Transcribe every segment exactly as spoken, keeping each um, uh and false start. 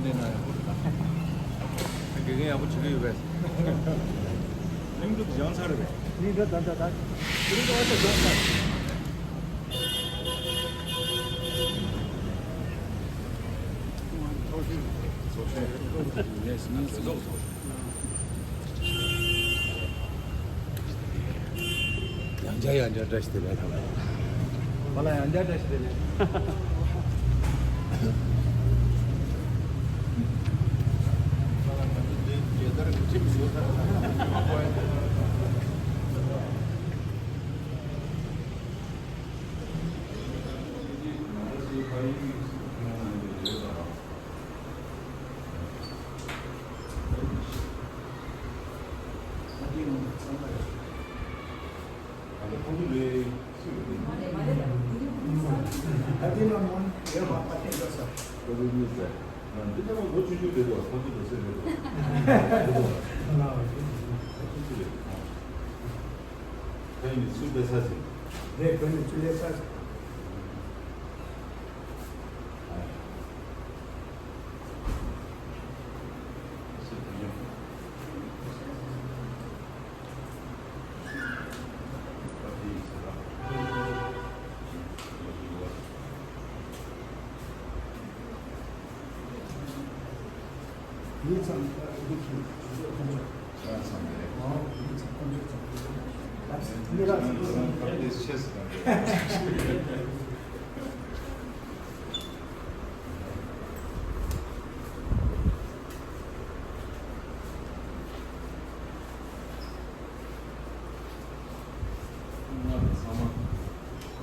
དགེ་རྒན་ཡག་པོ་བྱེད་ཀྱི་ཡོད་པས། གླིང་སྒྲུབ་སྦྱངས་ཚར་རེད་པས། གླིང་སྒྲུབ་ད་ད་ད། གླིང་སྒྲུབ་ཨ་ཅག་སྦྱངས་ཚར། ཚོགས་ཞུགས་ཚོགས་ཞུགས་ཚོགས་ཞུགས། ཡང་བསྐྱར་ཡང་བསྐྱར་བཀྲ་ཤིས་བདེ་ལེགས་དང་། ང་ལ་ཡང་བསྐྱར་བཀྲ་ཤིས་བདེ་ལེགས།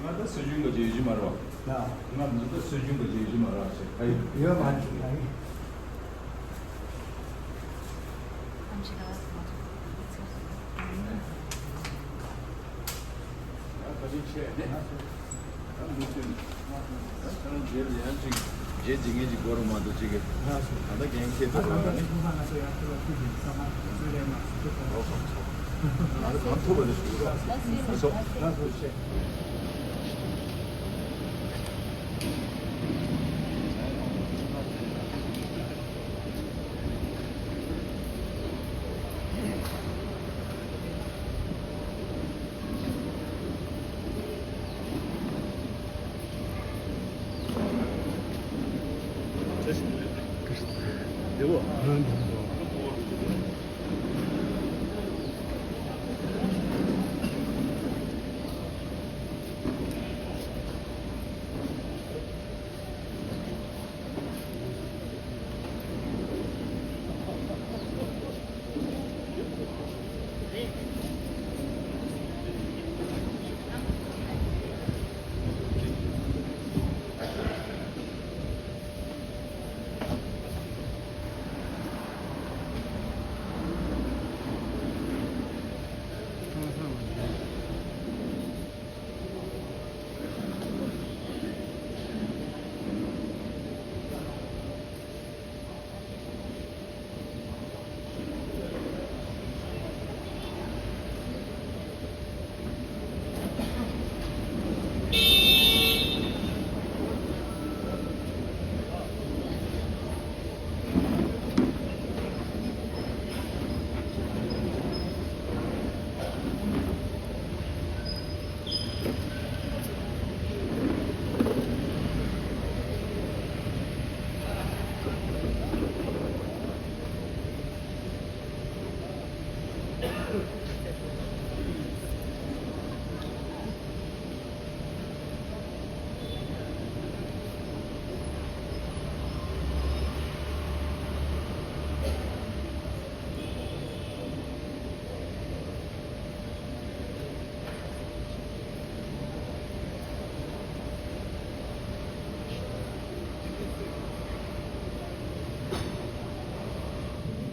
ང་ད་སྲོལ་རྒྱུན་གྱི་རྗེས་གཞི་མ་རེད་བ། ང་འདི་ད་སྲོལ་རྒྱུན་གྱི་རྗེས་གཞི་མ་རེད་བ་ཞེས་ཨ་ཡིན། ཡོད་མ་རེད་ཨ་ཡིན། རྗེས་འཛིན་མཁན་གྱི་སྒོ་རུ་མ་གཏོགས་གཅིག་གི། ད་ལྟ་འགན་འཁྱེར་ཐུབ་པ་ནི། ང་ཚོ་གང་ཐུབ་པ་ནི་ཞུ་རོགས། ལགས་སོ།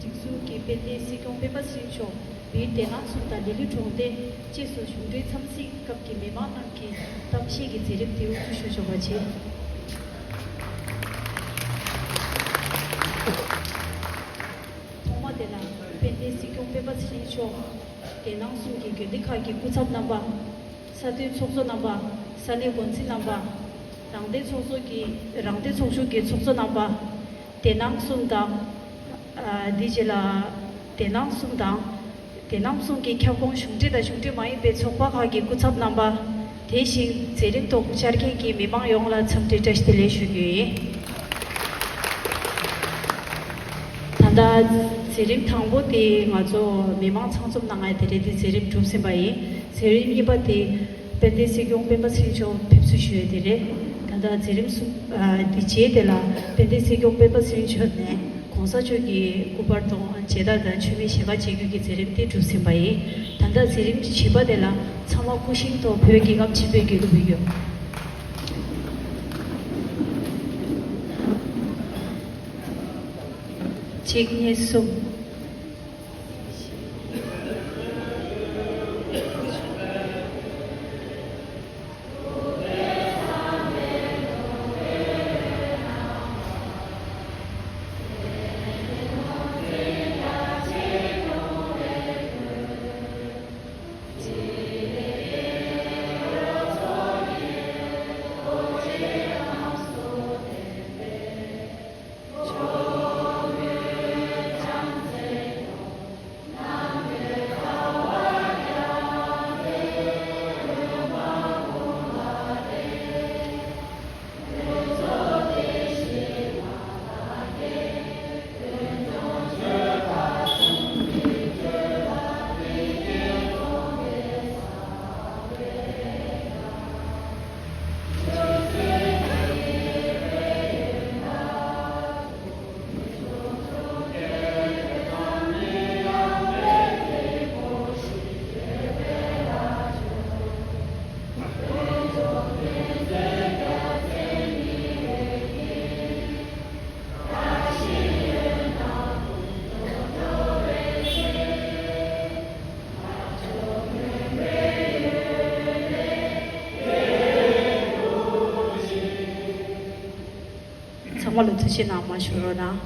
སྒྲིག་འཛུགས་ཀྱི་དཔལ་ལྡན་སྲིད་སྐྱོང་སྤེན་པ་ཚེ་རིང་མཆོག་བོད་དན་ནང་གསུམ་དང་ལི་ལི་གྲོང་སྡེ་བཅས་སུ་གཞུང་འབྲེལ་འཚམས་གཟིགས་སྐབས་ཀྱི་མི་མང་རྣམས་ཀྱི་གཏམ་བཤད་ཀྱི་མཛད་རིམ་དེ་དབུ་འཛུགས་ཞུ་ཆོག་པ་བྱས། ཐོག་མ་དེ་ལ་དཔལ་ལྡན་སྲིད་སྐྱོང་སྤེན་པ་ཚེ་རིང་མཆོག་དན་ནང་གསུམ་གྱི་དགོན་སྡེ་ཁག་གི་སྐུ་ཚབ་རྣམ་པ། ས་མཐོའི་ཚོགས་གཙོ་རྣམ་པ། ས་གནས་འགོ་འཛིན་རྣམ་པ། རང་སྡེ་ཚོགས་གཙོ་གི་རང་སྡེ་ཚོགས་ཆུང་གི་ཚོགས་གཙོ་རྣམ་པ། དེ་སྣང་གསུམ་དང་། ཨ། འདི་རྗེས་ལ་དེ་སྣང་གསུམ་དང་། དེ་སྣང་གསུམ་གྱི་ཁྱབ་ཁོངས་གཞུང་འབྲེལ་དང་གཞུང་འབྲེལ་མ་ཡིན་པའི་ཚོགས་པ་ཁག་གི་སྐུ་ཚབ་རྣམ་པ། དེ་བཞིན་མཛད་རིམ་ཐོག་བཅར་མཁན་གྱི་མི་མང་ཡོངས་ལ་འཚམས་འདྲི་བཀྲ་ཤིས་བདེ་ལེགས་ཞུ་རྒྱུ་ཡིན། ད་ལྟ་མཛད་རིམ་དང་པོ་དེ་ང་ཚོ་མི་མང་ཚང་འཛོམས་གནང་ཡ་དེ་རེད། དེ་མཛད་རིམ་གྲུབ་ཟིན་པ་ཡིན། མཛད་རིམ་གཉིས་པ་དེ་དཔལ་ལྡན་སྲིད་སྐྱོང་སྤེན་པ་ཚེ་རིང་མཆོག་ཕེབས་བསུ་ཞུ་ཡ་དེ་རེད། ད་ལྟ་མཛད་རིམ་གསུམ། ཨ། དེ་རྗེས་དེ་ལ་དཔལ་ལྡན་སྲིད་སྐྱོང་སྤེན་པ་ཚེ་རིང་མཆོག་ནས་༸གོང་ས་མཆོག་གི་སྐུ་པར་དང་མཇལ་དར་དང་མཆོད་མེ་ཞལ་ཁ་འབྱེད་རྒྱུ་གི་མཛད་རིམ་དེ་གྲུབ་ཟིན་པ་ཡིན། ད་ལྟ་མཛད་རིམ་བཞི་པ་དེ་ལ་ཚང་མ་སྐུ་བཞེངས་ཐོག་བོད་རྒྱལ་ཁབ་ཆེན་པོའི་རྒྱལ་གླུ་འབུལ་རྒྱུ། གཅིག་གཉིས་གསུམ། ཚང་མ་ལ་ཐུགས་རྗེ་གནང་མ་ཞུ་རོགས་གནང་།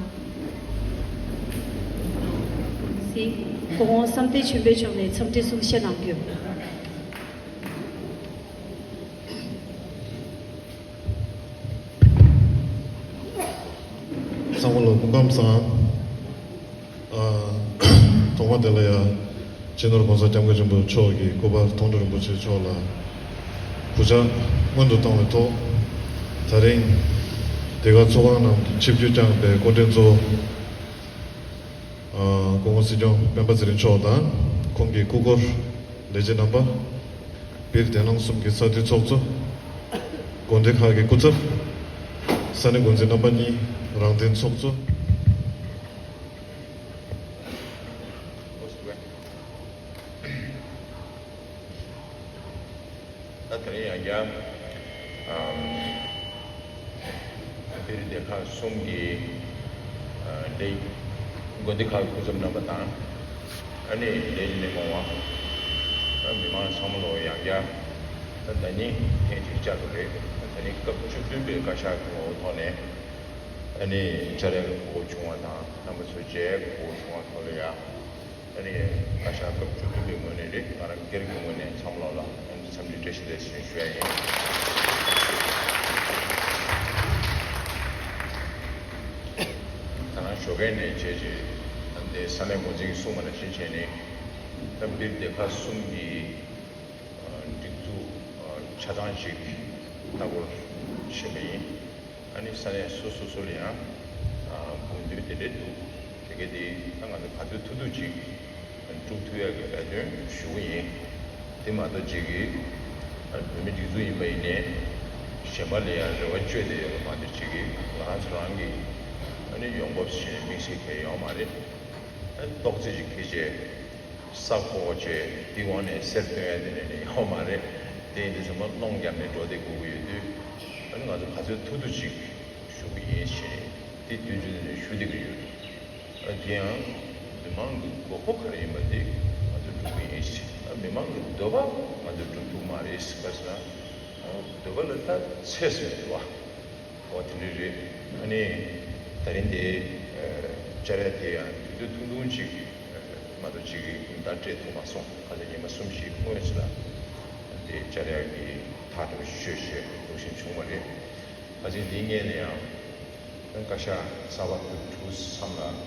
སྐུ་ངོ་བསམ་གཏན་ཆོས་འཕེལ་མཆོག་ནས་འཚམས་འདྲི་གསུང་བཤད་གནང་རྒྱུ། ཚང་མ་ལ་སྐུ་ཁམས་བཟང་། ཨ། ཐོག་མ་དེ་ལ་ཡ། སྤྱི་ནོར་༸གོང་ས་༸སྐྱབས་མགོན་ཆེན་པོ་མཆོག་གི་སྐུ་པར་མཐོང་གྲོལ་རིན་པོ་ཆེ་མཆོག་ལ་གུས་ཕྱག་སྔོན་དུ་བཏང་བའི་ཐོག་ད་རིང་འདི་ག་ཚོགས་ཁང་ནང་ཆིབས་བསྒྱུར་བསྐྱངས་པའི་སྐུ་མགྲོན་གཙོ་བོ། ཨ། སྐུ་ངོ་སྲིད་སྐྱོང་སྤེན་པ་ཚེ་རིང་མཆོག་དང་ཁོང་གི་སྐུ་འཁོར་ལས་བྱེད་རྣམ་པ། སྦིར་དེ་སྣང་གསུམ་གྱི་ས་འཐུས་ཚོགས་གཙོ། དགོན་སྡེ་ཁག་གི་སྐུ་ཚབ། ས་གནས་འགོ་འཛིན་རྣམ་པ་གཉིས། རང་བཙན་ཚོགས་གཙོ། ད་དེ་རིང་ཡང་བསྐྱར་ཨམ་སྦིར་སྡེ་ཁག་གསུམ་གྱི་ཨ་ལས་དགོན་སྡེ་ཁག་གི་སྐུ་ཚབ་རྣམ་པ་དང་། ཨ་ནི་ལས་མི་མང་བ། ཨ་མི་མང་ཚང་མ་ལོ་ཡང་བསྐྱར་ད་ད་ནི་ཐེངས་གཅིག་བཅར་བ་རེད། ད་ནི་སྐབས་བཅུ་བདུན་པའི་བཀའ་ཤག་གི་ངོ་བོ་ཐོག་ནས་ཨ་ནི་བཅར་ཡག་གི་གོ་སྐབས་བྱུང་བ་དང་། རྣམ་པ་ཚོའི་མཇལ་ཡག་གི་གོ་སྐབས་བྱུང་བ་ཐོག་ལ་ཡ། ཨ་ནི་བཀའ་ཤག་སྐབས་བཅུ་བདུན་པའི་ངོས་ནས་རེད། ང་རང་སྒེར་གྱི་ངོས་ནས་འཚམས་ལོག་ལ་ཨ་ནི་འཚམས་འདྲི་བཀྲ་ཤིས་བདེ་ལེགས་ཞུ་ཡ་ཡིན། ད་ནང་ཞོགས་ཀས་ནས་བྱས་རྗེས་ཨ་ནི་ས་གནས་འགོ་འཛིན་གྱིས་གསུངས་པ་ནང་བཞིན་བྱས་ནས། ད་སྦིར་སྡེ་ཁག་གསུམ་གྱི་སྒྲིག་འཛུགས་ཆ་ཚང་ཞིག་ལྟ་སྐོར་ཕྱིན་པ་ཡིན། ཨ་ནི་ས་གནས་སོ་སོ་སོ་ལ་ཡང་དགོས་འདུན་དེ་འདྲ་འདུག་དེ་ག་དེ་ད་ང་ཚོ་ག་ཚོད་ཐུབ་ཐུབ་ཅིག་སྒྲུབ་ཐུབ་ཡག་གི་འབད་བརྩོན་ཞུ་གི་ཡིན། དེ་མ་གཏོགས་ཅིག་གི་བོད་མི་སྒྲིག་འཛུགས་ཡིན་པ་ཡིན་ནའི་གཞན་པ་ལ་ཡང་རེ་བ་བཅོལ་བསྡད་ཡོད་པ་མ་གཏོགས་ཅིག་གི་ང་རང་ཚོ་རང་གི་ཨ་ནི་ཡོང་འབབ་བྱས་དམིགས་བསལ་གང་ཡོད་མ་རེད། ཨ་ནི་ཏོག་ཙམ་ཅིག་ཁེ་ཆེ། ས་ཁོག་ཅེས་འདི་འོང་ནས་གསེར་སྟོན་ཡ་དེ་ནས་ནི་ཡོད་མ་རེད། དེ་ཡིན་དུས་ཚང་མ་སློང་རྒྱབ་ནས་འགྲོ་བསྡད་དགོས་ཀྱི་ཡོད་དུས། ཨ་ནི་ང་ཚོ་ག་ཚོད་ཐུབ་ཐུབ་ཅིག་ཞུ་གི་ཡིན་ཞེས་དེ་དུས་རྒྱུན་དུ་ནས་ཞུ་བསྡད་ཀྱི་ཡོད། ཨ་དེ་ཡང་མི་མང་གི་དགོས་མཁོ་ག་རེ་ཡིན་པ་དེ་ང་ཚོ་སྒྲུབ་ཀྱི་ཡིན་ཞེས། ཨ་མི་མང་གི་འདོད་པ་ང་ཚོ་སྒྲུབ་ཐུབ་མ་རེད་ཟེར་བ་ཟེར་ན། ཨ་འདོད་པ་ལ་ད་ཚད་ཟེར་བ། འོ་དེ་འདྲ་རེད། ཨ་ནི་ད་རིང་དེ་ཨ་བཅར་ཡ་དེ་ཡང་དུས་ཚོད་ཐུང་ཐུང་ཅིག་ཨ་མ་གཏོགས་ཅིག་ཟླ་སྤྲད་ཐུབ་མ་སོང་། ག་ཚོད་ཉི་མ་གསུམ་བཞི་སྔོན་ཞིག་ལ་དེ་བཅར་ཡ་གི་ཐག་གྲོ་ཞུས་བྱས་འདུག་སེ་བྱུང་བ་རེད། ཨ་ཅེ་འདིའི་སྔོན་ལ་ཡང་ བཀའ་ཤག་གསར་པ་ཕུད་དུས་མཚམས་ལ།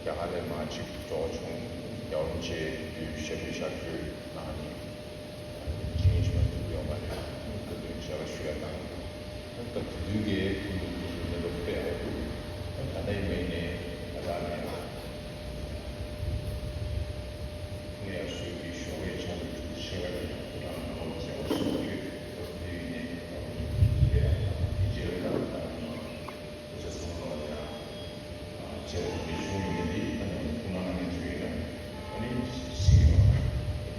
རྒྱ་གར་ལས་མར་ཅིག་འགྲོ་བྱུང་། རྒྱལ་བ་རིན་པོ་ཆེ་དུས་ཞབས་ཕྱི་ཞབས་ཞུ་གནང་ནས། ཅིང་ཞིག་མ་ཐུབ་ཡོང་བ་རེད། བཀའ་དྲིན་ཆེ་བ་ཞུ་ཡ་དང་། སྐབས་དེ་དུས་ཀྱི་ཕུལ་དུ་ཕུལ་དུ་གནས་ལུགས་དཔེ་ཡག་འདུག་ད་ལྟའི་མིང་ནས་ད་ལྟ་ནས་ངས་སུས་ཀྱི་ཞོགས་པའི་ཆ་ནས་ཤེས་པ་ནས་སྐུ་དྲང་ནང་ལ་མཛད་པ་སོགས་ཡོད། སྐབས་དེ་ཡིན་ནས་དཔེ་ཡག་དང་དེ་རྗེས་ལ་ད་ལྟ་ནང་། སྐུ་ཚེ་ཚང་བ་ལ་ཡང་། ཨ། བཅས་པ་མི་ཆུང་ཡོད་དེ་ད་ནི་སྐུ་ན་གནས་ཚུལ་ཡིན་ན། ཨ་ནི་སྲིད་ཡོད་ན།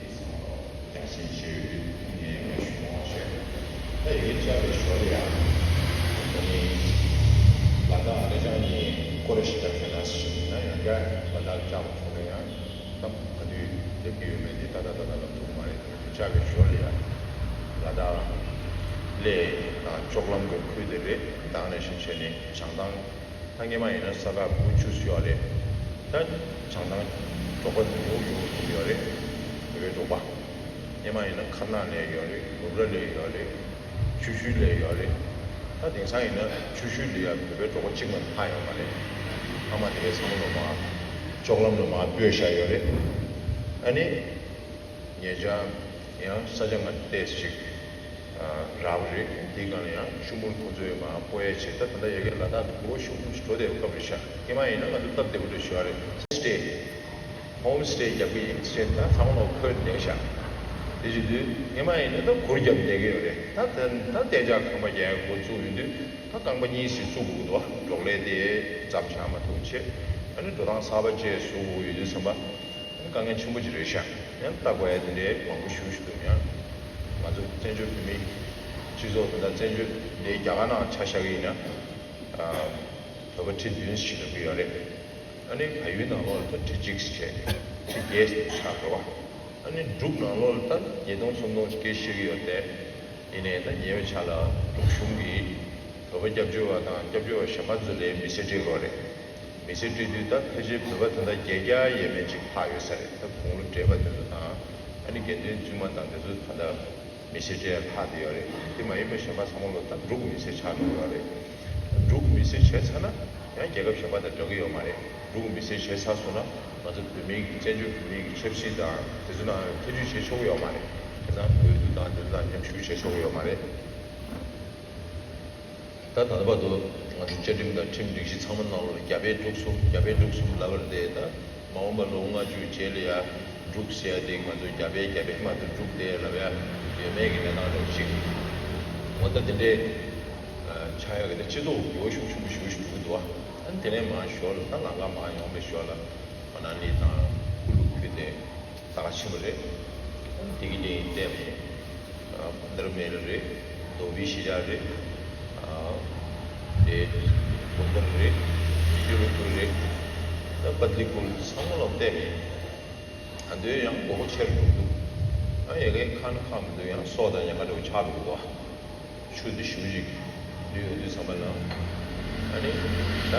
དེ་ཚང་མ་རྒྱང་སྲིང་བྱས་ཡོད་དུས་ངས་ཡང་ཞུ་མ་བྱས། ད་ཡི་གེ་བཅར་བའི་ཞོར་ལ་ཡང་། ཨ་ནི་ལ་དྭགས་ལེ་ཅང་གཉིས་སྐོར་ཞིག་བརྒྱབ་བྱས་ན་ཞིག་ན་ཡང་བསྐྱར་ལ་དྭགས་བཅར་བ་ཐོག་ལ་ཡང་། ད་ག་དུས་སླེབས་ཀྱི་ཡོད་མེད་དེ་ད་ལྟ་ད་ལྟ་ལ་ཐུག་མ་རེད། བཅར་བའི་ཞོར་ལ་ཡང་ལ་དྭགས་ལས་དང་ལྕོག་ལམ་གྱི་ཁུལ་དེ་རེད། ད་ནས་ཤིང་ཆེན་ནས་བྱང་ཐང་། ད་སྔོན་མ་ཡིན་ན་ས་ཁ་དགུ་བཅུ་ཡོད་རེད། ད་བྱང་ཐང་འབྲོག་པ་ཉུང་ཉུང་ཡོད་རེད། བོད་པའི་འབྲོག་པ། སྔོན་མ་ཡིན་ན་མཁར་ནག་ལ་ཡོད་རེད། ནུབ་ར་ལ་ཡོད་རེད། ཆུ་ཤུལ་ལ་ཡོད་རེད། ད་དེང་སང་ཡིན་ན་ཆུ་ཤུལ་ལ་ཡང་བོད་པའི་འབྲོག་པ་གཅིག་མ་ལྷག་ཡོད་མ་རེད། ཨ་མ་དེ་གའི་ཚང་མ་ལོ་མ། ལྕོག་ལམ་ལ་མ་སྤོས་བཞག་ཡོད་རེད། ཨ་ནི། ཉེ་ཆར་ཡང་ས་ཆ་ང་ཏོག་ཙམ་ཞིག་རག་པ་རེད། དེའི་སྒང་ལ་ཡང་ཤུག་མུར་ཁོ་ཚོས་མར་སྤོ་ཡས་བྱས། ད་ད་ལྟ་ཡ་གིར་ལ་དྭགས་ཀྱི་གུར་ཤུག་མུར་འགྲོ་བསྡད་པའི་སྐབས་རེད་ཤག་སྔོན་མ་ཡིན་ན་ང་ཚོ་སྟབས་བདེ་པོ་འདྲ་ཞུ་བ་རེད། ཧོམ་སི་ཊེ། ཧོམ་སི་ཊེ་རྒྱག་གི་ཡིན་ཟེར། ད་ཚང་མ་ལོག་ཁོས་ནས་ཤག་དེ་བྱེད་དུས་སྔོན་མ་ཡིན་ན་ད་གུར་རྒྱབ་བསྡད་ཀྱི་ཡོད་རེད། ད་ད་ད་གཏན་འཇགས་ཁང་པ་རྒྱག་ཡས་འགོ་བཙུགས་ཡོང་དུས་ད་རྐང་པ་གཉིས་ཤིག་བཙུགས་དགོས་ཀྱི་འདུག་བ། འབྲོག་ལས་དེ་ཙམ་བཞག་མ་ཐུབ་བྱས། ཨ་ནི་འགྲོ་སྟངས་གསར་པ་བཅས་བཟོ་དགོས་ཡོད་དུས་ཙམ་པ། དཀའ་ངལ་ཆེན་པོ་ཅིག་རེད་ཤག་ཡང་ལྟ་དགོས་ཡ་དེ་འདྲའི་མང་པོ་ཞེ་པོ་ཞིག་འདུག་ཡང་ང་ཚོ་བཙན་བྱོལ་བོད་མིའི་སྤྱི་ཚོགས་དེ་དང་། བཙན་བྱོལ་འདི་རྒྱ་གར་ནང་ཆ་བཞག་གི་ཡིན་ན། ཨ། བོད་པ་ཁྲི་བདུན་ཞིག་ལ་ཕུལ་ཡོད་རེད། ཨ་ནི་བལ་ཡུལ་ནང་ལོགས་ལ་ད་ཁྲི་གཅིག་བྱས། ཁྲི་བརྒྱད་ཆགས་འགྲོ་བ། ཨ་ནི་འབྲུག་ནང་ལོགས་ལ་ད་ཉིས་སྟོང་སུམ་སྟོང་ཞིག་སྐད་ཆ་བཤད་ཀྱི་ཡོད་དེ། ཡིན་ནའི་ད་ཉེ་བའི་ཆར་ལ་འབྲུག་གཞུང་གིས་བོད་པ་སྐྱབས་བཅོལ་བ་དང་སྐྱབས་བཅོལ་བ་གཞན་པ་ཚོ་ལ་མི་ཚེ་སྤྲད་དགོས་རེད། མི་ཚེ་སྤྲད་དུས་ད་ཕལ་ཆེར་བོད་པ་ད་ལྟ་བརྒྱད་བརྒྱ་ཡས་མས་ཅིག་ལྷག་ཡོད་ས་རེད། ད་དགུང་ལོ་བགྲེས་པ་དེ་ཚོ་དང་། ཨ་ནི་དགེ་འདུན་བཙུན་མ་དང་དེ་ཚོ་ད་ལྟ་མི་ཚེ་སྤྲད་ཡ་ལྷག་བསྡད་ཡོད་རེད། དེ་མ་ཡིན་པ་གཞན་པ་ཚང་མ་ལོ་ད་འབྲུག་གི་མི་ཚེ་ཆགས་འགྲོ་གི་ཡོད་རེད། འབྲུག་གི་མི་ཚེ་བྱས་ཚར་ན་ཡང་རྒྱལ་ཁབ་གཞན་པ་དང་འདྲ་གི་ཡོད་མ་རེད། འབྲུག་གི་མི་ཚེ་བྱས་ཚར་སོང་ན་ང་ཚོ་བོད་མིའི་གི་བཙན་བྱོལ་བོད་མིའི་གི་ཆབ་སྲིད་དང་དེ་ཚོ་ནང་ཐེ་བྱུས་བྱེད་ཆོག་གི་ཡོད་མ་རེད། དེ་ཚང་འོས་བསྡུ་དང་དེ་ཚོ་དང་མཉམ་ཞུགས་བྱེད་ཆོག་གི་ཡོད་མ་རེད། ད་ད་ལྟ་བར་དུ་ང་ཚོ་བཅའ་ཁྲིམས་དང་ཁྲིམས་སྒྲིག་གཞི་ཚང་མ་ནང་ལོགས་ལ་རྒྱ་བལ་འབྲུག་གསུམ། རྒྱ་བལ་འབྲུག་གསུམ་ལབ་པ་རེད་དེ། ད་མ་འོངས་པ་ལོ་ལྔ་བཅུ་རྗེས་ལ་ཡ་འབྲུག་ཟེར་ཡ་དེ་ང་ཚོ་རྒྱ་བལ་རྒྱ་བལ་མ་གཏོགས་འབྲུག་དེ་ལབ་ཡ་ཡོད་མེད་ཀྱི་གནས་སྟངས་རེད་ཅིག་འོ་ད་དེ་འདྲའི་ཆགས་ཡ་གི་ད་སྤྱི་ཚོགས་འགྱུར་བ་ཤུགས་ཆེན་པོ་ཞེ་པོ་ཞིག་འགྲོ་གི་འདུག་ཨ་ནི་དེ་ནས་མར་ཞོར་ལ་ད་ལམ་ཁ་མར་ཡོང་བའི་ཞོར་ལ་མ་ན་ལི་དང་ཀུ་ལུ་ཁུལ་དེ། ད་ག་ཆེན་པོ་རེད། དེ་གི་ལེན་བལྟས་ནས། ཨ། ཕ་དར་མེ་ལ་རེད། དོ་བི་ཤི་ཡ་རེད། ཨ། དེ་གོ་ཀོར་རེད། ཤུ་རུ་ཀུ་རེད། ད་པད་ལི་ཀུལ་ཚང་མ་ལ་བལྟས་ནས། ད་དུང་ཡང་མགོ་སྐོར་ཆེར་འགྲོ་འདུག་ཨ། ཡ་གིའི་ཁ་ན་ཁ་མི་འདུག་ཡང་སོག་དང་ཉེན་ཁ་འདྲ་བོ་ཆགས་འགྲོ་འདུག་ཆུ་འདི་ཞེ་པོ་ཅིག་འདུས་ཡོང་དུས་ཙམ་པ་ལ། ཨ་ནི་ད། ད་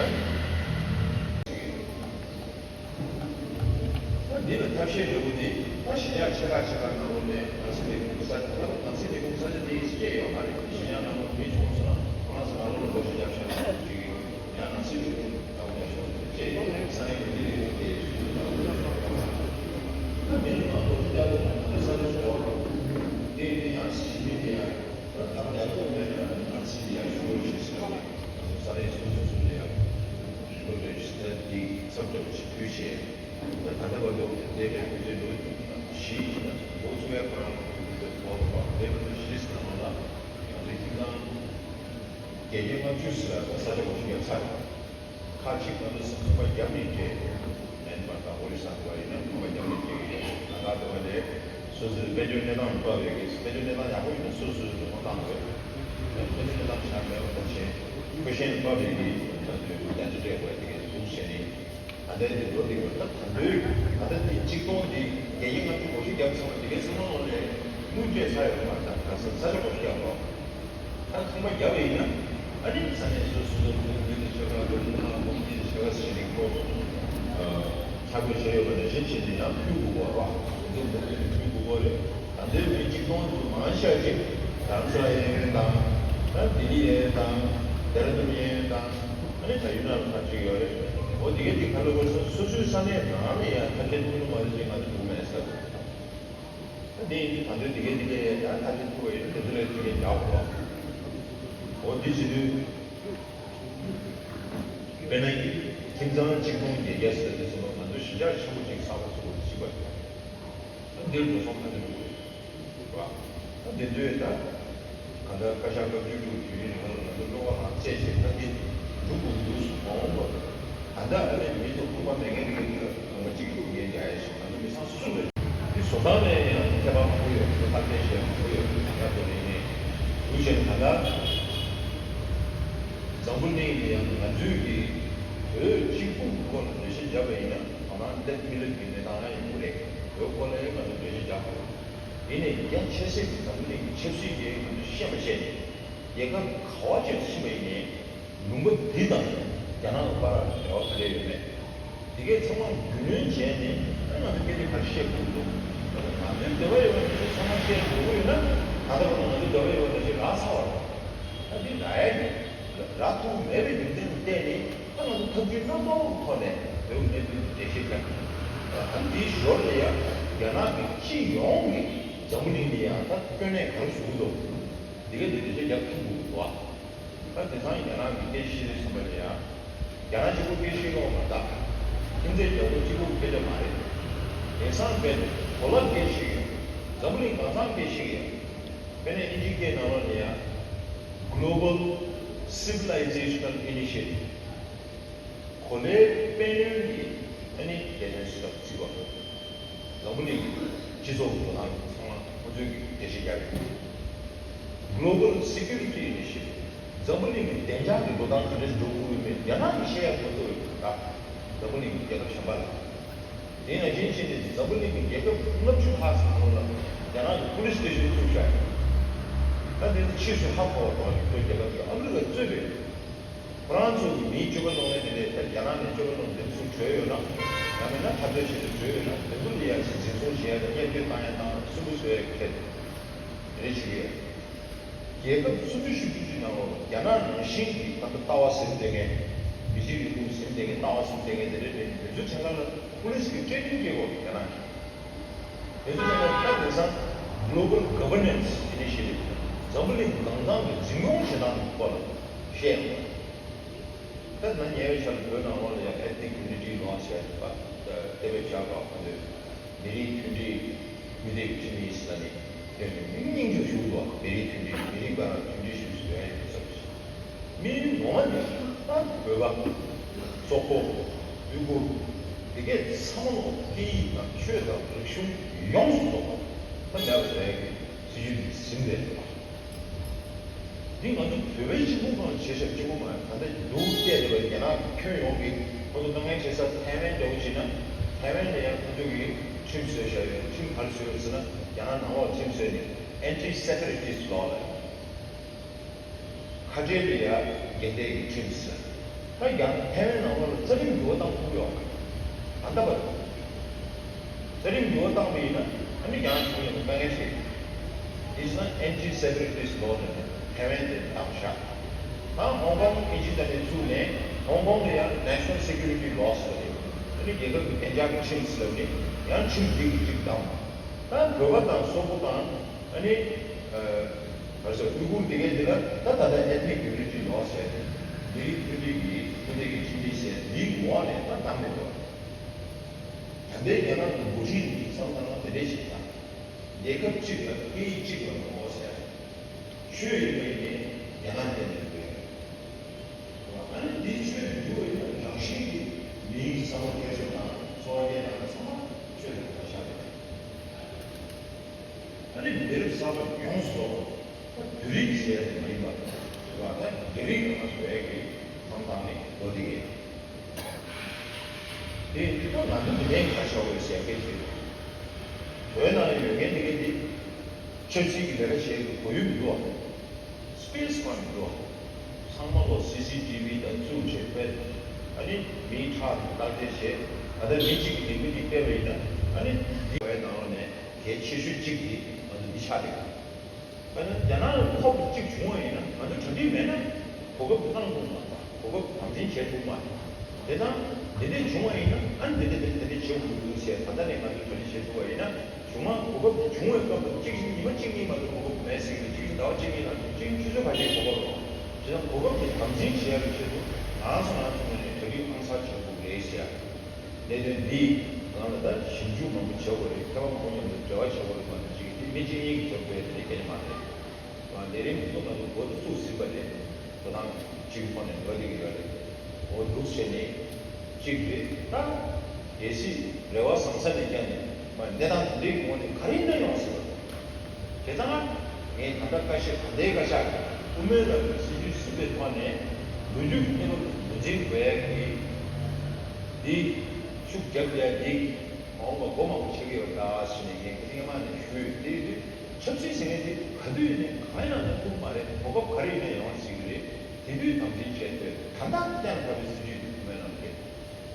འདི་ལ་ཐབས་ཤེས་འདྲ་བོ་འདི་ད་གཞི་ཡག་ཆེ་ཁག་ཆེ་ཁག་ནང་ལོགས་ནས་ནང་སྲིད་ལས་ཁུངས་ས་ཆ་ད་ནང་སྲིད་ལས་ཁུངས་ས་ཆ་དེ་སྐྱེས་ཡོད་མ་རེད། གཞི་ཡག་ནང་ལོགས་མི་བྱུང་སོང་ན་ང་ཚོ་ནང་ལོགས་ལ་ལོ་ཤས་རྒྱབ་ཤ་ཅིག་ཡང་ནང་སྲིད་ལས་ཁུངས་ད་བོ་ནས་ཤོག་ཅེས་ས་གནས་ཀྱི་མི་ལས་ཁུངས་དེ་ད་མི་ལ་ནང་ལོགས་ཤུགས་རྒྱག་དགོས་ན་ང་ཚོ་ས་ཆ་བཟོ་བ་དེ་ཡང་སྲིད་མི་དེ་ཡང་ད་ད་ལྟ་ཡག་པོ་མེད་ན་ནང་སྲིད་ཡག་ཤོས་ཤིག་ཟེར་བ་ནས་ང་ཚོ་ས་གནས་སོ་སོ་སོ་ནས་ཡག་པོ་རེ་ཞིག་ད་འདི་ཚབ་ཚབ་ཞིག་ཕུལ་བྱས། ད་ད་ལྟ་བར་དུ་འདས་པའི་དུས་ཚོད་ལོ་བཞི་ཞིག་ལ་འགོ་ཚུགས་པའི་ཁོ་རང་གི་དུས་ཚོད་ཐོག་ལ་འདས་པའི་ལོ་བཞི་ཙམ་ནང་ལ་ང་ཚོའི་ཁྱིམ་ཚང་བརྒྱད་བརྒྱ་ལྔ་བཅུ་ཙམ་ལ་ས་ཆ་གོ་ཤིང་ཡོད་ཚར། ཁག་ཅིག་ང་ཚོ་སུམ་ཅུ་པ་བརྒྱ་མི་བརྒྱད་མེན་པར་ད་ཨོ་རི་ས་འདྲ་བ་ཡིན་ན་ཁག་པ་བརྒྱ་མི་བརྒྱད་ཀྱི་ཡོད། ད་ལྟ་འདྲ་བ་ལས་སོ་སོའི་དཔལ་འབྱོར་གནས་སྟངས་འདྲ་བའི་གི་དཔལ་འབྱོར་གནས་སྟངས་ཡག་པོ་ཡིན་ན་སོ་སོའི་རིན་གོང་བཏང་དགོས། དཔལ་འབྱོར་གནས་སྟངས་ཆ་མེད་པ་ད་ཆེ་ཁོས་ཤེས་པ་བའི་གི་ད་དུས་བསྟན་ཚུལ་སྤྲད་དགོས་དེ་གའི་འཛུགས་བྱས་ནས། ད་ལྟའི་འདི་ལོ་འདི་ལོ་ད་ད་ལྟའི་ད་ལྟ་འདི་གཅིག་སྟོང་འདི་བརྒྱད་བརྒྱ་ལྔ་བཅུ་གོ་བཞི་བརྒྱབ་ཚར་བ་འདི་གའི་སེམས་ནང་ལོགས་ནས་དངུལ་སྤྲད་ཚར་ཡོད་མ་རེད། ད་ས་ཆ་གོ་བཞི་བརྒྱབ་རོགས། ད་ཚང་མ་བརྒྱབ་པ་ཡིན་ན་ཨ་ནི་ས་གནས་སོ་སོ་སོ་སོ་མི་འདི་ཆོལ་ཁ་སོ་སོ་ནང་ཁོངས་འདི་ཆོལ་ཁ་ཞིག་ནས་ཁོ་ཁ་བགོས་བྱས་ཡོད་པ་ནང་བཞིན་བྱས་ནས་ཡང་ཕུལ་དགོས་པ་རེད། འདུག་འདུག་ཕུལ་དགོས་པ་རེད། ད་ལྟའི་མི་གཅིག་སྟོང་དུ་མང་ཤས་ཅིག་རྡ་ས་ཡིན་དང་ད་ལྡི་ལི་ཡིན་དང་ ཌེ་ར་ཌུན་གཡས་གཡོན་དང་། ཨ་ནི་ད་ཡུན་ནན་ལ་ཁ་ཅིག་ཡོད་རེད། འོ་དེ་གའི་དེ་ག་ལ་གོ་སོ་སོ་སོའི་ས་གནས་ནང་ནས་ཡང་ཐབས་ཤེས་ཐུབ་ནི་མ་རེད་ཅེས་ང་ཚོ་འདུག་མེད་ས་རེད། ད་དེ་ཡིན་དུས་ད་དུང་དེ་གའི་དེ་གའི་ཡང་ཐབས་ཤེས་ཐུབ་པ་ཡིན་ན་དེ་ཚོ་ལ་ཐུགས་རྗེ་ཆེ་ཞུ་དགོས། འོ་དེ་བྱེད་དུས། དཔེར་ན་ཁྱིམ་ཚང་གཅིག་སྟོང་བརྒྱད་བརྒྱ་ཟེར་དུས་ཙམ་པ་ང་ཚོ་གཞིས་ཆགས་ཆེན་པོ་གཅིག་གསར་པ་བཙུགས་པ་ཞིག་པ་རེད། ད་འདིར་འགྲོ་སོང་ག་ཚོད་འགྲོ་དགོས་རེད། རེད་པ། ད་འདི་ཚོས་ད་ག་འདྲ་བཀའ་ཤག་སྐབས་བཅུ་དྲུག་དུས་ཡུན་རིང་པོ་ལ་ང་ཚོ་བློ་ཁ་ནང་བཅད་བྱས་ད་འདི་འགྲུབ་དགོས་འདུག་མ་འོངས་པར་ད་ལྟ་ཨ་ནི་མི་ཚོ་ཁུག་པ་མེད་མཁན་དེ་ག་ཚོད་ལ་ཁང་པ་གཅིག་གི་འགན་རྒྱག་ཡས་ཞིག་ང་ཚོ་མི་ཚང་སུ་སུ་རེད། འདི་བཟོ་སྟངས་ལ་ཡང་ཁྱད་པར་མང་པོ་ཡོད། ཁྱོད་ཁ་གཏད་བྱས་མང་པོ་ཡོད། ཡག་པོ་རེད། ནས་འུ་ཅག་ད་ལྟ་འཛམ་བུ་གླིང་ནས་ཡང་ང་ཚོའི་གི་བོད་གཅིག་པུ་གི་སྐོར་ལ་འགྲེལ་བཤད་བརྒྱབ་པ་ཡིན་ན་ང་རང་སླེབས་མི་སླེབས་ཀྱི་གནས་སྟངས་ཡང་ཡིན་པ་རེད། བོད་སྐོར་ལ་ཡང་ང་ཚོ་འགྲེལ་བཤད་རྒྱག་དགོས། ཡིན་ནའི་རྒྱ་ཆེ་སའི་གི་འཛམ་བུ་གླིང་གི་ཆབ་སྲིད་ཀྱི་ང་ཚོ་ཤེས་པ་བྱས་ནས་རྒྱལ་ཁབ་ག་བ་ཅིག་ལ་ཕྱིན་པ་ཡིན་ནའི། ལུང་པ་འདི་དང་རྒྱ་ནག་གི་བར་ལ་འབྲེལ་བ་ག་འདྲ་ཡོད་མེད། འདི་གའི་ཚང་མ་རྒྱུས་ལོན་བྱས་ནས་ཨ་ང་ཚོ་སྐད་ཆ་ག་རེ་བཤད་དགོས་འདུག་ང་ཚོའི་འདོད་པ་ཡོད་པ་འདི་ཚང་མ་བཤད་དགོས་ཀྱི་ཡོད་ན་ད་ལྟ་བར་དུ་ང་ཚོའི་འདོད་པ་ཡོད་པ་འདི་ཞིག་རག་ཚར་བ་རེད། ད་འདི་རག་ཡ་གི་རག་ཐུབ་མེད་པའི་རྒྱུ་མཚན་ལ་བརྟེན་ནས་ཨ་ང་ཚོ་ཐབས་ཇུས་སྣ་ཚོགས་ཀྱི་ཐོག་ནས་བོད་ཀྱི་གནད་དོན་འགྲེལ་བཤད་རྒྱག་གི་འདུག་ད་འདིའི་ཞོར་ལ་ཡང་རྒྱ་ནག་གི་སྤྱི་ཡོངས་ཀྱི་འཛམ་བུ་གླིང་འདི་ཡང་ད་དཀོན་གནད་ག་རེ་བཟོ་གི་འདུག་འདི་གའི་འདི་འགྲེལ་བཤད་རྒྱག་ཐུབ་དགོས་ཀྱི་འདུག་ཨ། ད་དེང་སང་རྒྱ་ནག་གི་སྐད་ཤེས་རེད་བསམ་པ་ལ་ཡང་། རྒྱ་ནག་གཅིག་པུ་སྐད་ཤེས་ཀྱི་ཡོད་མ་རེད་ད། ཁྱིམ་མཚེས་རྒྱལ་ཁབ་གཅིག་པུ་སྐད་ཆ་མ་རེད། དེང་སང་དཔེ་གོ་ལ་སྐད་ཤེས་ཀྱི་ཡོད། འཛམ་བུ་གླིང་གང་སང་སྐད་ཤེས་ཀྱི་ཡོད། དཔེར་ན་ཨིན་ཇིའི་སྐད་ནང་ལོགས་ལ་ཡང་། Global Civilizational Initiative། གོ་ལའི་དཔལ་ཡོན་གྱི་ཨ་ནི་ལས་དོན་སུ་དང་བརྩིས་པ། འཛམ་བུ་གླིང་གི་སྤྱི་ཚོགས་ཀྱི་འགྲོ་སྟངས་ཚང་མ་ཁོ་ཚོས་ཀྱི་འགྲེལ་བཤད་རྒྱག་གི་འདུག Global Security Initiative། འཛམ་བུ་གླིང་གི་བདེ་འཇགས་ཀྱི་འགྲོ་སྟངས་ག་འདྲས་འགྲོ་དགོས་ཡོད་མེད་རྒྱ་ནག་གིས་བཤད་ཡག་ཁོ་ཚོ་ཡོད་ད། འཛམ་བུ་གླིང་གི་རྒྱལ་ཁབ་གཞན་པ་ལ། དེ་ནང་བཞིན་བྱས་ནས་འཛམ་བུ་གླིང་གི་རྒྱལ་ཁབ་ལྔ་བཅུ་ལྷག་ཙམ་ནང་ལ་རྒྱ་ནག་གི་police station་བཙུགས་བཞག་ཡོད། ད་དེ་ནི་ཕྱིས་སུ་ཧ་གོ་བ་དང་ཁོའི་རྒྱལ་ཁབ་ཀྱི་ཨ་མི་རི་ཀ་གཙོས་པའི། ཁོ་རང་ཚོ་གི་མིའི་སྤྱོད་པ་སློང་མཁན་དེ་འདྲས་ད་རྒྱ་ནག་ནས་སྤྱོད་པ་སློང་དེ་ཚོ་བྲོས་ཡོད་ན། ཡང་མིན་ན་འཐབ་རྩོད་བྱེད་དུ་བྲོས་ཡོད་ན་དེ་ཚོ་ལ་ཡང་ཞིག་འཛིན་བཟུང་བྱེད་ཡ་དང་བརྙས་བཅོས་བཏང་ཡ་བཏང་སུན་པོ་བཟོ་ཡ་གི་ཐད་དེ་རེད་བྱེད་ཀྱི་ཡོད། རྒྱལ་ཁབ་སུམ་ཅུ་བཞི་བཅུ་ཅིག་ནང་ལོགས་རྒྱ་ནག་ནང་བཞིན་གྱི་ད་ལྟ་ལྟ་བ་ཟིན་བསྡད་མཁན། མི་གཅིག་གི་ལུགས་ཟིན་བསྡད་མཁན་ལྟ་བ་ཟིན་བསྡད་མཁན་དེ་འདྲས་རེད། དེ་ཚོ་ཆ་ཚང་ལ་police་གི་training་སྤྲད་དགོས་རྒྱ་ནག་གིས། དེ་ཚོ་ཡང་ད་དེང་སང་Global Governance Initiative། འཛམ་བུ་གླིང་གང་ཚང་གི་འཛིན་སྐྱོང་བྱེད་སྟངས་ཀྱི་སྐོར་ལ་བཤད་ཡོད། ད་ང་ཉེ་བའི་ཆར་བོད་ནང་ལོགས་ལ་ཡང་ethnic unity law་ཟེར་བ་གཏན་འབེབས་བྱས་པ་ཁོ་ཚོས་མི་རིགས་མཐུན་སྒྲིལ་སྐུལ་འདེད་ཀྱི་ཁྲིམས་ཡིན་ཟེར་ནས་དོན་དུ་མི་སྙིང་རྗེ་ཞུ་འདུག་མི་རིགས་མཐུན་སྒྲིལ་མི་རིགས་བར་མཐུན་སྒྲིལ་ཞུ་ཟེར་བའི་ཡིན་ཟེར་བ་ཞིག་མིའི་ངོ་བོ་ནས་ད་བོད་པ། སོག་པོ། ཨུ་གུར། དེ་གས་ཚང་མ་ལོག་སྐད་ཡིག་དང་ཆོས་དང་རིག་གཞུང་ཡོངས་སུ་རྫོགས་པ་ད་མེད་པ་བཟོ་ཡ་གི་སྲིད་ཇུས་འདི་ཟིན་པས། འདི་ང་ཚོ་བོད་པའི་སྤྱི་ཁོག་ནང་བྱས་ཤག་སྤྱི་ཁོག་མ་ད་ལྟ་འདུག་བལྟས་བསྡད་པ་རྒྱ་ནག་གི་ཁྱོན་ཡོངས་ཀྱི་ཁོ་ཚོ་དཀའ་ངལ་འཕྲད་ས་ཐའེ་ཝན་འདྲ་བོ་བྱས་ན་ཐའེ་ཝན་ལ་ཡང་ཁོ་ཚོ་གི་ཁྲིམས་བཟོས་བཞག་ཡོད། ཁྲིམས་ག་རེ་བཟོས་ཡོད་ཟེར་ན་རྒྱ་ནག་ནང་ལོགས་ཁྲིམས་བཟོས་ནས་anti separatist law་ལ། ཁ་བྲལ་དུ་ཡང་འགལ་ཟླའི་ཁྲིམས་ཟེར། ད་ཡང་ཐའེ་ཝན་ནང་ལོགས་ལ་རྩ་ཁྲིམས་འགྱུར་བ་བཏང་ཐུབ་ཡོད་མ་རེད། ད་ལྟ་བར་དུ། རྩ་ཁྲིམས་འགྱུར་བ་བཏང་བ་ཡིན་ན་ཨ་ནི་ཡང་ཁྲིམས་ཡོང་དཀའ་ངལ་ཆེ། དེ་བཞིན་anti separatist law་ནས་ཐའེ་ཝན་དེ་བཏང་བཞག་ད་ཧོང་ཀོང་ཨིན་ཇི་ནང་ནས་བཙུགས་ནས་ཧོང་ཀོང་ལ་ཡང་national security law་ཟེར་བ་རེད། ཨ་ནི་རྒྱལ་ཁབ་ཀྱི་བདེ་འཇགས་ཀྱི་ཁྲིམས་ཟེར་བ་ནི་ཡང་ཁྲིམས་འདི་གི་གཅིག་བཏང་བ། ད་བོད་པ་དང་སོག་པོ་དང་ཨ་ནི། ག་རེ་ཟེར་ཨུ་གུར་དེ་གའི་དེ་ལ་ད་ད་ལྟ་ethnic unity law་ཟེར་ནས་མི་རིགས་མཐུན་སྒྲིལ་གྱི་མཐུན་ལས་ཀྱི་ཁྲིམས་སྒྲིག་ཟེར་འདིའི་ངོ་བོ་ནས་ད་བཏང་མེད་པ། ད་ལྟའི་རྒྱ་ནག་གི་འགོ་ཁྲིད་འདི་བསམ་བློ་བཏང་ན་དེ་འདྲས་ཞིག་དང་། རྒྱལ་ཁབ་གཅིག་ལ་སྐད་ཡིག་གཅིག་ལ་ངོ་བོ་ཟེར། ཆོས་ཡིན་པ་ཡིན་ནའི་རྒྱ་ནག་བསྟན་པའི་དགོས། ཨ་ནི་འདི་ཆོས་འདུལ་བ་ཡིན་ན་རང་བཞིན་གྱིས་མིའི་བསམ་བློ་འཁྱེར་སོ་དང་འཚོ་བ་སྐྱེལ་ཡག་ཚང་མ་ཆོས་དང་བག་ཆགས་རེད། ཨ་ནི་མི་རབས་གསར་པ་ཡོངས་སུ་རྫོགས་པ་བོད་རིགས་ཟེར་ཡག་དེ་མ་ཡིན་པ་རེད་བ། ད་རྒྱ་རིགས་ཡོང་བ་བཟོ་ཡག་གི་བསམ་སྟངས་ནས་འགྲོ་བསྡད་ཡོད། དེ་ད་ང་ཚོ་མི་ལན་ཁ་ཤོར་བའི་ཟས་སྐད་ཅིག་རེད། བོད་ནང་ལ་ཡོད་མཁན་དེ་གས་དེ་ཆབ་སྲིད་ཀྱི་ལས་ཀ་བྱེད་ཀྱི་གོ་ཡུལ་མི་འདུག་བ། སྤེས་མ་མི་འདུག་བ། ཚང་མ་ལོ་སི་སི་ཊི་ཝི་དང་བཙུགས་བྱས་པས་ཨ་ནི་མིའི་ཁྲག་དང་བརྟག་དཔྱད་བྱས་ད་ལྟ་མི་གཅིག་གིས་མི་གཅིག་བལྟས་པ་ཡིན་ན་ཨ་ནི་འདི་བའི་ནང་ལོགས་ནས་གལ་ཆེ་ཤོས་གཅིག་དེ་ང་ཚོ་འདི་ཆགས་བསྡད་ཀྱི་འདུག་དཔེར་ན་རྒྱ་ནག་ལ་ཁོབ་གཅིག་བྱུང་བ་ཡིན་ན་ང་ཚོ་གྲ་སྒྲིག་མེད་ན་ གོ་སྐབས་བླངས་ཐུབ་མ་རེད། གོ་སྐབས་དམ་འཛིན་བྱེད་ཐུབ་མ་རེད། དེ་དང་དེ་འདྲ་བྱུང་བ་ཡིན་ན་ཨ་ནི་དེ་འདྲ་དེ་འདྲ་བྱེད་དགོས་འདུག་ཟེར། ད་ལྟ་ནས་ང་ཚོས་གྲ་སྒྲིག་བྱེད་ཐུབ་པ་ཡིན་ན། གཞུག་མ་གོ་སྐབས་དེ་བྱུང་བའི་སྐབས་དུ་གཅིག་ཉི་མ་གཅིག་གཉིས་མ་གཏོགས་གོ་སྐབས་མེད་ཟེར་གྱི་རེད། གཅིག་ཟླ་བ་གཅིག་གཉིས་ལ་གཅིག་ཆུ་ཚོད་ཁ་ཤས་གོ་སྐབས་རེད། བྱས་ཙང་གོ་སྐབས་དེ་དམ་འཛིན་བྱེད་ཡག་གི་ཆེད་དུ་རང་སོ་རང་སོ་ནས་གྲ་སྒྲིག་ཨང་གསར་བྱེད་དགོས་རེད་ཟེར། གནད་དོན་འདི་ནང་ལ་ད་ཞིབ་འཇུག་མང་པོ་བྱེད་དགོས་རེད། མཁས་པ་མང་པོ་མཉམ་དུ་འབྲེལ་བ་བྱེད་དགོས་རེད། མ་གཏོགས་ཅིག་འདི་མི་གཅིག་གཉིས་ཀྱིས་བྱེད་དགོས་ཡ་དེ་འདྲ་གལ་མ་རེད། ལས་རིམ་འདི་ཚོ་ང་ཚོ་འགོ་དེ་བཙུགས་ཟིན་པ་རེད། འགྲོ་སྟངས་གཅིག་ཐོག་ནས་འགྲོ་བསྡད་ཀྱི་ཡོད་རེད། འོ་འདུག་བྱས་ནས་གཅིག་རེད། ད་གལ་སྲིད་རེ་བ་བཟང་ས་ནས་བསྐྱངས་ནས་མ་གནས་སྟངས་དེ་འདྲའི་ངོ་ནས་ག་རེ་ཡིན་ན་ཡོང་སྲིད་པ་རེད། བྱས་ཙང་ངས་ད་ལྟ་བཀའ་ཤག་ད་ལྟའི་བཀའ་ཤག་གིས་དབུ་མའི་ལམ་གྱི་སྲིད་བྱུས་ཟིན་པའི་ཐོག་ནས་ལོ་རྒྱུས་ཀྱི་གནས་བབ་ངོས་འཛིན་དགོས་ཡ་གི་འདི་ཤུགས་རྒྱབ་ཡ་འདི་མ་འོངས་པ་སྒོ་མང་པོ་ཆགས་ཀྱི་ཡོད་ད་ཟེར་ནས་ངས་སྐད་ཆ་སྔ་མ་ནས་ཞུས་ཡོད། དེ་ཡིན་དུས། ཆབ་སྲིད་ཟེར་མཁན་དེ་ག་དུས་ནས་གང་ཡང་ལ་ཐུག་མ་རེད། གོ་སྐབས་ག་རེ་ཡིན་ན་ཡོང་སྲིད་ཀྱི་རེད། དེ་དུས་དམ་འཛིན་བྱས་ཏེ་ད་ལྟ་གཏན་ལ་ཕབ་པའི་སྲིད་ཇུས་དེ་དབུ་མའི་ལམ་རེད། རེད་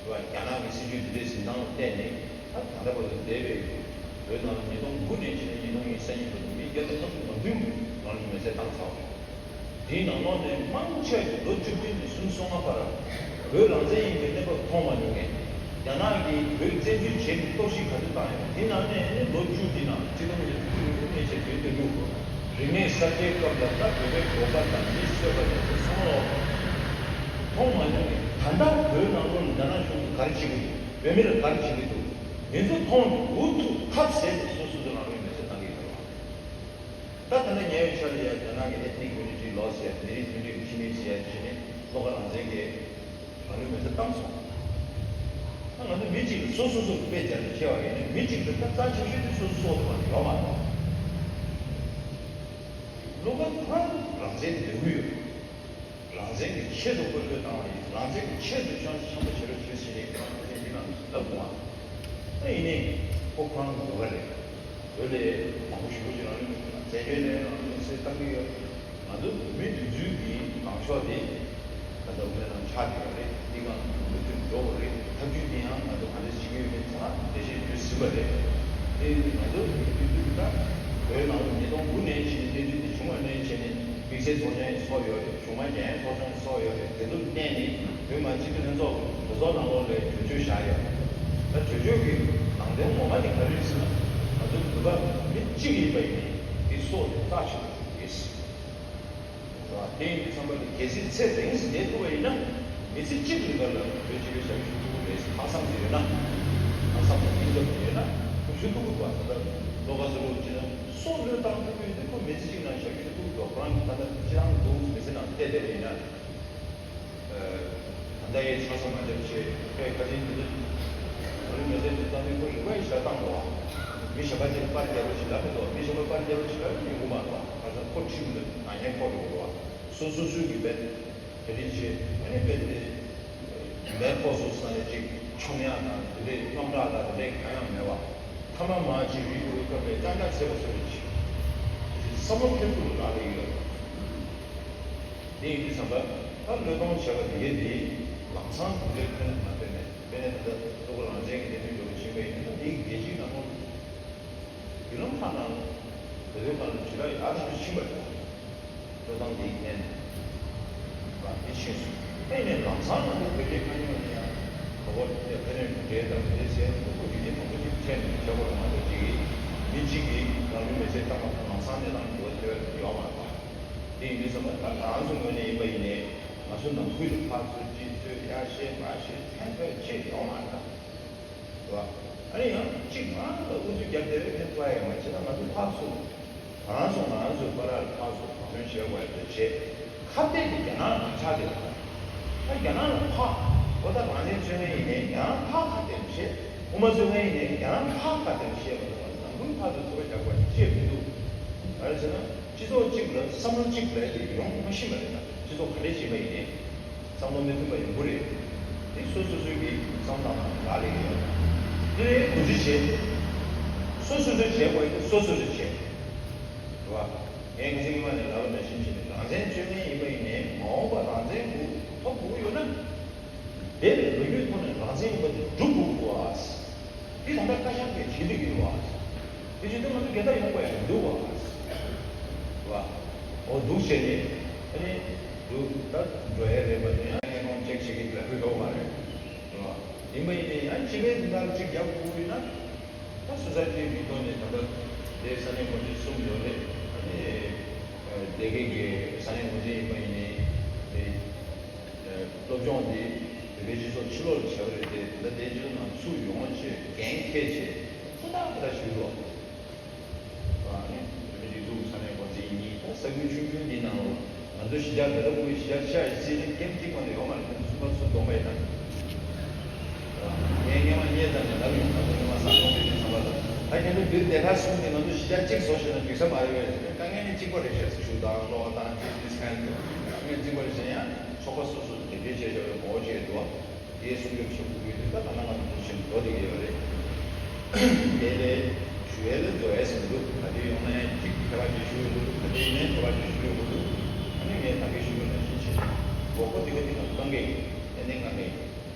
བ། རྒྱ་ནག་གི་སྲིད་ཇུས་དེ་འདྲའི་འཛིན་སྟངས་ལ་བརྟེན་ནས་ད་ད་ལྟ་བར་དུ་འདས་པའི་བོད་ནང་ལ་ཉིས་སྟོང་དགུ་ནས་བྱས་ནས་ཉིས་སྟོང་ཉི་ཤུ་རྩ་གཉིས་བར་དུ་མི་བརྒྱ་དང་ལྔ་བཅུ་ང་བདུན་རང་ལུས་མེར་སྲེག་བཏང་ཚར་བ་རེད། དེའི་ནང་ལོགས་ནས་མང་ཆེ་བ་ལོ་བཅུ་བདུན་ནས་སུམ་ཅུ་སོ་ལྔ་བར་བོད་རང་བཙན་ཡིན་པའི་གནས་བབ་མཐོང་མ་མྱོང་མཁན། རྒྱ་ནག་གིས་བོད་བཙན་འཛུལ་བྱེད་པའི་གཏོར་བཤིག་ག་ཚོད་བཏང་ཡོད། དེ་ནང་ནས་ནི་ལོ་བཅུ་དེ་ནང་ཆིག་སྟོང་དགུ་བརྒྱ་བཅུ་དགུ་ནས་བྱས་བོད་དོན་ལུགས་རིག་གནས་གསར་བརྗེའི་སྐབས་ལ་ད་བོད་པའི་འབྲོག་པ་དང་མི་གསོད་པ་དང་དེ་ཚང་མ་མཐོང་མ་མྱོང་མཁན། ད་ལྟ་བོད་ནང་ལོགས་ལ་རྒྱ་ནག་གཞུང་གིས་ག་རེ་བྱེད་ཀྱི་འདུག་བོད་མིར་ག་རེ་བྱེད་ཀྱི་འདུག་འདི་ཚོ་མཐོང་ནས་འུ་ཐུག་ཐབས་ཟད་ནས་སོ་སོ་སོ་རང་ལུས་མེར་སྲེག་བཏང་གི་ཡོད་རེད་བ། ད་ད་ལྟ་ཉེ་བའི་ཆར་ལ་ཡ་རྒྱ་ནག་གི་ethnic unity law ཟེར་མི་རིགས་མཐུན་སྒྲིལ་གྱི་ཁྲིམས་ཡིག་ཟེར་ཡ་བྱས་ནས་བློ་དགའ་རང་བཙན་གྱིས་རང་ལུས་མེར་སྲེག་བཏང་སོང་། ད་ང་ཚོ་མི་གཅིག་ལ་སོ་སོ་སོ་དཔེ་བྱས་ནས་བཤད་པ་ཡིན་ན་མི་གཅིག་ལ་ད་རྩ་ཆེ་ཤོས་དེ་སོ་སོ་སོ་དང་ཡོད་མ་རེད། བློ་དགའ་ཁོ་རང་རང་བཙན་འདོད་ཀྱི་ཡོད། རང་བཙན་གྱི་ཆེད་དུ་སྐུ་ལུས་བཏང་བ་ཡིན། རང་བཙན་གྱི་ཆེད་དུ་ཆོས་ཆེན་པོ་བྱེད་རོགས་བྱོས་ཟེར་ནས་ཁོ་རང་ཚོ་འདི་ནང་ལབ་དགོས་པ། ད་ཡིན་ནའི་ཁོ་ཁོ་རང་གི་འདོད་པ་རེད། བོད་ལ་མང་པོ་ཞེ་པོ་ཅིག་རང་ལུས་བཙན་བྱོལ་ནས་རང་ལུས་བསད་བཏང་གི་ཡོད། ང་ཚོ་བོད་མི་འདི་ཚོའི་གི་ལངས་ཕྱོགས་དེ་ད་ལྟ་དབུ་མའི་ལམ་ཆགས་བསྡད་ཡོད་རེད། འདི་གང་མུ་མཐུད་འགྲོ་དགོས་རེད། ཐབས་ཇུས་འདི་ཡང་ང་ཚོ་ག་འདྲ་བྱེད་ཀྱི་ཡོད་མེད་ཚང་མ་འགྲེལ་བཤད་ཞུས་ཟིན་པ་རེད། དེ་ཡིན་དུས་ང་ཚོ་བོད་མི་འདི་ཚོ་གི་ད་བོད་ནང་ལ་ཉིས་སྟོང་དགུ་ནས་བྱས་ནས་གནས་ཚུལ་འདི་བྱུང་བ་ནས་བྱས་ནས་དམིགས་བསལ་ཚོགས་ཆེན་ཚོགས་ཡོད་རེད། གཞུང་མང་རྒྱལ་ཡོངས་ཚོགས་ཆེན་ཚོགས་ཡོད་རེད། དེ་ཚོ་བརྟེན་ནས་བོད་མི་མང་སྤྱི་འཐུས་ལྷན་ཚོགས་གྲོས་ཚོགས་ནང་ལོགས་ལ་གྲོས་ཆོད་བཞག་ཡོད། ད་གྲོས་ཆོད་ཀྱི་ནང་དོན་ངོ་མ་དེ་ག་རེ་རེད་ཟེར་ན། ང་ཚོ་བོད་པ་མི་གཅིག་ཡིན་པ་ཡིན་ནའི་དེ་སྲོག་དེ་རྩ་ཆེན་པོ་ཞིག་རེད། རེད་བ། དེ་ཡིན་དུས་ཙམ་པ་ལ་གལ་སྲིད་ཚེ་རིང་ཙམ་བསྡད་ཐུབ་པ་ཡིན་ན་མི་ཚེ་གཅིག་རིང་ག་ལ་བོད་སྤྱི་པའི་ཞབས་ཞུ་ཞུ་ཐུབ་ཀྱི་རེད་ཟེར་ལྷག་བསམ་ཅིག་ཡོད་ན། ལྷག་བསམ་དང་སྙིང་སྟོབས་ཅིག་ཡོད་ན་ཁོ་ཞུ་ཐུབ་ཀྱི་རེད་བ། ད་ལྟ་བློ་དགའ་ཚོ་ལུགས་ཅིག་ན་སྲོག་བློས་བཏང་ཐུབ་ཀྱི་ཡོད་དུས་ཁོ་མི་ཚེ་གཅིག་ནང་ཞབས་ཞུ་ཞུ་ཐུབ་ཀྱི་འདུག་ཁོ་རང་གི་ད་ལྟ་ཕྱི་ནང་འདུག་མི་ཚེ་ནང་བལྟས་བསྡད་པ་ཡིན་ན། ད་ལྟ་ཡའི་ཆང་ས་མ་བརྒྱབ་བྱས་དཔེ་བཀའ་དྲིན་དེ་ཚོ་རང་ལུས་མེར་སྲེག་དེ་བཏང་དུས་ཁོ་རིག་པ་ཡི་ཞག་བཏང་འདུག་བ། མི་གཞན་པ་ཅིག་ལ་པར་རྒྱག་རོགས་བྱེད་ལབ་མི་འདུག་མི་གཞན་པ་པར་རྒྱག་རོགས་བྱེད་ལབ་ཡོང་གི་མ་རེད་བ། ཁ་སང་ཁོ་ཁྲིམས་ལ་ནག་ཉེས་ཕོག་འགྲོ་གི་རེད་བ། སོ་སོ་སོའི་གི་བེད་ག་དེ་བྱེད་ཨ་ནི་བེད་དེ་མེད་ཕོག་སོང་ས་ནས་ཅིག་མཆོང་ཡག་དང་དེ་འདྲའི་རྙོག་དྲ་དང་དེ་འདྲའི་གང་ཡང་མེད་བ། ཐ་མ་མ་ཅིག་རིག་རུ་སྐབས་ལས་ཀྱང་ཀྱང་ཚེ་བ་སོ་རེ་ཅིག་བསམ་བློ་ཁྱོད་ཚོ་ལ་རག་ལས་ཡོད། དེ་ཡིན་དུས་ཙམ་པ་ད་བློས་གཏོང་བྱས་པ་དེ་གས་དེ་ལམ་སང་དེ་འདྲའི་ཕན་མ་ཐོན་ནས་དཔེར་ན་ད་ལྟ་ལྟོ་གོས་རང་བཙན་གྱི་ལས་དོན་སྐྱོ་བོ་ཕྱིན་པ་ཡིན་ན་དེའི་རྒྱལ་སྤྱིའི་ནང་ལོགས་བརྒྱུད་ལམ་ཁག་ནང་བོད་དོན་སྒང་ལ་དྲིལ་བསྒྲགས་ཡག་ཤོས་ཕྱིན་པ་རེད། བློས་བཏང་དེའི་ཐད་ནས་ལ་དེ་ཕྱིན་སོང་། དེ་ནས་ལམ་སང་ང་ཚོ་བོད་རྒྱའི་དཀའ་རྙོག་ནི་ཡང་ག་བོ་དེ་ཕན་ནུས་འབྲེལ་དང་དེ་ཟེར་ཁོ་ཁོ་རྒྱུ་རྐྱེན་མང་པོ་ཞིག་འཕྲད་ནས་བྱ་བ་ལ་ང་ཚོ་གཅིག་གིས་མི་གཅིག་གིས་རང་ལུས་མེར་སྲེག་བཏང་བ་དང་ལམ་སང་གནས་སྟངས་འགྱུར་བ་ཐེབས་ཡོད་མ་རེད་པ། དེ་ཡིན་དུས་ཙམ་པ་ད་ང་རང་ཚོ་ངོས་ནས་ཡིན་པ་ཡིན་ནའི་ང་ཚོ་ནང་ཁུལ་ལ་ཕར་ཚུར་གཅིག་ཚོད་ཡར་བཤད་མར་བཤད་ཕན་ཐོགས་ཆེ་ཡོད་མ་རེད་ད། རེད་བ། ཨ་ནི་ཡང་གཅིག་མང་ལ་ཨུ་ཚུགས་རྒྱབ་བསྡད་པའི་ཕན་ཐོགས་ཡོད་མ་རེད། བྱས་ཙང་ང་ཚོ་ཕར་ཚུར་ང་རང་ཚོ་ང་རང་ཚོའི་བར་ལ་ཕར་ཚུར་གོ་མཚོན་བྱེད་དགོས་ཡ་དེ་བྱས། ཁ་གཏད་དེ་རྒྱ་ནག་ནང་ཆགས་བསྡད་པ་རེད། ད་རྒྱ་ནག་ལ་ཕར་འོ་ད་རང་བཙན་རྩོད་མཁན་ཡིན་ནའི་རྒྱ་ནག་ཕར་ཁ་གཏད་ནས་བཤད། དབུ་མ་རྩོད་མཁན་ཡིན་ནའི་རྒྱ་ནག་ཕར་ཁ་གཏད་ནས་བཤད་པ་དང་ནང་ཁུལ་ཕར་ཚུར་རྩོད་པ་རྒྱག་དགོས་ཡ་ཅི་ཡང་མི་འདུག་ག་རེ་ཟེར་ན། སྤྱི་ཚོགས་གཅིག་ལ་བསམ་བློ་གཅིག་ལ་དེ་ཡོང་མ་ཤེས་པ་རེད་ད། སྤྱི་ཚོགས་ག་འདྲས་བྱེད་པ་ཡིན་ནའི་བསམ་བློ་མི་མཐུན་པ་ཡོང་གི་རེད། དེ་སོ་སོ་སོའི་གི་བསམ་བློ་དང་ལག་ལེན་ཡོད། དེ་ལས་གུ་རྩི་བྱེད། སོ་སོ་སོས་བྱེད་དགོས་ཡ་དེ་སོ་སོ་སོས་བྱེད། རེད་བ། ངས་ཁ་སང་ཉི་མ་ནས་ལབ་པ་ནང་བཞིན་བྱས་ནས་རང་བཙན་རྩོད་མཁན་ཡིན་པ་ཡིན་ནའི་མ་འོངས་པ་རང་བཙན་དགོས་ཐོབ་དགོས་ཀྱི་ཡོད་ན། འདས་པའི་ལོ་རྒྱུས་ཐོག་ནས་རང་བཙན་ཡིན་པ་དེ་སྒྲུབ་དགོས་ཀྱི་འདུག་བ། དེ་ད་ལྟ་བཀའ་ཤག་གིས་བྱེད་བསྡད་ཀྱི་འདུག་བ། དེ་བྱེད་དུས་ང་ཚོ་འགལ་ཟླ་ཡོང་དགོས་ཡ་མི་འདུག་བ། བ། འོ་འདུག་བྱས་ནས་ཨ་ནི་ འདུག་ད་འགྲོ་ཡ་རེད་པ། དེ་ཡང་ངས་ཁོང་ཅེག་བྱེད་ཀྱི་ལབ་ཡོད་མ་རེད། རེད་བ། ཡིན་པ་ཡིན་ནའི་ཡང་སྤྱི་པའི་འདི་ལྟར་ཅིག་རྒྱབ་དགོས་ཀྱི་ཡོད་ན། ད་སོ་སའི་ཊིའི་མིང་ཐོག་ནས་ད་ལྟ་དེ་ས་གནས་འགོ་འཛིན་གསུམ་ཡོད་རེད། ཨ་ནི་སྡེ་དགེ་གི་ས་གནས་འགོ་འཛིན་ཡིན་པ་ཡིན་ནའི་དེ་སློབ་སྦྱོང་འདི་བོད་པའི་སྤྱི་ཚོགས་ཕྱི་ལོགས་ལ་བྱས་པ་རེད་དེ། ད་ལྟ་དེ་སྤྱི་ཚོགས་ནང་ཚུར་ཡོང་བྱས་འགན་འཁྱེར་བྱས་ཧུར་ཐག་ཧུར་ཐག་ཞུས་རོགས། ཨ་ནི་བོད་མིའི་སྒྲིག་འཛུགས་ས་གནས་འགོ་འཛིན་གཉིས་ད་ས་ཁུལ་ཆུང་ཆུང་འདི་ནང་ལོགས་ང་ཚོ་གཞིས་ཆགས་འདི་ལ་ཁོའི་གཞིས་ཆགས་ཤ་ཡི་སྲིད་ནི་ཀེམ་གཅིག་མ་གཏོགས་ཡོད་མ་རེད། སུ་མ་སུ་གདོང་པ་ཡིན་ན། ངས་སྔོན་མ་བརྙན་བཏང་ནས་ལབ་ཡོང་། ད་ཚོ་སྔོན་མ་ས་ཁོངས་དེ་ཚང་མ་ལ་ད་ཁྱེད་ཚོ་འདིར་བསྡད་ཁ་གསུམ་ནས་ང་ཚོ་གཞིས་ཆགས་གཅིག་བཟོ་བྱས་ན་འགྲིག་ས་མ་རེད་པས། དཀའ་ངལ་ནི་གཅིག་པ་རེད་ཤག་ཆུ་དང་གློག་དང་དེ་དེ་ཚོ་གང་ཡིན་དཀའ་ངལ་གཅིག་པ་རེད་ཤག་ཡང་ཚོགས་པ་སོ་སོ་དེ་འདྲའི་བྱས་བྱས་པའི་གོ་བྱས་འདུག་དེའི་སྲུང་སྐྱོབ་བྱེད་དགོས་ཀྱི་འདུག་ད་ད་ལྟ་ང་ཚོ་བཞིན་འགྲོ་བསྡད་ཀྱི་ཡོད་རེད། དེ་ལས་ཞུ་ཡས་ལ་འགྲོ་ཡས་མི་འདུག་ག་དུས་ཡོང་ན་ཡང་གཅིག་ཁྱད་པར་ཅིག་ཞུ་ཡོང་གི་འདུག་ག་དུས་ཡིན་ནའི་ཁྱད་པར་ཅིག་ཞུ་ཡོང་གི་འདུག་ཨ་ནི་ངས་ད་གིན་ཞུ་བ་ནང་བཞིན་བྱས་ནས་མགོ་སྐོར་དེ་ག་དེ་ང་ཚོ་གཏོང་གི་ཡིན། ཏན་ཏན་གཏོང་གི་ཡིན།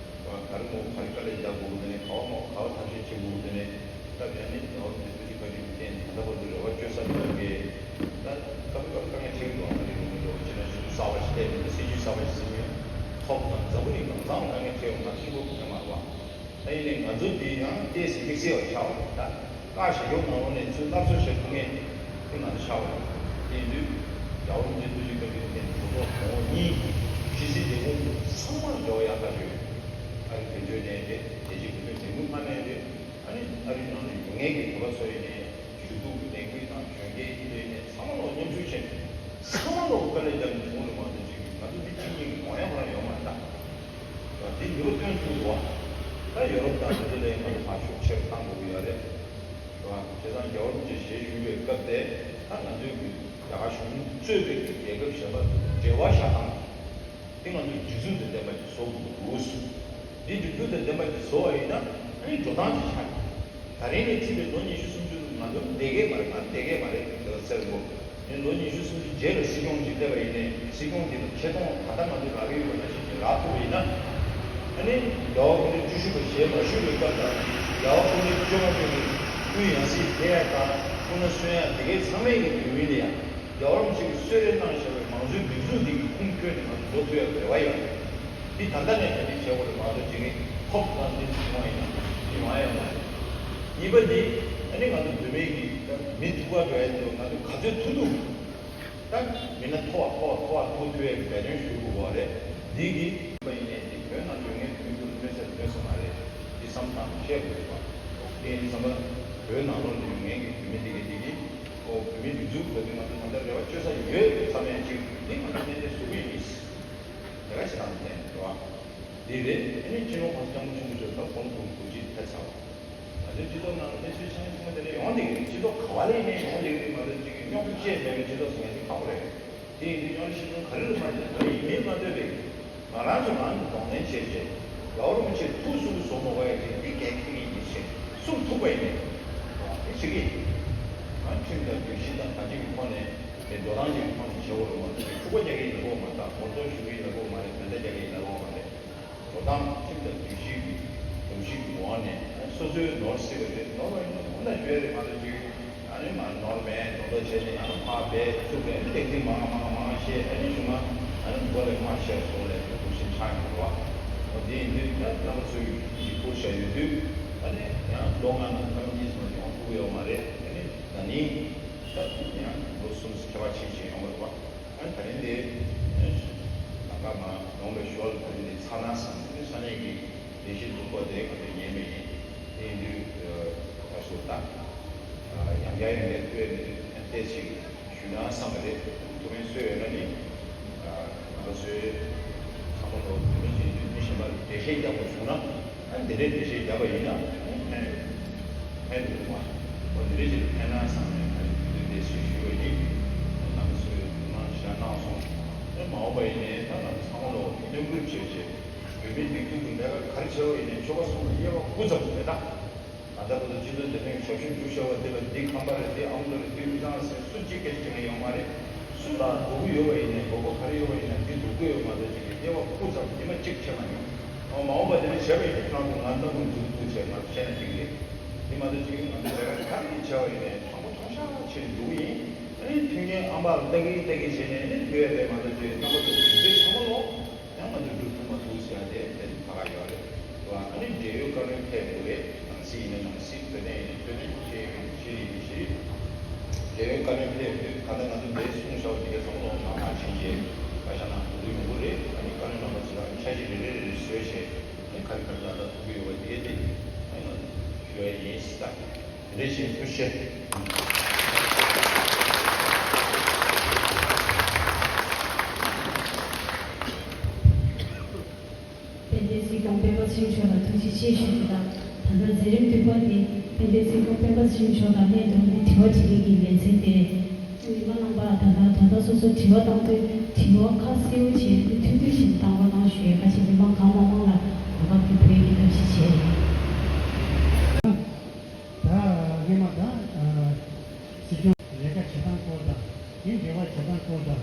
ག་རེ་མོ་ག་རེ་དཀའ་ལས་རྒྱག་དགོས་ཀྱི་འདུག་ནས། ག་བ་མོ་ག་བ་ཐབས་ཤེས་བྱེད་དགོས་ཀྱི་འདུག་ནས། སྐབས་ཡང་ནི་རྒྱལ་བ་རིན་པོ་ཆེ་ཐུགས་རྗེ་བཀའ་དྲིན་གྱི་རྐྱེན་ད་ལྟ་བར་དུ་རེ་བ་བཅོལ་ས་མེད་པའི། ད་སྐབས་སྐབས་དཀའ་ངལ་འཕྲད་ཀྱི་འདུག་ང་རང་ཡོང་གི་འདུག་ཅེས་ན་གཞུང་གསར་པ་ཞིག་བལྟས་ནས་སྲིད་ཇུས་གསར་པ་ཞིག་འཛིན་ཡོད། ཐོབ་དང་འཛམ་བུ་གླིང་གང་ཚང་དཀའ་ངལ་འཕྲད་ཡོང་ན་ཤིན་ཏུ་ཡོད་མ་རེད་པ། ད་ཡིན་ནའི་ང་ཚོ་འདི་ཡང་ཏོག་ཙམ་དམིགས་བསལ་བ་ཆགས་པ་རེད། ད་བཀའ་ཞེ་ཁྱོག་ནང་ལོགས་ནས་ཚུར་སླར་གསོ་བྱེད་ཐུབ་མཁན་དེ་ང་ཚོ་ཆགས་པ་རེད། དེ་ཡིན་དུས་རྒྱལ་བ་རིན་པོ་ཆེ་ཐུགས་རྗེ་བཀའ་དྲིན་ལྡན་གྲོས་ཚོགས་གོང་འོག་གཉིས་ཕྱི་སྲིད་ལས་ཁུངས་ཚང་མར་འབྲེལ་བ་ཡག་ཐག་ཆོད་ཡོད། ཨ་རི་དོན་གཅོད་ནས་རེད། རྒྱལ་སྤྱིའི་བོད་དོན་ལས་ཁུངས་ཁག་ནས་རེད། ཨ་ནི་ཨ་རིའི་ནང་ལ་ཡོད་མཁན་གྱི་བོད་པ་ཚོ་ཡིན་ནའི་ཞུ་གཏུག་གི་ལས་འགུལ་དང་གཞོན་སྐྱེས་ཡིན་པ་ཡིན་ནའི་ཚང་མ་ལོག་མཉམ་ཞུགས་བྱས་ནས་ཚང་མ་ལོག་དཀའ་ལས་བརྒྱབ་ནས་ཚོགས་རེ་མ་གཏོགས་ཅིག་ང་ཚོ་འདི་གཅིག་གཉིས་ཀྱི་དགོངས་ཡ་ཁོ་རང་ཡོད་མ་རེད་ད། འདི་མྱུར་བཏོན་ཐུབ་འདུག་བ། ད་ཡོ་རོབ་དང་འདི་ཚོ་ལས་ང་ཚོ་ཕར་ཕྱོགས་ཆེར་བཏང་དགོས་ཀྱི་ཡོད་རེད། རེད་བ། བྱས་ཙང་རྒྱལ་བ་རིན་པོ་ཆེ་ཞལ་བཞུགས་པའི་སྐབས་དེ་ད་ང་ཚོའི་གི་རྒྱ་གར་གཞུང་གཙོས་པའི་གི་རྒྱལ་ཁབ་གཞན་པ་འབྲེལ་བ་བཞག་སྟངས། འདི་ང་ཚོས་སྒྲིག་འཛུགས་དང་ལྡན་པ་ཞིག་བཟོ་དགོས་འདུག་འདི་སྒྲིག་འཛུགས་དང་ལྡན་པ་ཞིག་བཟོ་བ་ཡིན་ན་ཨ་ནི་འགྲོ་སྟངས་ཅིག་ཆགས་ཀྱི། ད་རིང་ནས་བརྩིས་པའི་ལོ་ཉི་ཤུ་སུམ་ཅུ་ང་ཚོ་བསྡད་ཀྱི་མ་རེད། ང་བསྡད་ཀྱི་མ་རེད། དེ་ལ་ཟེར་དགོས། ཨ་ནི་ལོ་ཉི་ཤུ་སུམ་ཅུ་རྗེས་ལ་སྲིད་སྐྱོང་ཅིག་སླེབས་པ་ཡིན་ནའི་སྲིད་སྐྱོང་དེ་ལ་ཆེ་མཐོང་ད་ལྟ་ང་ཚོ་རག་གི་ཡོད་པ་ནང་བཞིན་ཅིག་རག་ཐུབ་པ་ཡིན་ན། ཨ་ནི་རྒྱལ་བ་སྐུ་ཕྲེང་བཅུ་བཞི་པ་ཞལ་མ་བཞུགས་པའི་སྐབས་དང་རྒྱལ་བ་སྐུ་ཕྲེང་བཅོ་ལྔ་པའི་སྐུའི་ཡང་སྲིད་ཕེབས་ཡ་དང་སྐུ་ན་གསོན་ཡ་དེ་གའི་ཚང་མའི་གི་དུས་ཡུན་ལ་ཡང་། རྒྱལ་བ་རིན་པོ་ཆེ་གིས་གསོལ་རས་གནང་བཞག་པའི་མང་གཙོའི་སྒྲིག་འཛུགས་འདི་གི་ཁུངས་འཁྱོལ་ནས་ང་ཚོ་འགྲོ་ཐུབ་ཡག་རེ་བ་ཡོད། འདི་ད་ལྟ་ནས་ག་འདི་བྱེད་དགོས་རེད་མ་གཏོགས་ཅིག་ནི་ཐོབ་དང་འདི་བྱུང་བ་ཡིན་ན་འདི་མ་ཡོང་བ་རེད། གཉིས་པ་འདི་ཨ་ནི་ང་ཚོ་བོད་མི་གི་མི་ཐུག་པ་འགྲོ་ཡ་འདི་ང་ཚོ་ག་ཚོད་ཐུག་ཐུབ། ད་མི་སྣ་མཐོ་བ་མཐོ་བ་མཐོ་བ་ཐུག་ཐུབ་ཡ་གི་འབད་བརྩོན་ཞུ་དགོས་པ་རེད། འདི་གི་པ་ཡིན་ནའི་འདི་བོད་ནང་ཡོད་མཁན་བོད་མི་ཚོ་ལ་གནོད་ས་གནོད་ས་མ་རེད། འདི་བསམ་བཏང་བཤད་དགོས་པ། དེ་ཡིན་བསམ་པ་བོད་ནང་ལོགས་ལ་ཡོད་མཁན་གི་བོད་མི་འདི་གི་འདི་གི་ཨོ་བོད་མིའི་སྒྲིག་འཛུགས་ད་དུང་ང་ཚོ་ད་ལྟ་རེ་བ་བཅོལ་ས་ཡོད་བསམ་ཡ་ཅིག་འདི་ང་ཚོ་ཏན་ཏན་བཟོ་གི་ཡིན། དེ་ག་ཞིག་དང་ལྡན་རེད་བ། འདི་རེད། ཨ་ནི་སྤྱི་ནོར་གོང་ས་སྐྱབས་མགོན་ཆེན་པོ་མཆོག་ད་དགུང་དགུང་དགུ་བཅུ་ཐལ་ཚར་བ། ང་ཚོའི་སྤྱི་ཚོགས་ནང་ལ་གནས་ཚུལ་ཆ་ཚང་ཆུང་མ་དེ་འདྲ་ཡོང་བསྡད་ཀྱི་རེད། སྤྱི་ཚོགས་ག་བ་ལ་ཡིན་ནའི་ཡོང་བསྡད་ཀྱི་རེད། ང་ཚོ་གཅིག་གི་རྙོག་དྲ་བཅས་མེད་པའི་སྤྱི་ཚོགས་ཟེར་མཁན་དེ་ཁག་པོ་རེད། དེ་ཡིན་དུས་རྙོག་དྲ་ཞིག་ཀུན་ག་རེ་ལ་མ་བརྟེན་ད་ཡིན་མིན་མ་ལྟོས་པའི་ང་རང་ཚོ་རང་གི་གདོང་ལེན་བྱས་རྗེས་རྒྱལ་བ་རིན་པོ་ཆེ་ཐུགས་གསོ་གི་བཟོ་མ་དགོས་ཡ་ཅིག་འདི་གལ་ཁེ་ངེས་ཡིན་ཞེས་གསུངས་ཐུབ་པ་ཡིན་ནའི་དེ་བྱེད་ཀྱི་ཡིན། ང་ཁྲིམས་དང་སྒྲིག་གཞི་དང་གང་ཅིའི་ཐོག་ནས་མི་འགྲོ་སྟངས་ཅིག་གི་ཐོག་ནས་བྱེད་དགོས་རེད་མ་གཏོགས་ཕྱུག་པོ་རྒྱག་གི་ཡིན་ལབ་དགོས་མ་རེད། ངོ་རྒོལ་ཞུ་གི་ཡིན་ལབ་དགོས་མ་རེད། དོན་དག་རྒྱག་གི་ཡིན་ལབ་དགོས་མ་རེད། འགྲོ་སྟངས་ཁྲིམས་དང་སྒྲིག་གཞི་གི་སྒྲོམ་གཞི་གི་འོག་ནས་སོ་སོའི་ནོར་སྲིད་པ་རེད། ནོར་བ་ཡིན་ན་ཁོང་དང་ཞུ་ཡ་རེད་མ་གཏོགས་ཅིག་ཨ་ནི་མ་ནོར་མེད་མདོག་མདོག་བྱས་ནས་ཨ་ནི་ཕར་བས་བཙུགས་པའི་བསྟན་འཛིན་མང་མང་མང་བཤད། ཨ་ནི་གཞུག་མ་ཨ་ནི་མགོ་ལ་ཕར་བཤད་སོང་ལས་ཀྱི་སྐུ་ཞབས་ཆགས་ཡོང་བ། འོ་དེ་ཡིན་དུས་ད་རྣམ་པ་ཚོས་ཀྱི་སྐུ་ཞབས་ཡོད་དུས་ཨ་ནི་ཡང་ལོ་ལྔ་ནང་ཐེངས་གཉིས་སོང་ཡོང་ཐུབ་ཡོད་མ་རེད། ཨ་ནི་ད་ནི་ད་ཡང་ལོ་གསུམ་ཁྱད་པར་ཕྱིན་ཕྱིན་ཡོང་བ་རེད་བ། ཨ་ནི་ད་རིང་དེ་ལམ་ཁ་མ་ཡོང་བའི་ཞོར་ལ་ད་རིང་དེ་ཚར་ན་བསམ་ནས་ས་གནས་ཀྱི་ལས་གཞི་འཛུགས་སྐོར་དེ་ག་ཚོད་ཉན་པ་ཡིན། དེ་ཡིན་དུས་ད་སོ་ད་ཡང་བསྐྱར་ཡོང་བའི་ཐུགས་ཡོད་མེད་དུས་ཐེངས་གཏད་ཞིག་ཞུས་ན་བསམ་པ་རེད། ཐུགས་ཕན་གསོས་ཡོད་ན་ནི་ང་ཚོའི་ཚང་མ་ལོ་བོད་མི་སྤྱི་འཐུས་མི་གཞན་པ་ལ་འགྲེལ་བཤད་རྒྱག་དགོས་བྱུང་ན། ཨ་འདི་འདྲའི་འགྲེལ་བཤད་བརྒྱབ་པ་ཡིན་ན་ཕན་ཕན་འདུག་མ། འོ་འདི་འདྲའི་ཞིག་ཕན་ན་བསམ་ནས་ང་ཚོས་དུས་དེ་ཞིག་ཞུས་པ་ཡིན། ནང་སོས་གནང་ཞེས་གནང་སོང་། ཨེ་མ་འོངས་པ་ཡིན་ནའི་ད་ང་ཚོ་ཚང་མ་ལོ་མཉམ་སྐུལ་བྱས་བྱས་བོད་མིའི་སྒྲིག་འཛུགས་ཀྱི་ལས་ཀ་ག་རེ་བྱས་པ་ཡིན་ནའི་ཆོལ་ཁ་གསུམ་ལ་དབྱེ་བ་དགུ་ཙམ་མེད་ད། ད་ལྟ་བར་དུ་སྤྱི་ཚོགས་འདི་ནས་ཞབས་ཞུ་ཞུ་བྱ་བ་འདི་ལ་འདི་ཁམས་པ་རེད། འདི་ཨ་མདོ་རེད། འདི་དབུས་གཙང་ཟེར་སུ་གཅིག་སྐད་ཆ་དྲིས་མཁན་ཡོད་མ་རེད། སུ་ལ་དགོས་ཀྱི་ཡོད་པ་ཡིན་ནའི་དགོས་མཁོ་ག་རེ་ཡོད་པ་ཡིན་ན་འདི་འདུག་གི་ཡོད་མ་གཏོགས་ཅིག་གི་དབྱེ་བ་དགུ་ཙམ་ཉི་མ་གཅིག་ཕྱེ་མ་མྱོང་། འོ་མ་འོངས་པ་འདི་འདྲ་བྱས་པ་ཡིན་ན་ཁྱེད་རང་ཚོ་ང་སྣ་ཁུག་འདུག་འདུག་བྱས་ང་བཤད་ན་འགྲིག་གི་རེད། འདི་མ་གཏོགས་ཅིག་ང་ཚོ་ལས་ཀ་ག་རེ་བྱས་པ་ཡིན་ནའི་དྲང་པོ་དྲང་བཞག་བྱས་ནས་འགྲོ་གི་ཡིན། ཨ་ནི་མཐུན་རྐྱེན་ཨ་མར་ལྟ་གིན་ལྟ་གིན་བྱས་ནས་ནི་ཕུལ་བས་མ་གཏོགས་དེ་རྣམ་པ་ཚོ་དུས་ཚོད་ཚང་མ་ལོག་ཡང་མ་འདུག་འགྲུབ་ཐུབ་མ་ཐུབ་ཟེར་ཡ་དེ་དེ་ཕ་ག་ཡོད་རེད། ཨ་ནི་འབྲེལ་ཡོད་བཀའ་བློན་ཕེབས་དགོས་རེད། ནང་སྲིད་ཡིན་ན་ནང་སྲིད། བོད་དོན་ཡིན་ན་བོད་དོན། ཤེས་ཡོན་ཤེས་རིག་ཡིན་ན་ཤེས་རིག་འབྲེལ་ཡོད་བཀའ་བློན་ཕེབས་དུས་ག་ད་ང་ཚོ་འདས་གསུངས་བཞག་པ་དེ་ག་ཚང་མ་ལོག་མ་མ་ཕྱིན་རྗེས་བཀའ་ཤག་ནང་གོ་སྒྲིག་ཡོང་གི་རེད། ཨ་ནི་བཀའ་བློན་རྣམ་པ་ཚོ་ལ་འཆར་གཞི་རེ་རེ་རེ་རེ་བཟོས་བྱས་ཨ་ནི་ག་རེ་ག་རེ་ལ་ད་ཐུག་གི་ཡོད་པ་དེ་དེ་ཨ་ནི་ང་ཚོ་ཞུ་ཡ་ཡིན་ཟེར། ད་དེ་འདྲ་བྱས་ཐུགས་རྗེ་ཆེ། དཔལ་ལྡན་སྲིད་སྐྱོང་སྤེན་པ་ཚེ་རིང་མཆོག་ལ་ཐུགས་རྗེ་ཆེ་ཞུ་རྒྱུ་དང་། ད་ལྟ་མཛད་རིམ་བདུན་པ་འདི་དཔལ་ལྡན་སྲིད་སྐྱོང་སྤེན་པ་ཚེ་རིང་མཆོག་དང་ལྷན་དུ་འདི་དྲི་བ་དྲིས་ལན་གྱི་ལེ་ཚན་ཏེ། མི་མང་རྣམ་པ་ད་ལྟ་ད་ལྟ་སོ་སོ་དྲི་བ་བཏང་དུས་དྲི་བ་ཁ་གསལ་པོ་བྱས་ཏེ་ཐུང་ཐུང་ཞིག་བཏང་རོགས་གནང་ཞུ་ཡས། བཀའ་སྤྱི་མི་མང་གང་མང་མང་ལ་གོ་སྐབས་འདི་ཕུལ་གྱི་ཐབས་ཤེས་བྱས། ད་སྔོན་མ་ད་སྲིད་སྐྱོང་ལས་ཀ་བྱེད་སྟངས་སྐོར་དང་། དེ་འབྲེལ་བ་བྱེད་སྟངས་སྐོར་དང་།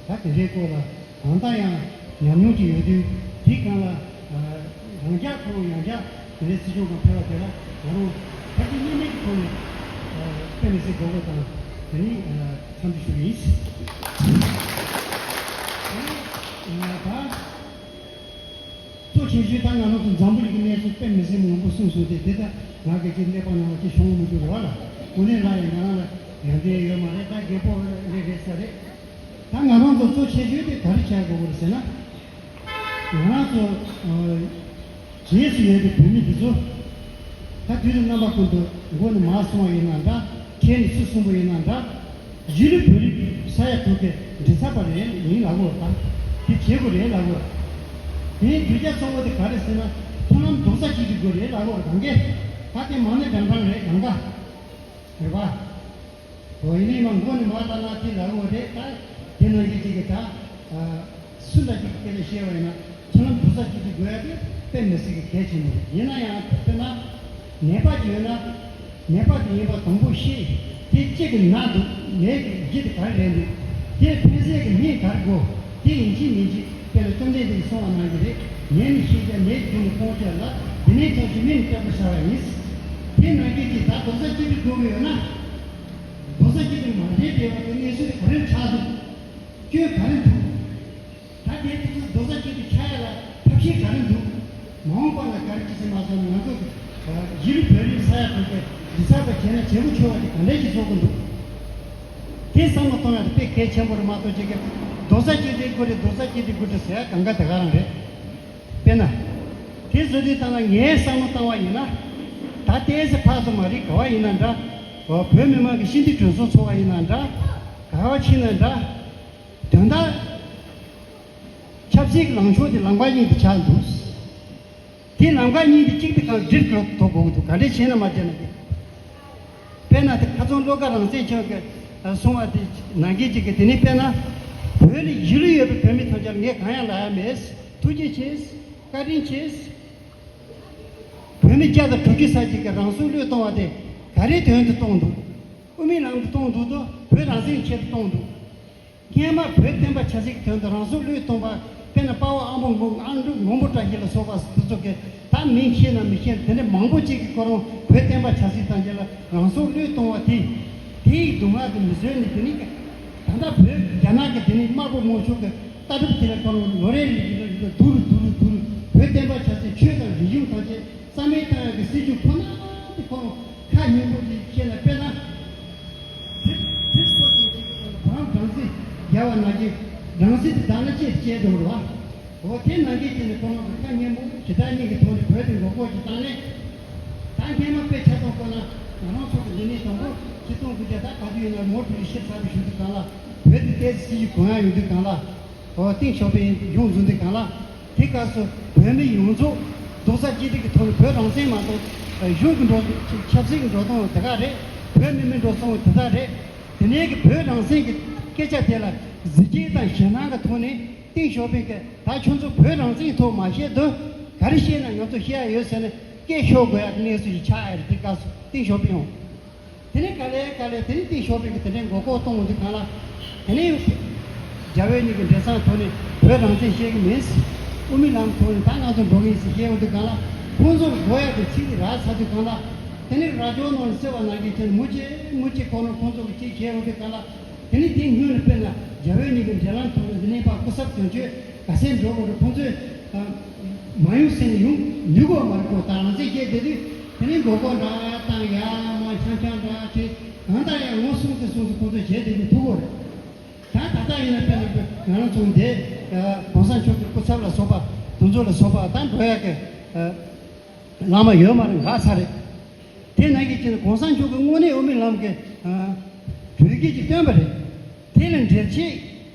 ད་དེ་འདྲའི་སྐོར་ལ་གང་ལྟར་ཡང་ཉམས་མྱོང་ཅིག་ཡོད་དུས། དེའི་སྒང་ལ་ཨ་རང་འཇགས་ཁོ་རང་ཡང་བསྐྱར་དེ་འདྲའི་སྲིད་སྐྱོང་སྒང་ཕེབས་པ་དེ་ལ་ང་རང་ཕལ་ཆེར་གཉིས་མེད་ཀྱི་ཐོག་ནས་ཨ་དཔེ་མི་སྲིད་དགའ་པོ་དང་། དེ་ནས་ཨ་འཚམས་འདྲི་ཞུ་གི་ཡིན། དེ་ནས་ཨ་ད། གཙོ་ཆེ་ཤོས་ད་ང་རང་ཚོ་འཛམ་བུ་གླིང་གི་གནས་ཚུལ་དཔེ་མི་སྲིད་མང་པོ་གསུངས་སོང་སྟེ། དེ་ད་ང་གི་ཅིག་གླེགས་བམ་ནང་ལ་ཅིག་ཤོང་མི་འདུག་རེད་བ་ལ། དངོས་གནས་ལ་ཡང་ང་རང་ལ་ཡོན་ཏན་ཡོད་མ་རེད། ད་རྒད་པོ་རེད་རེད་ས་རེད། ད་ང་རང་ཚོ་གཙོ་ཆེ་ཤོས་དེ་ག་རེ་བྱ་དགོས་རེད་ཟེར་ན། ང་རང་ཚོ་རྗེས་སུ་ཡོད་པའི་བོད་མི་འདི་ཚོ་ད་དུས་དང་རྣམ་པ་ཀུན་ཏུ་མགོ་ནས་མར་སོང་བ་ཡིན་ན་འདྲ། ཁྱེད་ནི་སུ་གསུངས་པ་ཡིན་ན་འདྲ། གཞིས་ལུས་བོད་རིགས་ས་ཡ་དྲུག་གི་མགྲིན་ཚབ་པ་རེད་ཡིན་ལབ་དགོས་རེད། ད་དེ་བྱེད་དགོས་རེད་ལབ་དགོས་རེད། དེའི་དུས་རྒྱ་གཙོ་བོ་དེ་ག་རེ་ཟེར་ན། མཐུན་ལམ་རྡོག་རྩ་གཅིག་སྒྲིལ་དགོས་རེད་ལབ་དགོས་རེད། གང་གས་ད་དེ་མང་ནས་འགྲམ་འགྲམ་རེད་གང་ག་རེད་པ། འོ་ཡིན་ནའི་མ་མགོ་ནས་མར་ལྟ་ན་དེ་ལབ་དགོས་རེད། ད་དེ་ནང་བཞིན་གཅིག་གི་ད། སུ་འདྲ་ཅིག་གི་སྐད་ཆ་བཤད་པ་ཡིན་ན་མཐུན་ལམ་རྡོག་རྩ་གཅིག་སྒྲིལ་དགོས་ཡ་དེ་དཔེ་མི་སྲིད་ཀྱི་གལ་ཆེན་པོ་རེད། ཡིན་ན་ཡང་དཔེར་ན་ནད་པ་ཅིག་ཡོད་ན་ནད་པ་དེ་ཡིན་པ་དང་པོ་ཤེས། དེ་གཅིག་གི་ན་འདུག་ནད་ཀྱི་རྒྱུ་དེ་ག་རེ་རེད་འདུག་དེ་ཕན་སེམས་ཀྱི་སྨན་ག་རེ་དགོས། དེ་ཡིན་གཅིག་མིན་གཅིག་དཔེར་ན་བཅོམ་ལྡན་འདས་ཀྱིས་གསུངས་པ་ནང་བཞིན་རེད། ནད་ནི་ཤེས་བྱ་ནད་ཀྱི་དོན་ལ་སྤོང་བྱ་ལ། དེ་ནས་ཐོག་ཆེ་སྨན་ནི་གཏོད་པར་བྱ་བ་ཡིན། དེ་ནང་བཞིན་གྱི་ད་རྡོག་རྩ་གཅིག་སྒྲིལ་དགོས་ཀྱི་ཡོད་ན། རྡོག་རྩ་གཅིག་སྒྲིལ་མ་བྱས་བསྡད་པ་དེ་གནས་ཚུལ་དེ་ག་རེ་ཆགས་འདུག་སྐྱོན་ག་རེ་འདུག་ད་ལྟའི་དུས་ཚོད་རྡོག་རྩ་གཅིག་ཏུ་ཆགས་ཡ་ལ་ཐབས་ཤེས་ག་རེ་འདུག་མ་འོངས་པ་ལ་ག་རེ་བྱེད་ཟེར་མ་སོང་ན། ང་ཚོ་གཞིས་ལུས་བོད་རིགས་ས་ཡ་དྲུག་པའི་མགྲིན་ཚབ་པ་བྱས་ན་བྱེད་དགོས་ཆོག་པ་དེ་ག་འདྲས་ཀྱིས་བཟོ་དགོས་འདུག་དེ་བསམ་བློ་གཏོང་ཡ་དེ་དཔེ་གལ་ཆེན་པོ་རེད་མ་གཏོགས། ཅིག་གིས་རྡོག་རྩ་གཅིག་སྒྲིལ་དགོས་རེད། རྡོག་རྩ་གཅིག་སྒྲིལ་དགོས་རེད་ཟེར་ཡ་གང་ག་དེ་ག་རང་རེད། དཔེར་ན། དེ་བཟོ་དུས་ཙམ་ལ་ངས་བསམ་བློ་བཏང་བ་ཡིན་ན། ད་ལྟའི་ཚེ་ཕར་ཚུར་མ་རིག་ག་བ་ཡིན་ན་འདྲ། བོད་མི་མང་གི་ཤིན་ཏུ་གྲོས་ཚོགས་ཚོགས་པ་ཡིན་ན་འདྲ། ག་བ་ཕྱིན་ན་འདྲ། དོན་དག་ཆབ་སྲིད་ཀྱི་ལངས་ཕྱོགས་དེ་ལམ་ཁ་གཉིས་དེ་ཆགས་འདུག་དེ་ལམ་ཁ་གཉིས་དེ་གཅིག་དེ་གང་སྒྲིལ་དགོས་དོ་དགོས་འདུག་ག་འདྲས་བྱས་ན་མ་བྱས་ན་དེ། དཔེར་ན་དེ་ཁ་ཚོན་བློ་དགའ་རང་བཙན་མཆོག་གིས་གསུངས་པ་དེ་ནང་བཞིན་གཅིག་གི་དེ་ནི་དཔེར་ན། བོད་ལ་གཞིས་ལུས་ཡོད་པའི་བོད་མི་ཐམས་ཅད་ལ་ངས་གང་ཡང་ལབ་ཡ་མེད། ཐུགས་རྗེ་ཆེ། བཀའ་དྲིན་ཆེ། བོད་མི་བརྒྱ་དང་དྲུག་ཅུ་ཙམ་ཅིག་གིས་རང་སྲོག་བློས་གཏོང་བ་དེ་ག་རེའི་དོན་དུ་གཏོང་འདུག་དབུ་མའི་ལམ་དུ་གཏོང་འདུག་དོ། བོད་རང་བཙན་ཆེད་དུ་གཏོང་འདུག་སྔན་མ་བོད་བསྟན་པ་ཆབ་སྲིད་ཀྱི་དོན་དུ་རང་སྲོག་བློས་གཏོང་བ། དཔེར་ན་དཔའ་བོ་ཨ་མོ་མགོ་ཨ་འབྲུག་མང་པོ་བཀྲ་ཤིས་ལ་སོགས་པ་དེ་ཚོ་གིས་ད་མིང་ཤེས་ན་མི་ཤེས་ན་དེ་འདྲ་མང་པོ་ཅིག་གིས་ཁོ་རང་བོད་བསྟན་པ་ཆབ་སྲིད་དང་བཅས་ལ་རང་སྲོག་བློས་གཏོང་བ་དེ། དེ་ཡི་སྡུག་བསྔལ་དེ་མི་བཟོད་ནས་དེ་ནི། ད་ལྟ་བོད་རྒྱ་ནག་གི་དེ་ནི་དམར་པོ་དམར་ཤོག་གི་ལྟ་གྲུབ་དེ་ལ་ཁོ་རང་ལོ་རེ་རེ་རེ་རེ་བསྡུར་བསྡུར་བསྡུར། བོད་བསྟན་པ་ཆབ་སྲིད་ཆོས་དང་རིག་གཞུང་ཐམས་ཅད་རྩ་མེད་བཏང་ཡག་གི་སྲིད་ཇུས་ཁོ་ན་དེ་ཁོ་རང་ཁ་སྙན་པོ་ཅིག་བཤད་ན། དཔེར་ན། དེ་དེ་སྐོར་དེ་ཅིག་བོད་རང་བྲམ་ཟེ་རྒྱལ་བ་ནང་བཞིན་བྲམ་ཟེ་དེ་བདག་ལ་ཅེས་བྱས་འགྲོ་བ། འོ་དེ་ནང་བཞིན་བྱས་ནས་ཁོ་རང་གི་ཁ་སྙན་པོ་ཞེ་དྲག་གཉིས་ཀྱི་ཐོག་ནས་བོད་དེ་མགོ་སྐོར་ཅིག་བཏང་ནས། ད་སྔན་མ་དཔེ་ཆ་ཚང་བཀོད་ན་ང་རང་ཚོ་གི་འདི་ནས་དང་པོ་ཆིག་སྟོང་དགུ་བརྒྱ་ད་ག་དུས་ཡིན་ན་ངོ་དྲུག་ཅུ་ཞེ་ཚར་བའི་གཞུག་དུས་སྒང་ལ་བོད་དེ་ཏོག་ཙམ་སྲིད་ཇུས་གོང་ཡང་ཡོང་དུས་སྒང་ལ། འོ་ཏེང་ཞའོ་ཕིང་གཞུང་བཟུང་དུས་སྒང་ལ། དེ་སྐབས་སུ་བོད་མི་ཡོངས་རྫོགས་རྡོག་རྩ་གཅིག་སྒྲིལ་གྱི་ཐོག་ནས་བོད་རང་བཙན་མ་གཏོགས་གཞུང་གི་འགྲོ་ཆབ་སྲིད་ཀྱི་འགྲོ་སྟངས་དེ་ག་རེད། བོད་མི་མི་འགྲོ་སོང་དེ་དག་རེད། དེ་ནས་ཀྱི་བོད་རང་བཙན་གྱི་སྐད་ཆ་དེ་ལ་གཟི་བརྗིད་དང་ཞེད་སྣང་གི་ཐོག་ནས་ཏེང་ཞའོ་ཕིང་གིས་ད་ཁྱོད་ཚོ་བོད་རང་བཙན་ཐོག་མ་བཤད་དུས་ག་རེ་བཤད་ན་ང་ཚོ་བཤད་ཡ་ཡོད་ཟེར་ནས་སྐད་ཤོར་དགོས་ཡ་གི་གནས་ཚུལ་ཞིག་ཆགས་ཡ་རེད། དེ་སྐབས་སུ་ཏེང་ཞའོ་ཕིང་ཡོང་། དེ་ནས་ག་ལེ་ག་ལེ་དེ་ནས་ཏེང་ཞའོ་ཕིང་གིས་དེ་འདྲའི་མགོ་སྐོར་གཏོང་འོང་དུས་སྒང་ལ། དེ་ནས་རྒྱ་བོད་གཉིས་ཀྱི་འབྲེལ་ཟམ་ཐོག་ནས་བོད་རང་བཙན་བཤད་ཀྱི་མིན། དབུ་མའི་ལམ་ཐོག་ནས་ད་ང་ཚོ་འགྲོ་གི་ཡིན་ཟེར་བཤད་འོང་དུས་སྒང་ལ། ཁོང་ཚོ་གི་དགོས་ཡ་གི་ཚིག་དེ་རག་ཚར་དུས་སྒང་ལ། དེ་ནས་རྭ་ཅོ་ནང་ནས་གསོལ་བ་གནང་གིན་བྱས་ནས་མུ་མཐུད་མུ་མཐུད་ཁོ་རང་ཁོང་ཚོ་གི་ཅིག་བཤད་འོང་དུས་སྒང་ལ། དེ་ནས་དེའི་སྔོན་ལ་དཔེར་ན་རྒྱལ་བའི་གཉིས་ཀྱི་འབྲེལ་ལམ་ཐོག་ནས་འདི་ནས་ཕར་སྐུ་ཚབ་དོན་གཅོད་ག་ཚད་འགྲོ་དགོས་རེད། ཁོང་ཚོས་མ་ཡོང་ཟེར་ནས་ཡོང་ནུས་དགོས་མ་རེད། ཁོ་ད་རང་བཙན་སྐྱེས་བསྡད་དུས་དེ་ནས་མགོ་སྐོར་འདྲ་བཏང་ཡ་མ་འཆམ་འཆམ་འདྲ་བྱས་གང་ལྟར་ཡང་ངོ་སྲུང་དེ་སྲུང་ཚེ་ཁོང་ཚོས་བྱས་བསྡད་དུས་ཐུག་དགོས་རེད། ད་ད་ལྟ་ཡིན་ན་དཔེར་ན་ང་རང་ཚོ་འདི་གོང་ས་མཆོག་གི་སྐུ་ཚབ་ལ་སོགས་པ་དེ་ཚོ་ལ་སོགས་པ་ད་འགྲོ་ཡ་གི་བླ་མ་ཡོད་མ་རེད། འགག་ཚར་རེད། དེ་ནང་གི་ཅིག་ནི་གོང་ས་མཆོག་གི་དངོས་གནས་དབུ་མའི་ལམ་གྱི་བོད་སྐད་ཅིག་བཏོན་པ་རེད། དེ་ལས་འགྲེལ་བྱེད་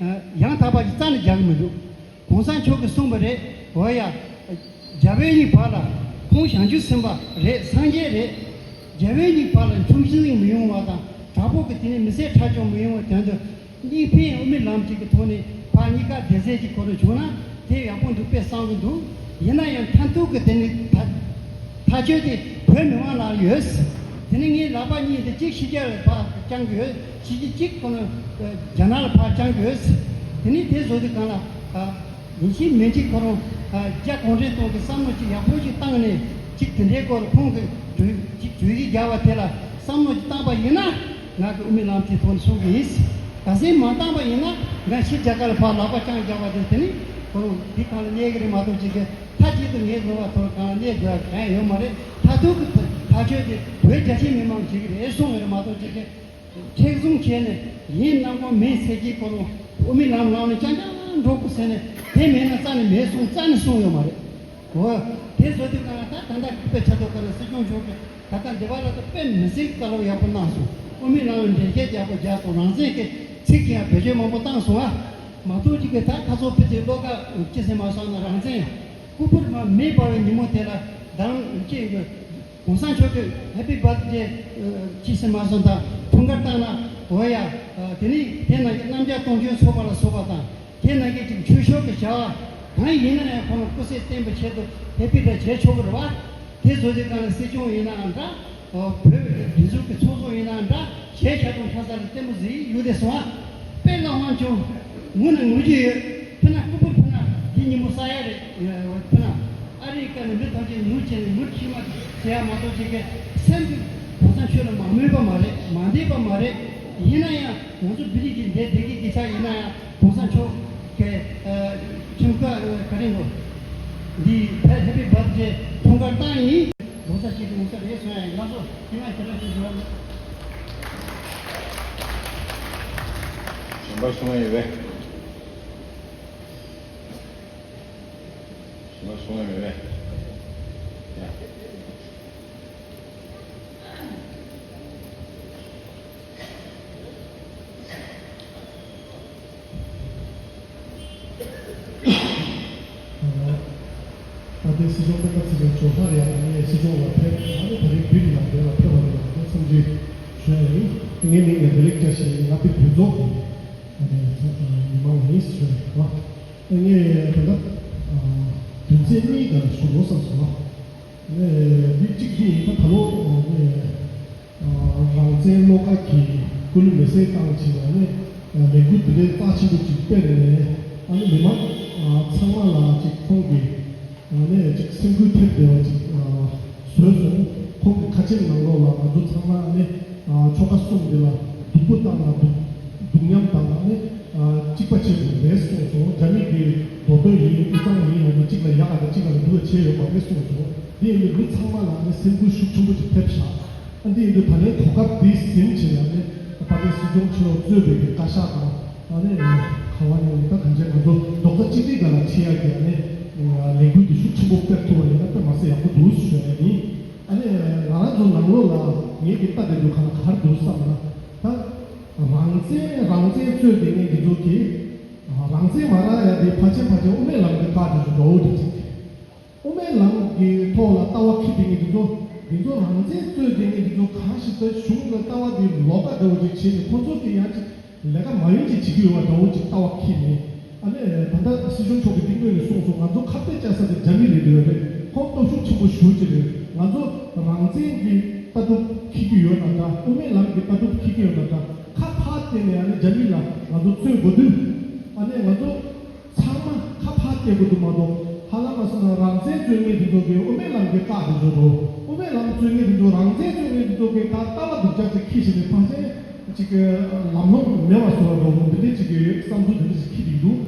ཡང་དག་པ་ཅིག་རྩ་ནས་རྒྱག་གི་མི་འདུག་གོང་ས་མཆོག་གིས་གསུངས་པ་རེད། འོ་ཡ། རྒྱལ་བའི་གཉིས་བར་ལ་ཁོང་བྱང་ཆུབ་སེམས་དཔའ་རེད། སངས་རྒྱས་རེད། རྒྱལ་བའི་གཉིས་བར་ལ་འཁྲུག་ཆེན་མི་ཡོང་བ་དང་དྲག་པོ་གི་དེ་ནས་མི་བསད་ཁྲག་སྦྱོར་མི་ཡོང་བའི་དོན་དུ། གཉིས་ཕན་དབུ་མའི་ལམ་གཅིག་གི་ཐོག་ནས་ཕར་གཉིས་ཀ་བདེ་རྫས་ཀྱི་སྐོར་ལ་བྱུང་ན་དེ་ཡག་པོ་འདུག་དཔེ་བསམ་གི་འདུག་ཡིན་ན་ཡང་མཐར་ཐུག་གི་དེ་ནི་ཐག་ཐག་གཅོད་དེ་བོད་མི་མང་ལ་ཡོད། དེ་ནི་ངའི་ལག་པ་གཉིས་དེ་གཅིག་ཕྱི་རྒྱལ་ལ་ཕར་བརྐྱང་གི་ཡོད། ཕྱི་རྒྱལ་གཅིག་ཁོ་ན་རྒྱ་ནག་ལ་ཕར་བརྐྱང་གི་ཡོད། དེ་ནི་དེ་བཟོ་དུས་གང་ལ་ཡིན་གཅིག་མིན་གཅིག་ཁོ་རང་རྒྱ་གུང་ཁྲན་ཏང་གི་བསམ་བློ་གཅིག་ཡག་པོ་ཞིག་བཏང་ནས་གཅིག་དེ་འདྲའི་སྐོར་ཁོང་གི་གྲོས་གཅིག་གྲོས་གཞི་རྒྱག་པ་དེ་ལ་བསམ་བློ་ཞིག་བཏང་པ་ཡིན་ན། ང་གི་དབུ་མའི་ལམ་དེའི་ཐོག་ནས་གསུང་གི་ཡིན། གལ་སྲིད་མ་བཏང་པ་ཡིན་ན་ང་ཕྱི་རྒྱལ་ཁབ་ལ་ཕར་ལག་པ་བརྐྱངས་རྒྱག་པ་དེ་དེ་ནི་ཁོ་རང་འདི་གང་ལ་གནས་ཀྱི་རེད་མ་གཏོགས་ཅིག་གི་མཐའ་གཅིག་ཏུ་ངའི་ནོར་བ་ཐོར་གང་ལ་གནས་དགོས་གང་ཡང་ཡོད་མ་རེད། མཐར་ཐུག་གི་ཐག་གཅོད་དེ་བོད་རྒྱ་ཆེ་མི་མང་བྱེད་ཀྱི་རེད་གསུངས་ཡོད་རེད་མ་གཏོགས་ཅིག་གི་མཁྲེགས་བཟུང་བྱས་ནས་ཡིན་ནམ་གོ་མིན་ཟེར་གྱི་ཁོ་རང་དབུ་མའི་ལམ་ལམ་ནས་རྐྱང་རྐྱང་འགྲོ་དགོས་ཟེར་ནས་དེ་མེད་ན་རྩ་ནས་མེད་གསུངས་རྩ་ནས་གསུངས་ཡོད་མ་རེད། འོ། དེ་བཟོ་དུས་གང་ལ་ད་ད་ལྟ་སྐུ་པའི་ཆ་ཐོག་ག་ལ་སྲིད་སྐྱོང་མཆོག་གིས་ད་ལྟ་འདི་བ་ལ་ད་དཔེ་མི་སྲིད་བཀའ་སློབ་ཡག་པོ་གནང་སོང་། དབུ་མའི་ལམ་ལ་འགྲེལ་བཤད་རྒྱག་པོ་རྒྱག་སོང་། རང་བཙན་གྱི་ཚིག་ཀྱང་བེད་སྤྱོད་མང་པོ་བཏང་སོང་ཨ། མ་གཏོགས་ཅིག་གི་ད་ཁ་སོག་ཕི་ཚེ་བློ་དགའ་ཅི་ཟེར་མ་སོང་ན་རང་བཙན་སྐུ་ཕུར་མ་མེ་འབར་བའི་ཉིན་མོ་དེ་ལ་ད་རང་ཅི་གི་གོང་ས་མཆོག་གི་Happy Birthday ཅི་ཟེར་མ་སོང་ད་འཁྲུངས་སྐར་བཏང་ན་འོ་ཡ། དེ་ནི་དེ་ནང་གི་རྣམ་རྒྱལ་སྟོང་བསྟན་ཚོགས་པ་ལ་སོགས་པ་དང་། དེ་ནང་གི་ཅིག་ཆོས་ཕྱོགས་ཀྱི་བྱ་བ་གང་ཡིན་ན་ཡང་ཁོང་ལ་སྐུ་ཚེ་བརྟན་པའི་ཆེད་དུ་ཧེ་པི་འདྲ་བྱེད་ཆོག་གི་རེད་བ། དེ་བཟོ་དུས་གང་ལ་སྲིད་སྐྱོང་ཡིན་ནའང་འདྲ། བོད་ཀྱི་སྒྲིག་འཛུགས་ཀྱི་ཚོགས་གཙོ་ཡིན་ནའང་འདྲ། བྱས་ཆ་དང་ཁ་ས་ལ་ལྟད་མོ་ཟིག་ཡོད་དེ་སོང་ཨ། དཔེ་ལ་དབང་ཆུང་ངུ་ན་ངུ་རྒྱུ་ཡོད། ཕུ་ན་ཀུ་པུར་ཕུ་ན་འདི་ཉིན་མོ་ས་ཡ་རེད། ཕུ་ན། ཨ་རིའི་སྐད་ནས་མི་ཐམས་ཅད་ངུ་བྱས་ནས་ངུ་ཁྱི་མ་ཟེར་ཡ་མ་གཏོགས་ཅིག་གི་སེམས་ཀྱི་གོང་ས་མཆོག་ལ་མ་མོས་པ་མ་རེད། མ་འདེད་པ་མ་རེད། ཡིན་ན་ཡང་ང་ཚོ་བི་རི་གི་འདས་བདེ་སྐྱིད་སྐྱིད་ཆགས་ཡིན་ན་ཡང་གོང་ས་མཆོག་གི་ཁྱིམ་ཀ་ག་རེ་འགོ་འདི་ཕེ་ཧེ་པི་བར་ཐ་ཌེ་འཁྲུངས་སྐར་བཏང་ཡིན། ལོ་ཙཱ་སྐྱིད་དུ་ངོ་ས་རེད་སོང་ཡ་ཡིན། ལགས་སོ། ཁྱིམ་ཡང་ཁྱེད་རང་ཚོ་འགྲོ་བ་མེད། གཞན་པ་གསུང་ཡ་ཡོད་པས། གཞན་པ་གསུང་ཡ་མེད་པས། ཡ། ད་ལྟའི་སྲིད་སྐྱོང་སྤེན་པ་ཚེ་རིང་མཆོག་སླར་ཡང་ངས་སྲིད་སྐྱོང་ལ་ཕེབས། ཨ་ནི་ད་རེས་བོད་ནང་དེ་ལ་ཕེབས་པ་རེད། ད་འཚམས་འདྲི་ཞུ་ཡ་ཡིན། ངའི་མིང་ལ་བདེ་ལེགས་བཀྲ་ཤིས་ཡིན། ང་བོད་བོད་ཚོགས་ཀྱི་ཨ་ནི་མི་མང་ཡིན་ཞུ་ཡ་ཡིན། ངས་ད་ལྟ་དོན་ཚན་གཉིས་སྒང་ཞུ་དགོས་བསམ་སོང་། ངས་འདི་གཅིག་འདི་ཡིན། ད་ད་ལོ་ངས་རང་བཙན་བློ་དགའ་གི་སྐུ་ལུས་མེ་སྲེག་བཏང་བྱས་ཨ་ནི་ལས་འགུལ་འདི་འདྲའི་རྩ་ཆེན་པོ་ཅིག་སྤེལ་ནས་ཨ་ནི་མི་མང་ཚང་མ་ལ་ཅིག་ཁོང་གི་ཨ་ནི་ཅིག་སེམས་འགུལ་ཐེབས་བསྡད་པ་ཅིག་བཟོས་སོང་། ཁོང་གི་ཁ་ཆེམས་ནང་ལོགས་ལ་ང་ཚོ་ཚང་མ་ཨ་ནི་ཆོལ་ཁ་གསུམ་འདི་ལ་སྡུག་པོ་བཏང་ན་སྡུག་སྡུག་མཉམ་བཏང་ན་ཨ་ནི་གཅིག་པ་བྱེད་དགོས་རེད་གསུངས་སོང་། རྒྱ་མི་གི་མདོ་སྟོད་ཡིན། དབུས་གཙང་ཡིན། ཨ་ནི་གཅིག་ལ་ཡག་ག་དང་གཅིག་ལ་སྡུག་ག་བྱས་ཡོད་པ་རེད་གསུངས་སོང་། འདི་ཡིན་དུས་མི་ཚང་མ་ལ་ཨ་ནི་སེམས་འགུལ་ཤུགས་ཆེན་པོ་ཅིག་ཐེབས་ཤག་ཨ་འདི་ཡིན་དུས་ད་ལན་གོ་སྐབས་འདི་ཟིན་བྱས་ནས་ཨ་ནི་ད་ལྟའི་སྲིད་སྐྱོང་མཆོག་གཙོས་པའི་གི་བཀའ་ཤག་དང་ཨ་ནི་ག་བ་ནས་ད་གང་བྱས་ང་ཚོ་རྡོག་རྩ་གཅིག་སྒྲིལ་སྒང་ལ་ཁྲིད་ཡག་གི་ཨ་ནི་ལས་འགུལ་འདི་ཤུགས་ཆེན་པོ་སྤེལ་ཐུབ་པ་ཡིན་ན་དཔེ་མ་སྲིད་ཡག་པོ་འདུག་ཞུ་ཡ་ཡིན། ཨ་ནི་ང་རང་ཚོ་ནང་ལོགས་ལ་ངེད་ཀྱི་ལྟ་བསྡད་དུས་ག་ལ་ག་རེ་འདུག་བསམ་ན། ད་རང་བཙན་རང་བཙན་རྩོད་བསྡད་མཁན་འདི་ཚོ་གིས་རང་བཙན་མ་རག་ཡ་དེ་ཕལ་ཆེར་ཕལ་ཆེར་དབུ་མའི་ལམ་གྱི་བཀའ་དེ་ཚོ་འདྲ་བོ་འདྲ་ཅིག་དབུ་མའི་ལམ་གྱི་ཐོག་ལ་ལྟ་བ་འཁྱེར་བསྡད་མཁན་འདི་ཚོ་འདི་ཚོ་རང་བཙན་རྩོད་བསྡད་མཁན་འདི་ཚོ་གང་ཞིག་ད་གཞུང་ལ་ལྟ་བ་འདི་ལོགས་ཀ་འདྲ་བོ་ཅིག་བྱས་ནས་ཁོ་ཚོ་གིས་ཡང་ཅིག་ལས་ཀ་མ་ཡིན་ཅིག་བྱེད་ཀྱི་ཡོད་པ་འདྲ་བོ་ཅིག་ལྟ་བ་འཁྱེར་ནས། ཨ་ནི་ད་ལྟ་སྲིད་སྐྱོང་མཆོག་གིས་འདི་སྔོན་ནས་གསུངས་སོང་། ང་ཚོ་ཁ་གཏད་བཅག་ས་དེ་རྒྱ་མི་རེད་འདོད་རེད། ཁོང་སྟོབས་ཤུགས་ཆེན་པོ་ཞེ་པོ་ཅིག་རེད། ང་ཚོ་རང་བཙན་གྱི་ལྟ་གྲུབ་འཁྱེར་གྱི་ཡོད་ན་འདྲ། དབུ་མའི་ལམ་གྱི་ལྟ་གྲུབ་འཁྱེར་གྱི་ཡོད་ན་འདྲ། ཁ་ཕར་བལྟས་ནས་ཨ་ནི་རྒྱ་མི་ལ་ང་ཚོ་རྩོད་དགོས་དུས། ཨ་ནི་ང་ཚོ་ཚང་མ་ཁ་ཕར་བལྟས་དགོས་དུས་མ་གཏོགས། ཧ་ལམ་མ་སོང་ན་རང་བཙན་རྩོད་མཁན་དེ་ཚོ་གིས་དབུ་མའི་ལམ་གྱི་བཀའ་དེ་ཚོ་དང་། དབུ་མའི་ལམ་རྩོད་མཁན་དེ་ཚོ་རང་བཙན་རྩོད་མཁན་དེ་ཚོ་གིས་ད་ལྟ་བ་སྡུག་ཅག་ཅིག་འཁྱེར་བཞིན་པའི་ཕན་ཆད། ཅིག་ལམ་ལྷོང་མེད་པ་བཟོ་བ་འདྲ་བོ་འདི་འདྲའི་ཅིག་གི་བསམ་ཚུལ་འདི་འདྲ་ཞིག་འཁྱེར་བསྡད་འདུག་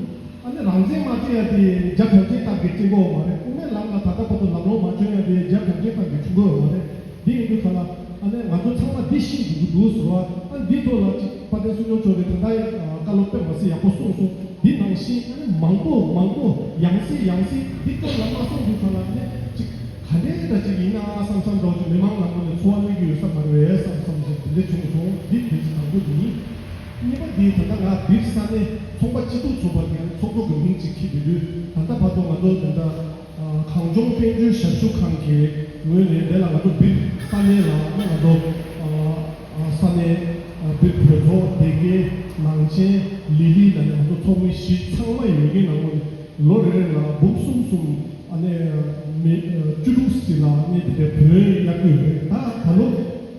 ཨ་ནི་རང་བཙན་མ་བྱེད་ཡ་དེ་རྒྱ་གར་ཆེན་སྟབས་ཀྱིས་བྱེད་དགོས་མ་རེད། དབུ་མའི་ལམ་ལ་ད་ལྟ་བར་དུ་ལམ་ལྷོང་མ་བྱུང་ཡ་དེ་རྒྱ་གར་ཆེན་སྟབས་ཀྱིས་བྱུང་དགོས་མ་རེད། འདི་ཡིན་དུས་ཁ་ལ་ཨ་ནི་ང་ཚོ་ཚང་མ་འདི་ཤེས་དགོས་ཀྱི་འདུག་ཟེར་བ། ཨ་འདི་ཐོག་ལ་ཅིག་དཔལ་ལྡན་ཚོགས་གཙོ་མཆོག་གིས་ད་ལྟ་བཀའ་སློབ་དཔེ་མ་སྲིད་ཡག་པོ་གསུངས་སོང་། འདི་ནང་བཞིན་ཨ་ནི་མང་པོ་མང་པོ་ཡང་སེ་ཡང་སེ་འདི་ཐོག་ལ་མ་གསུངས་དུས་ཁ་ལ་ཨ་ནི་ཅིག་ག་འདྲའི་འདྲ་ཅིག་ཡིན་ན་བསམ་བསམ་འདྲ་ཅིག་མི་མང་ནང་ལོགས་ནས་ཚོར་བ་སླེབས་ཀྱི་ཡོད་ས་མ་རེད་བསམ་བསམ་ཞིག་དེ་འདྲ་བྱུང་སོང་། འདི་དེ་ཚོ་དང་པོ་དེ་ཡིན། གཉིས་པ་འདི་ད་ལྟ་ང་འདིར་ས་གནས་ཚོང་པ་སྤྱི་འཐུས་ཚོགས་པ་གི་ཚོགས་གཙོ་གི་མིང་ཅིག་འཁྱེར་བསྡད་དུས་ད་ལྟ་བར་དུ་ང་ཚོ་ད་ལྟ་གངས་ལྗོངས་དཔལ་འབྱོར་ཞབས་ཞུ་ཁང་གི་ངོས་ནས་དེ་ལ་ང་ཚོ་འདིར་ས་གནས་ལ་ང་ཚོ་ས་གནས་འདིར་བོད་ཚོགས་སྡེ་དགེ་ནང་ཆེན་ལི་ལི་ལ་ནས་ང་ཚོ་ཚོགས་མི་བཞི་ཚང་མ་ཡོད་ཀྱི་ནང་ལོ་རེ་རེ་ལ་འབུམ་གསུམ་གསུམ་ཨ་ནི་མི་བཅུ་དྲུག་ཙམ་ལ་ཨ་ནི་དེ་འདྲའི་བོད་གཡར་གྱི་ཡོད་རེད། ད་ད་ལོ་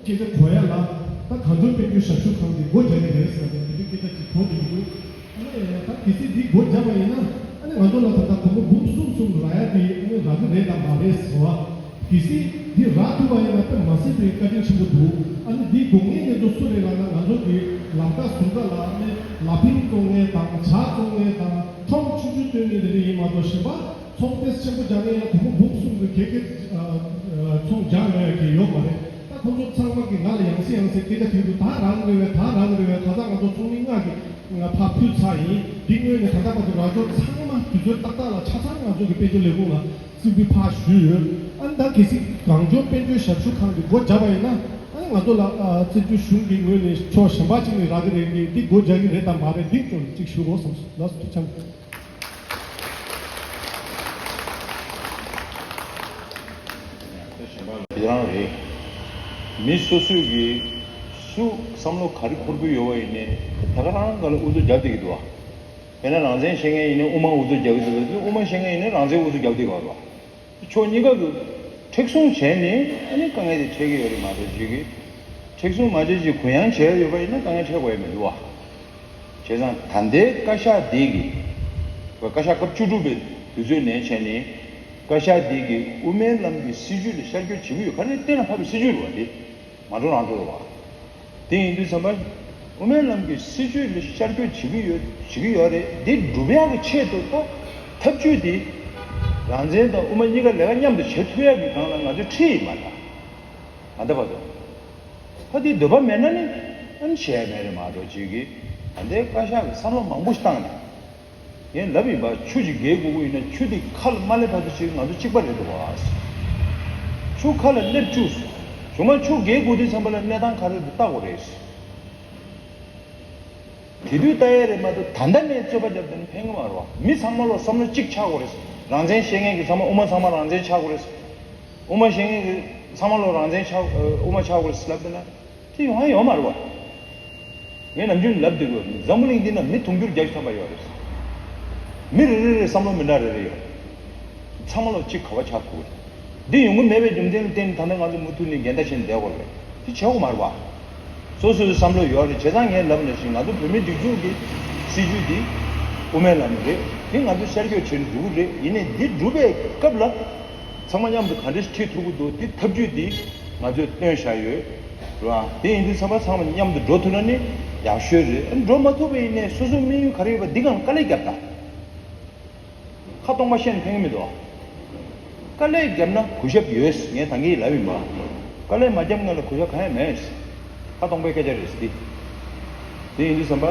སྐད་ཆ་གོ་ཡ་ལ་ད་གངས་ལྗོངས་དཔལ་འབྱོར་ཞབས་ཞུ་ཁང་དེ་སྒོ་རྒྱག་གི་རེད་ཟེར་ནས་དེ་འདྲའི་སྐད་ཆ་ཅིག་གོ་བསྡད་ཀྱི་འདུག་ཨ་ནི་ད་གལ་སྲིད་འདི་སྒོ་རྒྱག་པ་ཡིན་ན་ཨ་ནི་ང་ཚོ་ལ་ད་ལྟ་སྒོར་མོ་འབུམ་གསུམ་གསུམ་རག་ཡ་དེ་ཨ་ནི་རག་གི་རེད་དམ་མ་རེད་ཟེར་བ། གལ་སྲིད་འདི་རག་ཐུབ་པ་ཡིན་ན་དཔེ་མ་སྲིད་པའི་བཀའ་དྲིན་ཆེན་པོ་འདུག་ཨ་ནི་འདིའི་དགོས་ངེས་ངེས་ཚོ་སུ་རེད་ལབ་ན་ང་ཚོ་གི་ལམ་ཁ་ཟུར་ཁ་ལ་ཨ་ནི་ལ་ཕིང་བཙོང་མཁན་དང་ཇ་བཙོང་མཁན་དང་ཁྲོམ་ཆུང་ཆུང་སྟོན་མཁན་དེ་འདྲ་ཡིན་མ་གཏོགས་གཞན་པ་ཚོང་དཔེ་ཆེན་པོ་རྒྱག་མཁན་ཡང་སྒོར་མོ་འབུམ་གསུམ་གྱི་གེ་གེ་ཚོང་རྒྱག་ཡོད་ཡ་གི་ཡོད་མ་རེད། ད་ཁོང་ཚོ་ཚང་མ་གིས་ང་ལ་ཡང་སེ་ཡང་སེ་སྐད་ཆ་དྲིས་འདུག་ད་རང་རེད་བས་ད་རང་རེད་བས། ད་ལྟ་ང་ཚོ་ཚོགས་མི་ལྔ་གིས་ང་ཕར་ཕུལ་ཚར་ཡིན། འདི་སྔོན་ནས་ད་ལྟ་བར་དུ་རང་ཚོ་ཚང་མ་དུས་ཚོད་ཏག་ཏག་ལ་ཆ་ཚང་ང་ཚོ་གི་དཔལ་འབྱོར་ལས་ཁུངས་ལ་སྲིད་བུ་ཕར་ཞུས་ཡོད། ཨ་ནི་ད་གལ་སྲིད་གངས་ལྗོངས་དཔལ་འབྱོར་ཞབས་ཞུ་ཁང་གིས་སྒོ་བརྒྱབ་པ་ཡིན་ན་ཨ་ནི་ང་ཚོ་ལ་བཙན་བྱོལ་གཞུང་གི་ངོས་ནས་ཕྱོགས་གཞན་པ་གཅིག་ནས་རག་གི་རེད་གི་འདི་སྒོ་རྒྱག་གི་རེད་དམ་མ་རེད་འདི་ཅུང་གཅིག་ཞུ་དགོས་བསམ་སོང་། ལགས་སོ་ཐུགས་རྗེ་ཆེ། དེ་རང་རེད། མི་སོ་སོས་ཀྱིས་སུ་བསམ་བློ་ག་རེ་འཁོར་གྱི་ཡོད་པ་ཡིན་ནའི་ད་ག་རང་ག་ལ་ཨུ་ཚུགས་རྒྱབ་བསྡད་ཀྱི་འདུག་བ། དཔེར་ན་རང་བཙན་བཤད་མཁན་ཡིན་ནའི་དབུ་མ་ཨུ་ཚུགས་རྒྱབ་ཀྱི་འདུག་དབུ་མ་བཤད་མཁན་ཡིན་ནའི་རང་བཙན་ཨུ་ཚུགས་རྒྱབ་བསྡད་ཀྱི་ཡོད་རེད་བ། ཕྱོགས་གཉིས་ཀ་གི་མཁྲེགས་བཟུང་བྱས་ནས་ཨ་ནི་དཀའ་ངལ་དེ་འཕྲད་ཀྱི་ཡོད་རེད་མ་གཏོགས་ཅིག་གི་མཁྲེགས་བཟུང་མ་བྱས་ཅིག་གུ་ཡངས་བྱས་ཡོད་པ་ཡིན་ན་དཀའ་ངལ་འཕྲད་དགོས་ཡ་མི་འདུག་བ། བྱས་ཙང་ད་ལྟའི་བཀའ་ཤག་འདི་གི་བཀའ་ཤག་སྐབས་བཅུ་དྲུག་པའི་དུས་ཚོད་ནས་བྱས་ནས་བཀའ་ཤག་འདི་གི་དབུ་མའི་ལམ་གྱི་སྲིད་བྱུས་ལ་ཤར་བསྐྱོད་བྱེད་ཀྱི་ཡོད། ག་རེ་གཏན་ལ་ཕབ་པའི་སྲིད་བྱུས་རེད་བ་འདི། མ་འགྲོ་རང་འགྲོ་རེད་བ། དེ་ཡིན་དུས་ཙམ་པ་དབུ་མའི་ལམ་གྱི་སྲིད་བྱུས་ལ་ཤར་བསྐྱོད་བྱེད་ཀྱི་ཡོད་བྱེད་ཀྱི་ཡོད་རེད། འདི་སྒྲུབ་ཡག་གི་ཆེད་དུ་ད་ཐབས་ཇུས་འདི་རང་བཙན་དང་དབུ་མ་གཉིས་ཀ་ལས་ཀ་མཉམ་དུ་བྱེད་ཐུབ་ཡག་གི་སྒང་ལ་ང་ཚོས་ཁྲིད་ཡིན་མ་ད། ད་ལྟ་བར་དུ། ད་འདི་འདོད་པ་མེད་ན་ནི་ཨ་ནི་བྱས་མེད་རེད་མ་གཏོགས་ཅིག་གིས་ད་ལྟའི་བཀའ་ཤག་གིས་བསམ་བློ་མང་པོ་ཞིག་བཏང་ནས། ངས་ལབ་ཡིན་པ་ཆུ་ཅིག་བརྒལ་དགོས་ཀྱི་ཡིན་ན་ཆུ་འདི་ཁ་ལ་མ་སླེབས་བར་དུ་ཅིག་ང་ཚོ་གཅིག་པ་རེད་འདུག་བ། ཆུ་ཁ་ལ་སླེབས་བཅུག་སོང་། བྱུང་མ་ཆུ་བརྒལ་དགོས་དུས་ཙམ་པ་ལ་གནས་སྟངས་ག་རེ་འདུག་ལྟ་དགོས་རེད། དེ་དུས་ལྟ་ཡས་རེད་མ་གཏོགས་ད་ལྟ་ནས་རྩོད་པ་བརྒྱབ་དེ་ནི་ཕན་གི་མ་རེད་བ། མི་ཚང་མ་ལོ་བསམ་བློ་གཅིག་ཆགས་དགོས་རེད། རང་བཙན་བཤད་མཁན་གྱི་ཚང་མ་དབུ་མ་ཚང་མ་རང་བཙན་ཆགས་དགོས་རེད། དབུ་མ་བཤད་མཁན་གྱི་ཚང་མ་ལོ་རང་བཙན་ཆགས་དབུ་མ་ཆགས་དགོས་རེད་ལབ་དེ་ན། དེ་ཡོང་ཡ་ཡོད་མ་རེད་བ། ངས་ནམ་རྒྱུན་ལབ་བསྡད་དགོས། འཛམ་བུ་གླིང་འདི་ན་མི་དུང་ཕྱུར་བརྒྱད་ཅུ་ཐམ་པ་ཡོད་རེད། མི་རེ་རེ་རེ་བསམ་བློ་མི་འདྲ་རེ་རེ་ཡོད། ཚང་མ་ལོ་གཅིག་ག་བ་ཆགས་ཐུབ་རེད། འདི་ཡོང་གི་མེད་པའི་རྒྱུ་མཚན་ལ་བརྟེན་ནས་ད་ལྟ་ང་ཚོ་མུ་མཐུད་ནས་འགལ་ཟླ་བྱས་ནས་བསྡད་དགོས་རེད། དེ་བྱེད་དགོས་མ་རེད་བ། སོ་སོའི་བསམ་བློ་ཡོད་རེད། བྱས་ཙང་ངས་ལབ་ནང་བཞིན་ང་ཚོ་བོད་མིའི་སྒྲིག་འཛུགས་ཀྱི་སྲིད་བྱུས་འདི་དབུ་མའི་ལམ་རེད། དེ་ང་ཚོས་ཤར་བསྐྱོད་བྱེད་འགྲོ་གི་རེད། ཡིན་ནའི་འདི་སྒྲུབ་པའི་སྐབས་ལ་ཚང་མ་མཉམ་དུ་ག་འདྲས་ཁྲིད་ཐུབ་ཀྱི་འདུག་དེ་ཐབས་ཇུས་འདི་ང་ཚོས་བཏོན་བཞག་ཡོད། རེད་བ། དེ་ཡིན་དུས་ཚང་མ་ཚང་མ་མཉམ་དུ་འགྲོ་ཐུབ་ན་ནི་ཡག་ཤོས་རེད། འགྲོ་མ་ཐུབ་པ་ཡིན་ནའི་སོ་སོའི་དམིགས་ཡུལ་ག་རེ་ཡོད་པ་འདི་སྒང་ལ་དཀའ་ལས་རྒྱབ་དང་། ཁ་སྟོང་པ་བཤད་ན་ཕན་གི་མི་འདུག་དཀའ་ལས་བརྒྱབ་ན་གུས་ཞབས་ཡོད། ངས་ད་གིན་ལབ་ཡིན་པ། དཀའ་ལས་མ་བརྒྱབ་ང་ལ་གུས་ཞབས་གང་ཡང་མེད། ཁ་སྟོང་པའི་སྐད་ཆ་རེད་འདི། དེ་ཡིན་དུས་ཙམ་པ།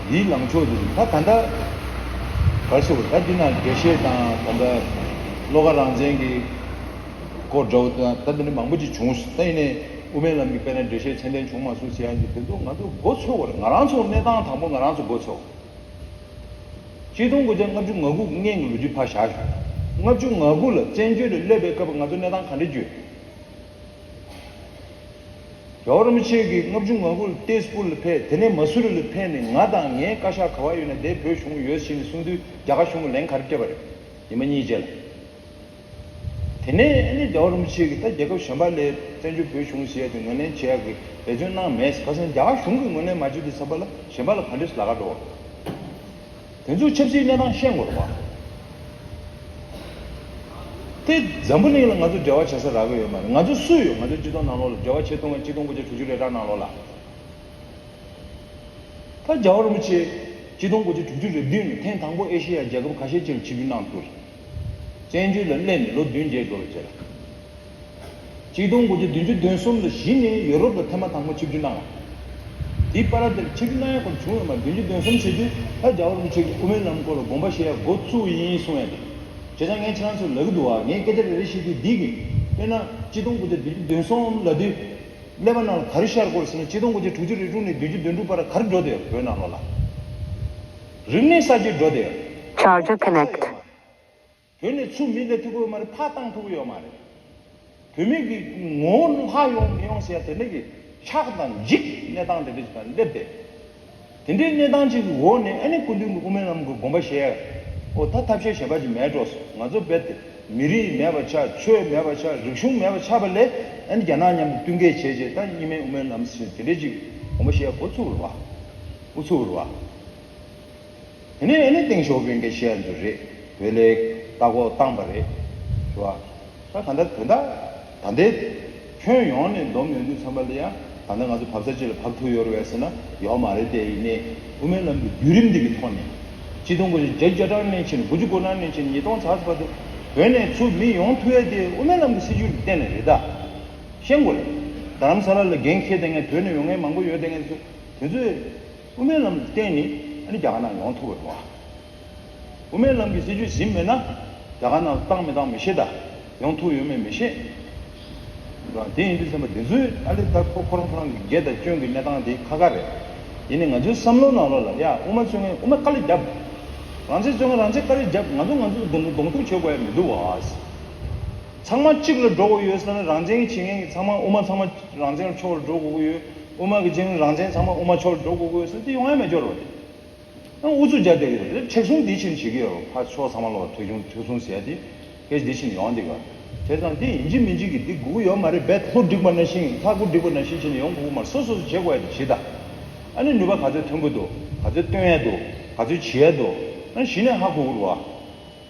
འདིའི་ལངས་ཕྱོགས་འདི་ད་ད་ལྟ་ག་རེ་ཟེར་དགོས་རེད། ད་འདི་ན་འགྲེལ་བཤད་དང་ད་ལྟ་བློ་དགའ་རང་བཙན་གྱི་སྐོར་འདྲ་བོ་དང་ད་འདི་ནས་མང་པོ་ཅིག་བྱུང་། ད་ཡིན་ནའི་དབུ་མའི་ལམ་གྱི་དཔེར་ན་འགྲེལ་བཤད་ཚད་ལྡན་བྱུང་མ་སོང་ཟེར་ཡ་འདི་དེ་ཚོ་ང་ཚོ་མགོ་ཚོས་དགོས་རེད། ང་རང་ཚོ་གནས་སྟངས་དང་པོ་ང་རང་ཚོ་མགོ་ཚོས། ཆིག་སྟོང་དགུ་བརྒྱ་ལྔ་བཅུ་ང་དགུ་སྔོན་གྱི་ལོ་རྒྱུས་ཕར་བཞག་ཞོག་ལྔ་བཅུ་ང་དགུ་ལ་བཙན་བྱོལ་དུ་སླེབས་པའི་སྐབས་ང་ཚོ་གནས་སྟངས་ག་འདྲ་བརྗོད། རྒྱལ་བ་རིན་པོ་ཆེ་གིས་ལྔ་བཅུ་ང་དགུ་ལ་ཏེ་སྤུ་ལ་ཕེབས། དེ་ནས་མ་སུ་རི་ལ་ཕེབས་ནས་ང་དང་ངའི་བཀའ་ཤག་ག་པར་ཡོད་ན་དེར་བོད་གཞུང་ཡོད་ཟེར་ནས་གསུངས་དུས་རྒྱ་གར་གཞུང་གིས་ལན་ག་རེ་སྤྲད་པ་རེད། ཉི་མ་གཉིས་རྗེས་ལ། དེ་ནས་ཨ་ནི་རྒྱལ་བ་རིན་པོ་ཆེ་གིས་ད་རྒྱལ་ཁབ་གཞན་པ་ལ་བཙན་བྱོལ་བོད་གཞུང་ཟེར་ཡ་དེ་ངོས་ལེན་བྱེད་ཡག་གི་འབད་བརྩོན་གནང་མེད། ཁ་སང་རྒྱ་གར་གཞུང་གིས་ངོས་ལེན་མ་བྱེད་དུས་ཙམ་པ་ལ་གཞན་པ་ལ་ག་འདྲས་ལབ་ག་འགྲོ་བ། དེ་ཚོ་ཆབ་སྲིད་གནས་སྟངས་ཤེས་དགོས་རེད་བ། དེ་འཛམ་བུ་གླིང་ལ་ང་ཚོ་འབྲེལ་བ་བྱེད་ས་རག་གི་ཡོད་མ་རེད། ང་ཚོ་སུ་ཡོད། ང་ཚོ་སྤྱི་ཚོགས་ནང་ལོགས་ལ་འབྲེལ་བ་བྱེད་ཐུབ་མཁན་ཆིག་སྟོང་དགུ་བརྒྱ་དྲུག་ཅུ་རེ་གྲངས་ནང་ལོགས་ལ། ད་རྒྱལ་བ་རིན་པོ་ཆེ་ཆིག་སྟོང་དགུ་བརྒྱ་དྲུག་ཅུ་རེ་བདུན་ནས་ཐེངས་དང་པོ་ཨེ་ཤེ་ཡ་རྒྱལ་ཁབ་ཁ་ཤས་ཅིག་ལ་ཆིབས་བསྒྱུར་གནང་འདུག་བཙན་བྱོལ་ལ་སླེབས་ནས་ལོ་བདུན་བརྒྱད་འགྲོ་རེད་བྱས་ལ། ཆིག་སྟོང་དགུ་བརྒྱ་བདུན་ཅུ་དོན་གསུམ་ལ་གཞི་ནས་ཡོ་རོབ་ལ་ཐེངས་མ་དང་པོ་ཆིབས་བསྒྱུར་གནང་བ། དེའི་བར་དེར་ཆིབས་བསྒྱུར་གནང་ཡག་སྐོར་བྱུང་ཡོད་མ་རེད། བདུན་ཅུ་དོན་གསུམ་ཟེར་དུས་ད་རྒྱལ་བ་རིན་པོ་ཆེ་གིས་དབུ་མའི་ལམ་སྐོར་ལ་དགོངས་པ་བཞེས་ཡག་འགོ་བཙུགས་ཡིན་གསུང་ཡག་དེ། བྱས་ཙང་ངས་ཁྱེད་རང་ཚོར་ལབ་ཀྱི་འདུག་བ། ངས་སྐད་ཆ་རེ་རེ་བཤད་དུས་འདི་གི་དཔེར་ན་ཆིག་སྟོང་དགུ་བརྒྱ་བདུན་ཅུ་དོན་གསུམ་ལབ་དུས་ཀླད་པ་ནང་ལ་ག་རེ་ཤར་གྱི་ཡོད་རེད་ཟེར་ན། ཆིག་སྟོང་དགུ་བརྒྱ་དྲུག་ཅུ་རེ་དྲུག་ནས་བདུན་ཅུ་དོན་དྲུག་བར་ག་རེ་འགྲོ་བསྡད་ཡོད་རེད། བོད་ནང་ལོགས་ལ་རིག་གནས་གསར་བརྗེ་འགྲོ་བསྡད་ཡོད་རེད། Charger connect. བོད་ནས་ཚུར་མི་སླེབས་ཐུབ་ཀྱི་ཡོད་མ་རེད། ཕར་བཏང་ཐུབ་ཀྱི་ཡོད་མ་རེད། བོད་མི་གི་ངོ་བོ་ལྷག་ཡོང་མི་ཡོང་ཟེར་ཡ་དེ་འདྲ་གི་ཆགས་དང་འཇིགས་གནས་སྟངས་དེ་འདྲ་ཞིག་དང་སླེབས་ཏེ། དེ་འདྲའི་གནས་སྟངས་ཅིག་གི་འོག་ནས་ཨ་ནི་སྐུ་མདུན་གྱི་དབུ་མའི་ལམ་གྱི་དགོངས་པ་བཞེས་ཡ། ཨོ་ད་ཐབས་ཤེས་གཞན་པ་ཅིག་མེད་འགྲོ། ང་ཚོ་རྦད་དེ་མི་རིགས་མེད་པ་ཆགས། ཆོས་མེད་པ་ཆགས། རིག་གཞུང་མེད་པ་ཆགས་པ་ལས་ཨ་ནི་རྒྱ་ནག་མཉམ་དུ་བསྟུན་མཁས་བྱས་བྱས་ད་གཉིས་སྨན་དབུ་མའི་ལམ་ཟེར་དེ་འདྲའི་ཅིག་དགོངས་པ་བཞེས་ཡ་འགོ་ཚུགས་པ་རེད་བ། འགོ་ཚུགས་པ་རེད་བ། དེ་ནས་ཨ་ནི་ཏེང་ཞའོ་ཕིང་གིས་བཤད་འདུག་རེད། བོད་ལ་ལྟ་སྐོར་བཏང་བ་རེད། རེད་བ། ད་ད་ལྟ་དོན་དག་ད་ལྟའི་ཁྱོན་ཡོངས་ནས་བསྡོམས་ཡོང་དུས་ཙམ་པ་ལ་ཡང་ད་ལྟ་ང་ཚོ་བབས་ས་གཅིག་ལ་བབས་ཐུབ་ཡོད་རེད་བས་ཟེར་ན་ཡོད་མ་རེད་དེ། ཡིན་ནའི་དབུ་མའི་ལམ་གྱི་བརྒྱུད་རིམ་འདི་གི་ཐོག་ནས་ཆིག་སྟོང་དགུ་བརྒྱ་བརྒྱད་ཅུ་གྱ་གྲངས་ནས་ཕྱིན། དགུ་བཅུ་གོ་ལྔ་ནས་ཕྱིན། ཉིས་སྟོང་ཚར་བར་དུ་བོད་ནས་ཚུར་མི་ཡོང་ཐུབ་ཡ་དེ་དབུ་མའི་ལམ་གྱི་སྲིད་བྱུས་ལ་བརྟེན་ནས་རེད། ད་ཤེས་དགོས་རེད། རྡ་རམ་ས་ལ་ལ་འགན་འཁྱེར་བསྡད་མཁན་བོད་ནས་ཡོང་མཁན་མང་པོ་ཡོད་བསྡད་མཁན་ཚོ་དེ་ཚོས་དབུ་མའི་ལམ་ལ་བརྟེན་ནས་ཨ་ནི་རྒྱ་གར་ནང་ཡོང་ཐུབ་པ་རེད་བ། དབུ་མའི་ལམ་གྱི་སྲིད་བྱུས་ཟིན་མེད་ན་རྒྱ་གར་ནང་བཏང་མི་བཏང་མི་ཤེས། ད་ཡོང་ཐུབ་ཡོད་མེད་མི་ཤེས། དེ་ཡིན་དུས་ཙམ་པ་དེ་ཚོས་ཨ་ལེ་ད་ཁོ་ཁོ་རང་ཁོ་རང་གི་སྒེར་དང་སྐྱོན་གྱི་གནས་སྟངས་དེ་ཁག་ཁག་རེད། ཡིན་ནའི་ང་ཚོའི་བསམ་བློ་ནང་ལོགས་ལ་ཡ་དབུ་མ་རྩོད་མཁན་དབུ་མ་དཀའ་ལས་བརྒྱབ། རང་བཙན་རྩོད་མཁན་རང་བཙན་དཀའ་ལས་བརྒྱབ། ང་ཚོ་ང་ཚོ་གདོང་གདོང་ཐུག་བྱེད་དགོས་ཡ་མི་འདུག་བ། ཚང་མ་གཅིག་ལ་འགྲོ་དགོས་ཡོད་ཟེར་ན་རང་བཙན་བྱེད་མཁན་གྱི་ཚང་མ་དབུ་མ་ཚང་མ་རང་བཙན་ཕྱོགས་ལ་འགྲོ་དགོས་ཀྱི་ཡོད། དབུ་མ་གི་རྗེས་ལ་རང་བཙན་ཚང་མ་དབུ་མ་ཕྱོགས་ལ་འགྲོ་དགོས་ཀྱི་ཡོད་ཟེར་དེ་ཡོང་ཡ་མེད་ཅོག་རེད་བ། དེ་ཨ་ཨུ་ཚུགས་རྒྱག་བསྡད་ཀྱི་རེད། མཁྲེགས་བཟུང་འདི་ཕྱིན་བྱེད་ཀྱི་ཡོད་རེད། ཕར་ཕྱོགས་ཚང་མ་ལོག་མཁྲེགས་བཟུང་མཁྲེགས་བཟུང་ཟེར་ཡ་དེ་སྐད་ཆ་འདི་ཕྱིན་ཡོང་བསྡད་ཀྱི་རེད། བྱས་ཙང་དེ་ཡིན་གཅིག་མིན་གཅིག་གི་འདི་དགོས་ཀྱི་ཡོད་མ་རེད། རྦད་ལྷོ་འགྲིག་པ་ནང་བཞིན་ལྷ་སྐུ་འགྲིག་པ་ནང་བཞིན་བྱས་ནས་ཡོང་དགོས་ཀྱི་མ་རེད། སོ་སོ་སོ་བྱེད་དགོས་ཡ་དེ་བྱེད་ད། ཨ་ནི་ནུས་པ་ག་ཚོད་ཐོན་གྱི་འདུག་ག་ཚོད་བཏོན་ཡ་འདུག་ག་ཚོད་བྱེད་ཡ་འདུག་ཨ་ནི་གཞི་ནས་ཧ་གོ་དགོས་རེད་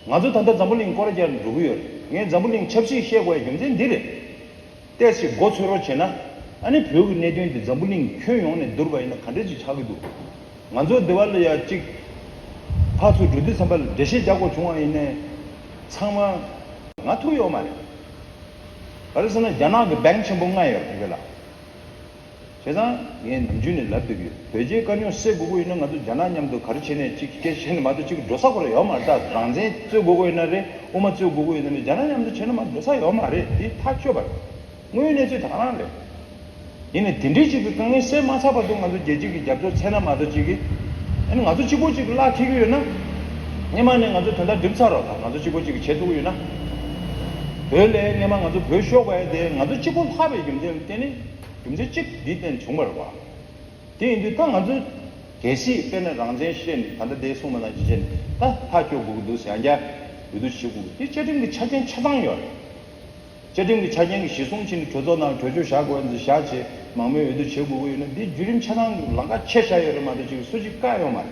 བ། ང་ཚོ་ད་ལྟ་འཛམ་བུ་གླིང་སྐོར་ར་རྒྱག་ནས་འགྲོ་གི་ཡོད་རེད། ངས་འཛམ་བུ་གླིང་ཆབ་སྲིད་བཤད་དགོས་ཡ་རྒྱུ་མཚན་འདི་རེད། ཏོག་ཙམ་མགོ་ཚོད་རོགས་བྱས་ན། ཨ་ནི་བོད་ཀྱི་གནད་དོན་འདི་འཛམ་བུ་གླིང་ཁྱོན་ཡོངས་ནས་བསྡུར་བ་ཡིན་ན་ག་འདྲ་ཅིག་ཆགས་ཀྱི་འདུག་ང་ཚོ་འདི་བ་ལ་ཡ་གཅིག་ཕར་ཚུར་འགྲོ་དུས་ཙམ་པ་ལ་འགྲེལ་བཤད་རྒྱག་དགོས་བྱུང་བ་ཡིན་ནའི། ཚང་མ་ང་ཐུག་ཡོད་མ་རེད། ག་རེ་ཟེར་ན་རྒྱ་ནག་གི་བེང་ཆེན་པོ་ལྔ་ཡོད་རེད་བོད་ལ། བྱས་ཙང་ངས་ནམ་རྒྱུན་ནས་ལབ་བསྡད་ཀྱི་ཡོད། བོད་རྒྱའི་དཀའ་རྙོག་སེལ་དགོས་ཀྱི་ཡོད་ན་ང་ཚོ་རྒྱ་ནག་མཉམ་དུ་ག་རེ་བྱས་ནས་ཅིག་སྐད་ཆ་བཤད་ནས་མ་གཏོགས་ཅིག་འགྲོ་ས་ཁོ་རང་ཡོད་མ་རེད། ད་རང་བཙན་རྩོད་དགོས་ཀྱི་ཡོད་ན་རེད། དབུ་མ་རྩོད་དགོས་ཀྱི་ཡོད་ན་རེད། རྒྱ་ནག་མཉམ་དུ་བྱས་ན་མ་འགྲོ་ས་ཡོད་མ་རེད། དེ་ཐག་ཆོད་པ་རེད། དངོས་ཡོད་གནས་ཚུལ་ད་ག་རང་རེད། ཡིན་ནའི་དེ་འདྲའི་ཅིག་གི་དཀའ་ངལ་སེལ་མ་ཚར་བར་དུ་ང་ཚོ་རྒྱལ་སྤྱི་གི་རྒྱབ་སྐྱོར་འཚོལ་ན་མ་གཏོགས་ཅིག་གི། ཨ་ནི་ང་ཚོ་གཅིག་པོ་གཅིག་གི་བླ་འཁྱེར་གྱི་ཡོད་ན། སྔོན་མ་ནས་ང་ཚོ་དོན་དག་འགྲུབ་ཚར་རོགས། ད་ང་ཚོ་གཅིག་པོ་གཅིག་གིས་བྱེད་ཐུབ་ཀྱི་ཡོད་ན། བོད་ལ་སྔོན་མ་ང་ཚོ་བོད་ཤོར་བ་ཡ་དེ་ང་ཚོ་གཅིག་པོ་ལྷག་པའི་རྒྱུ་མཚན་ལ་བརྟེན་ནས་རྒྱུ་མཚན་གཅིག་འདིའི་སྟེང་བྱུང་བ་རེད་བ། དེ་ཡིན་དུས་ད་ང་ཚོས་གལ་སྲིད་དཔེར་ན་རང་བཙན་བཤད་ནས་ད་ལྟ་དེ་གསུངས་པ་ནང་བཞིན་བྱས་ནས་ད་ཐག་གཅོད་དགོས་ཀྱི་འདུག་ཟེར་ཡང་བསྐྱར་འོས་བསྡུ་བྱེད་དགོས་ཀྱི་འདི་བཅའ་ཁྲིམས་ཀྱི་ཆ་རྐྱེན་ཆ་ཚང་ཡོད་རེད། བཅའ་ཁྲིམས་ཀྱི་ཆ་རྐྱེན་གྱི་གཞི་བཟུང་བྱས་ནས་གྲོས་ཚོགས་ནང་གྲོས་ཆོད་བཞག་དགོས་ཡིན་ཚེ་བཞག་བྱས་མང་མོས་འོས་བསྡུ་བྱེད་དགོས་ཀྱི་ཡོད་ན་འདི་བརྒྱུད་རིམ་ཆ་ཚང་གི་ལམ་ཁ་ཕྱེ་བཞག་ཡོད་རེད་མ་གཏོགས་ཅིག་སུ་གཅིག་བཀག་ཡོད་མ་རེད།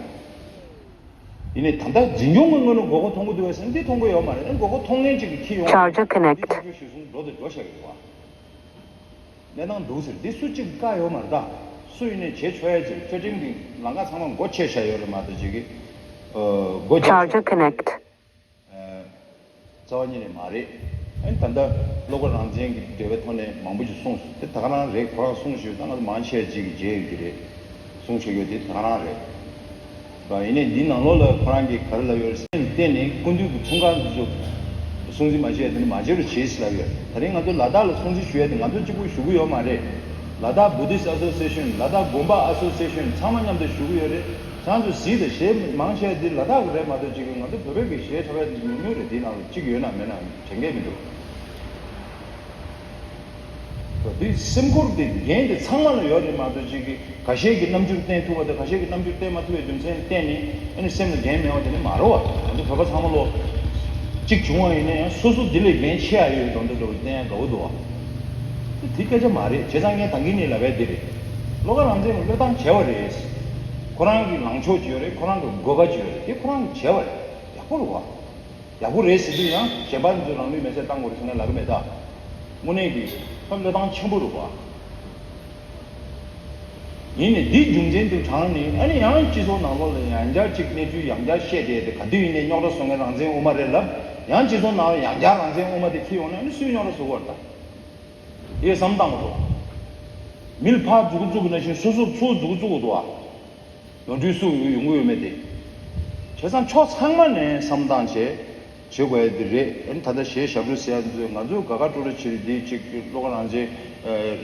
ཡིན་ནའི་ད་ལྟ་འཛིན་སྐྱོང་གི་ངོས་ནས་དགོས་མཁོ་མཐོང་གི་འདུག་བས་ཟེར་ན་འདི་མཐོང་གི་ཡོད་མ་རེད། ཨ་ནི་དགོས་མཁོ་མཐོང་མཁན་ཅིག་གིས་འཁྱེར་ཡོང་བ་Charger རེད། འདི་connect. གྲོས་ཆོད་གཞི་བཟུང་འགྲོ་དང་འགྲོ་བཞག་གི་འདུག་བ། གནས་སྟངས་འདུག་ཟེར་འདི་སུ་གཅིག་གིས་བཀག་ཡོད་མ་རེད། ད་སུ་ཡིན་ནའི་བྱེད་ཆོག་ཡ་ཅིག་བཅའ་ཁྲིམས་ཀྱི་ལམ་ཁ་ཚང་མ་སྒོ་ཕྱེ་བཞག་ཡོད་རེད་མ་གཏོགས་ཅིག་གིས་ཨ་སྒོ་རྒྱབ་Charger connect. རྩ་བ་ཉིད་ནས་མ་རེད། ཨ་ནི་ད་ལྟ་བློ་དགའ་རང་བཙན་གྱི་འབྲེལ་བའི་ཐོག་ནས་མང་པོ་ཞིག་གསུངས་སོང་། དེ་ད་ག་རང་རེད། ཁོ་རང་གསུངས་ཞུས་ད་ང་ཚོ་མང་ཆེ་ཅིག་གིས་བརྗེད་ཡོད་ཀྱི་རེད། གསུངས་བྱེད་ཡོད་དེ་ད་ག་རང་རེད། ཡིན་ནའི་འདི་ནང་ལོགས་ལ་ཁོ་རང་གིས་ག་རེ་ལབ་ཡོད་རེད་ཟེར་ན་བརྟེན་ནས་སྐུ་མདུན་གྱི་འཁྲུངས་སྐར་འདི་ཚོ་སྲུང་བརྩི་མ་བྱས་དེ་ནི་མ་བྱེད་རོགས་བྱེད་ཟེར་ལབ་ཡོད། ད་རིང་ང་ཚོ་ལ་དྭགས་ལ་སྲུང་བརྩི་ཞུ་ཡ་དེ་ང་ཚོ་གཅིག་པུས་ཞུ་གི་ཡོད་མ་རེད། ལ་དྭགས་བུ་དིསྟ་ཨ་སོ་སི་ཨེ་ཤན། ལ་དྭགས་དགོན་པ་ཨ་སོ་སི་ཨེ་ཤན་ཚང་མ་མཉམ་དུ་ཞུ་གི་ཡོད་རེད། ཁྱེད་ཚོས་གཟིགས་དང་། གཞས་མང་ཆེ་བ་འདི་ལ་དྭགས་ཀྱི་རེད་མ་གཏོགས་ཅིག་གི་ང་ཚོ་བོད་པའི་གི་གཞས་འཁྲབ་ཡ་དེ་ཉུང་ཉུང་རེད། དེའི་ནང་ལ་གཅིག་ཡོད་ན་མེད་ན་དྲན་གྱི་མི་འདུག་འདི་སེམས་ཁུར་དེ་འགན་དེ་ཚང་མ་ལ་ཡོད་རེད་མ་གཏོགས་ཅིག་གི་ཁ་ཤས་ཀྱིས་རྣམ་འགྱུར་བསྟན་ཐུབ་པ་དང་ཁ་ཤས་ཀྱིས་རྣམ་འགྱུར་བསྟན་མ་ཐུབ་པའི་རྒྱུ་མཚན་བརྟེན་ནས་ཨ་ནི་སེམས་ལ་འགན་མེད་པ་དེ་ནི་མ་རེད་བ། ང་ཚོ་བོད་པ་ཚང་མ་ལོ་གཅིག་བྱུང་བ་ཡིན་ན་ཡང་སོ་སོ་འདི་ལས་འགན་ཆེ་ཡ་ཡོད་འགྲོ་འདྲ་འདྲ་བོ་བསྟན་ཡ་དགའ་བོ་འདུག་བ། དེ་སྐད་ཆ་མ་རེད། བྱས་ཙང་ངས་ད་གིན་ནས་ལབ་ཡ་འདི་རེད། བློ་དགའ་རང་བཙན་གྱིས་བློས་བཏང་བྱས་པ་རེད། ཁོ་རང་གི་ལངས་ཕྱོགས་ཅིག་ཡོད་རེད། ཁོ་རང་གི་དགོས་པ་ཅིག་ཡོད་རེད། དེ་ཁོ་རང་གིས་བྱས་པ་རེད། ཡག་པོ་རེད་བ། ཡག་པོ་རེད་ཟེར་དུས་ཡང་གཞན་པ་ཚོས་རང་ལུས་མེར་སྲེག་བཏང་དགོས་རེད་ཟེར་ན་ལབ་ཀྱི་མེད་ད། དངོས་གནས་ཀྱི་ཁ་བློས་བཏང་ཆེན་པོ་རེད་བ། ཡིན་ནའི་འདིའི་རྒྱུ་མཚན་དུ་དྲངས་ནས། ཨ་ནི་ཡང་སྤྱི་ཚོགས་ནང་ལོགས་ལ་ཡང་བསྐྱར་ཅིག་གནས་ཚུལ་ཡང་བསྐྱར་བཤད་བསྡད་དེ། ག་དུས་ཡིན་ནའི་རྙོག་དྲ་བཟོ་མཁན་རང་བཙན་དབུ་མ་རེད་ལབ། ཡང་སྤྱི་ཚོགས་ནང་ལ་ཡང་བསྐྱར་རང་བཙན་དབུ་མ་དེ་འཁྱེར་ཡོང་ན། ཨ་ནི་སུས་རྙོག་དྲ་བཟོ་གི་ཡོད་རེད་ད། དེ་བསམ་བཏང་དགོས་འདུག་མི་ལ་ཕར་མཛུབ་གུ་བཙུགས་ན་བཞིན་སོ་སོ་སོ་མཛུབ་གུ་བཙུགས་དགོས་འདུག་ཨ། ནོར་འཁྲུལ་སུ་ཡོང་གི་ཡོད་མེད་དེ། བྱས་ཙང་ཕྱོགས་ཚང་མ་ནས་བསམ་བཏང་བྱས་བྱེད་དགོས་ཡ་དེ་རེད། ཨ་ནི་ད་ལྟ་གཞས་ཞབས་བྲོ་ཟེར་ཡ་ཚོས་ང་ཚོ་དགའ་དགའ་སྤྲོ་སྤྲོ་བྱེད་རེད། དེ་གཅིག་བློ་དགའ་རང་བཙན་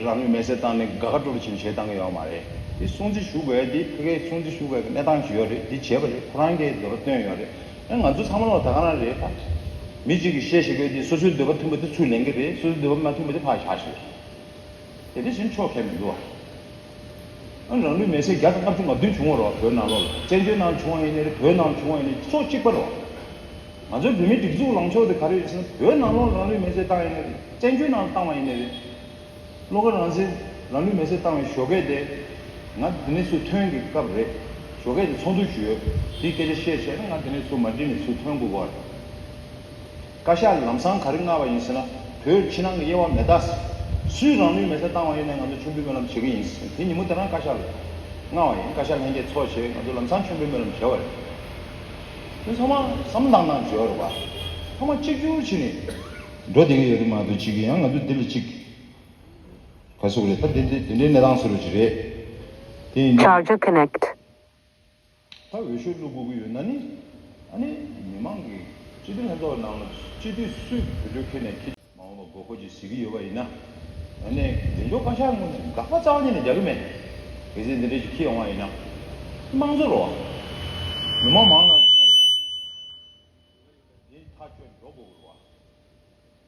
རང་ལུས་མེར་སྲེག་བཏང་ནས་དགའ་དགའ་སྤྲོ་སྤྲོ་བྱེད་བྱེད་བཏང་གི་ཡོད་མ་རེད། དེ་སྲུང་བརྩི་ཞུ་དགོས་ཡ་དེ་ཕ་གིའི་སྲུང་བརྩི་ཞུ་དགོས་ཡ་གི་གནས་སྟངས་ཅིག་ཡོད་རེད། དེ་བྱས་པ་རེད། ཁོ་རང་གིས་འདོད་པ་བཏོན་ཡོད་རེད། ཨ་ང་ཚོ་ཚང་མ་ལོག་ད་ག་རང་རེད་ད། མི་གཅིག་གིས་བཤད་བཤད་དགོས་དེ་སོ་སོའི་འདོད་པ་མཐུན་པ་དེ་ཚུར་ལེན་གི་རེད། སོ་སོའི་འདོད་པ་མ་མཐུན་པ་དེ་ཕར་བཞག་ཤོག་དེ་འདྲ་བཞིན་ཕྱོགས་ཁེལ་མི་འདུག་ཨ། ཨ་རང་ལུས་མེར་སྲེག་བརྒྱ་དང་ལྔ་བཅུ་ང་བདུན་བྱུང་བ་རེད་བ། བོད་ནང་ལོགས་ལ། བཙན་བྱོལ་ནང་བྱུང་བ་ཡིན་ནའི་རེད། བོད་ནང་བྱུང་བ་ཡིན་ནའི་ཕྱོགས་གཅིག་པ་རེད་བ། ང་ཚོའི་བོད་མིའི་སྒྲིག་འཛུགས་ལངས་ཕྱོགས་དེ་ག་རེ་ཡིན་ཟེར་ན། བོད་ནང་ལོགས་རང་ལུས་མེར་སྲེག་བཏང་ཡིན་ནའི་རེད། བཙན་བྱོལ་ནང་བཏང་བ་ཡིན་ནའི་རེད། བློ་དགའ་རང་བཙན་རང་ལུས་མེར་སྲེག་བཏང་བའི་ཞོགས་ཀས་དེ་ང་འདི་ནས་ཚུར་ཐོན་གྱི་སྐབས་རེད། ཞོགས་ཀས་དེ་ཚོགས་འདུ་ཞུས་ཡོད། དེའི་སྐད་ཆ་བཤད་བྱས་ན་ང་འདི་ནས་ཚུར་མ་འགྲིག་ནས་ཚུར་ཐོན་དགོས་པ་རེད། བཀའ་ཤག་ལམ་སང་ག་རེ་མངགས་པ་ཡིན་ཟེར་ན། བོད་ཕྱི་ནང་གི་དབྱེ་བ་མེད་ད། སུས་རང་ལུས་མེར་སྲེག་བཏང་བ་ཡིན་ན་ང་ཚོ་མཆོད་འབུལ་སྨོན་ལམ་བྱེད་ཀྱི་ཡིན་ཟེར། དེ་ཉིན་མོ་དེ་རང་བཀའ་ཤག་ལ་མངགས་པ་ཡིན། བཀའ་ཤག་ལྷན་རྒྱས་ཚོགས་བྱས་ང་ཚོ་ལམ་སང་མཆོད་འབུལ་སྨོན་ལམ་བྱས་པ་རེད། དེ་ཚང་མ་བསམ་བློ་བཏང་བཏང་བྱས་པ་རེད་པ། ཚང་མ་གཅིག་གྱུར་བྱས་ནས་འགྲོ་བསྡད་ཀྱི་ཡོད་རེད་མ་གཏོགས། གཅིག་གིས་ཡང་ང་ཚོ་འདི་ལ་གཅིག་ག་ཟེར་དགོས་རེད། ད་དེ་འདྲའི་དེ་འདྲའི་གནས་སྟངས་བཟོ་འདྲ་ཅིག་རེད། དེ་ཡིན་དུས། Charger connect. ད་འོས་ཤོག་བླུག་དགོས་ཀྱི་ཡོད་ན་ནི། ཨ་ནི་མི་མང་གིས་སྤྱི་འཐུས་ལྷན་ཚོགས་ནང་ལ་སྤྱི་འཐུས་སུས་འོས་བསྡུ་ཁྱེར་ནས་ཁྱེར། མ་འོངས་པ་དགོས་མཁོ་ཅིག་གཟིགས་ཀྱི་ཡོད་པ་ཡིན་ན། ཨ་ནི་འཛིན་སྐྱོང་བཀའ་ཤག་ངོས་ནས་དགག་པ་རྩ་བ་ཉིད་ནས་རྒྱག་གི་མེད། གལ་སྲིད་འདི་འདྲ་ཞིག་ཁྱེར་ཡོང་བ་ཡིན་ན། དམངས་གཙོ་རེད་བ། མི་མང་མང་ལ་ག་རེ། འདི་ཐག་གཅོད་འགྲོ་དགོས་རེད་བ།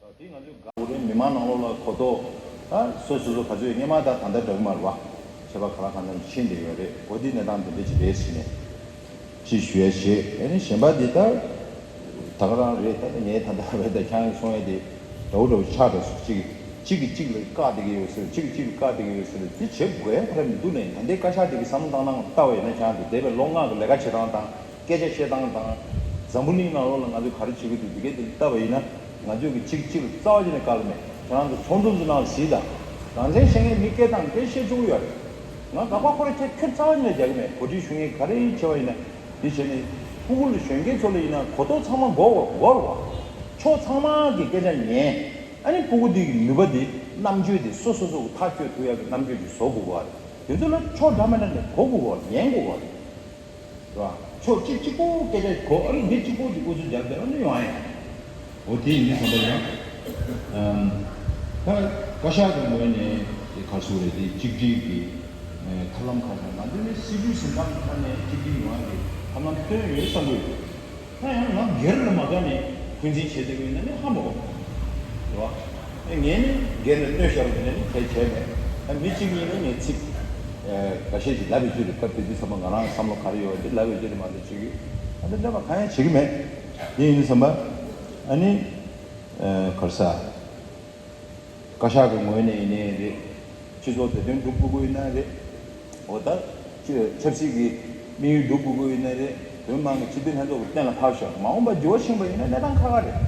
ད་དེ་ང་ཚོས་དགག་དགོས་རེད། མི་མང་ནང་ལོགས་ལ་གོ་རྟོགས། ད་སོ་སོ་སོ་ག་ཚོད་སྔོན་མ་དང་ད་ལྟ་འདྲ་གི་མ་རེད་བ། ཁྱད་པར་ག་ལ་གང་འཚམ་ཕྱིན་བསྡད་ཡོད་རེད། འོ་དེ་གནས་སྟངས་འདི་འདྲ་ཅིག་རེད་ཟེར་ནས་ཅིག་ཞུ་ཡ་བྱེད། ཨ་ནི་གཞན་པ་འདི་ལྟར་ད་ག་རང་རེད། ད་ངས་ད་ལྟ་བས་ད་ཁྱེད་རང་གིས་གསུང་ཡ་དེ་འདྲ་བོ་འདྲ་བོ་ཆགས་འགྲོ་སོང་། གཅིག་གིས་གཅིག་གིས་གཅིག་ལ་བཀག་བསྡད་ཀྱི་ཡོད་ཟེར། གཅིག་གིས་གཅིག་ལ་བཀག་བསྡད་ཀྱི་ཡོད་ཟེར། འདི་བྱེད་དགོས་ཡ་ག་རེ་མི་འདུག་ནས། ད་ལྟའི་བཀའ་ཤག་འདི་གི་བསམ་བློ་བཏང་སྟངས་ལྟ་བ་ཡིན་ན། ཁྱེད་རང་ཚོ་འདས་པའི་ལོ་ལྔ་གི་ལས་ཀ་བྱེད་སྟངས་དང་། སྐད་ཆ་བཤད་སྟངས་དང་། འཛམ་བུ་གླིང་ནང་ལོགས་ལ་ང་ཚོས་ག་རེ་བྱེད་ཀྱི་འདུག་འདི་གའི་དེ་ལྟ་བ་ཡིན་ན། ང་ཚོས་ཀྱི་གཅིག་གཅིག་ལ་རྩ་བ་ཉིད་ནས་བཀག་གི་མེད། ཁྱེད་རང་ཚོ་ཚོགས་འདུ་ཚོ་ནང་ལ་གཟིགས་དང་། རང་བཙན་བཤད་མཁན་མི་སྐད་བཏང་སྐད་བཤད་བཅུག་གི་ཡོད་རེད། ང་དགག་པ་ཁོ་རང་ཁྱེད་ཁྱོད་རྩ་བ་ཉིད་ནས་རྒྱག་གི་མེད། གོ་སྒྲིག་ཞུ་མཁན་ག་རེ་བྱས་པ་ཡིན་ན། འདི་བྱས་ནས་ཕྲུ་གུ་ལ་གཞོན་སྐྱེས་ཚོ་ལ་ཡིན་ན་གོ་རྟོགས་ཚང་མ་འགོ་འགོ་རུ་བ། ཕྱོགས་ཚང་མ་གི་སྐད་ཆ་ཉན། ཨ་ནི་ཕྲུ་གུ་འདི་གི་ནུས་པ་འདི་རྣམ་དཔྱོད་འདི་སོ་སོ་སོ་གི་ཐག་གཅོད་ཐུབ་ཡག་གི་རྣམ་དཔྱོད་འདི་བཟོ་དགོས་པ་རེད། དེ་ཚོ་ལ་ཕྱོགས་འདྲ་མི་འདྲ་ནས་གོ་དགོས་པ་རེད། ཉན་དགོས་པ་རེད། རེད་བ། ཕྱོགས་གཅིག་གཅིག་པོ་སྐད་ཆ་གོ། ཨ་ནི་འདི་གཅིག་པོ་གཅིག་ཨུ་ཚུགས་རྒྱབ་བསྡད་པ་ནི་ཡོང་ཡ། འོ་དེ་ཡིན་དུས་ཙམ་པ་ཡང་། ཨམ། ད་བཀའ་ཤག་གི་ངོས་ནས་དེ་ག་རེ་ཟེར་དགོས་རེད། དེ་གཅིག་སྒྲིལ་གྱི་ཨེ་ཐབས་ལམ་ཁག་དང་། ང་ཚོ་ནི་སྲིད་བྱུས་འཛིན་སྟངས་ཁག་ནས་གཅིག་སྒྲིལ་ཡོང་ཡ་གི་ཐབས་ལམ་བཏོན་ཡོད་བསམ་གྱི་ཡོད། ད་ཡང་ང་སྒེར་ལ་མ་དགའ་ནས་འཁོན་འཛིན་བྱེད་བསྡད་པ་ཡིན་ན་ནི་ཧ་མ་གོ། རེད་བ། ཨེ་ངས་ནི་སྒེར་ལ་གནོད་བཞག་པ་ཡིན་ན་ནི་གལ་བྱས་མེད། ཨ་མི་གཅིག་གཉིས་ནི་ངས་ཚིག་ཨེ་འགའ་ཤས་ཤིག་ལབ་ཡོད་ཀྱི་རེད། སྐབས་དེ་དུས་ཙམ་པ་ང་རང་བསམ་བློ་ག་རེ་ཡོད་པ་འདི་ལབ་ཡོད་ཀྱི་རེད་མ་གཏོགས། ཅིག་ཨ་འདི་འདྲ་བ་གང་ཡང་བྱེད་ཀྱི་མེད། དེ་ཡིན་དུས་ཙམ་པ་ཨ་ནི་ཨེ་ག་རེ་ཟ། བཀའ་ཤག་གི་ངོས་ནས་ཡིན་ནའི་རེད། སྤྱི་ཚོགས་བདེ་དོན་སྒྲུབ་དགོས་ཀྱི་ཡིན་ན་རེད། འོ་ད་ཆབ་སྲིད་ཀྱི་དམིགས་ཡུལ་སྒྲུབ་དགོས་ཀྱི་ཡིན་ན་རེད། བོད་མང་གི་སྤྱི་འཐུས་ལྷན་ཚོགས་ཀྱི་གཏན་ལ་ཕབ་ཤོག་མ་འོངས་པ་འགྱུར་བ་ཕྱིན་པ་ཡིན་ན་གནས་སྟངས་ཁག་ཁག་རེད།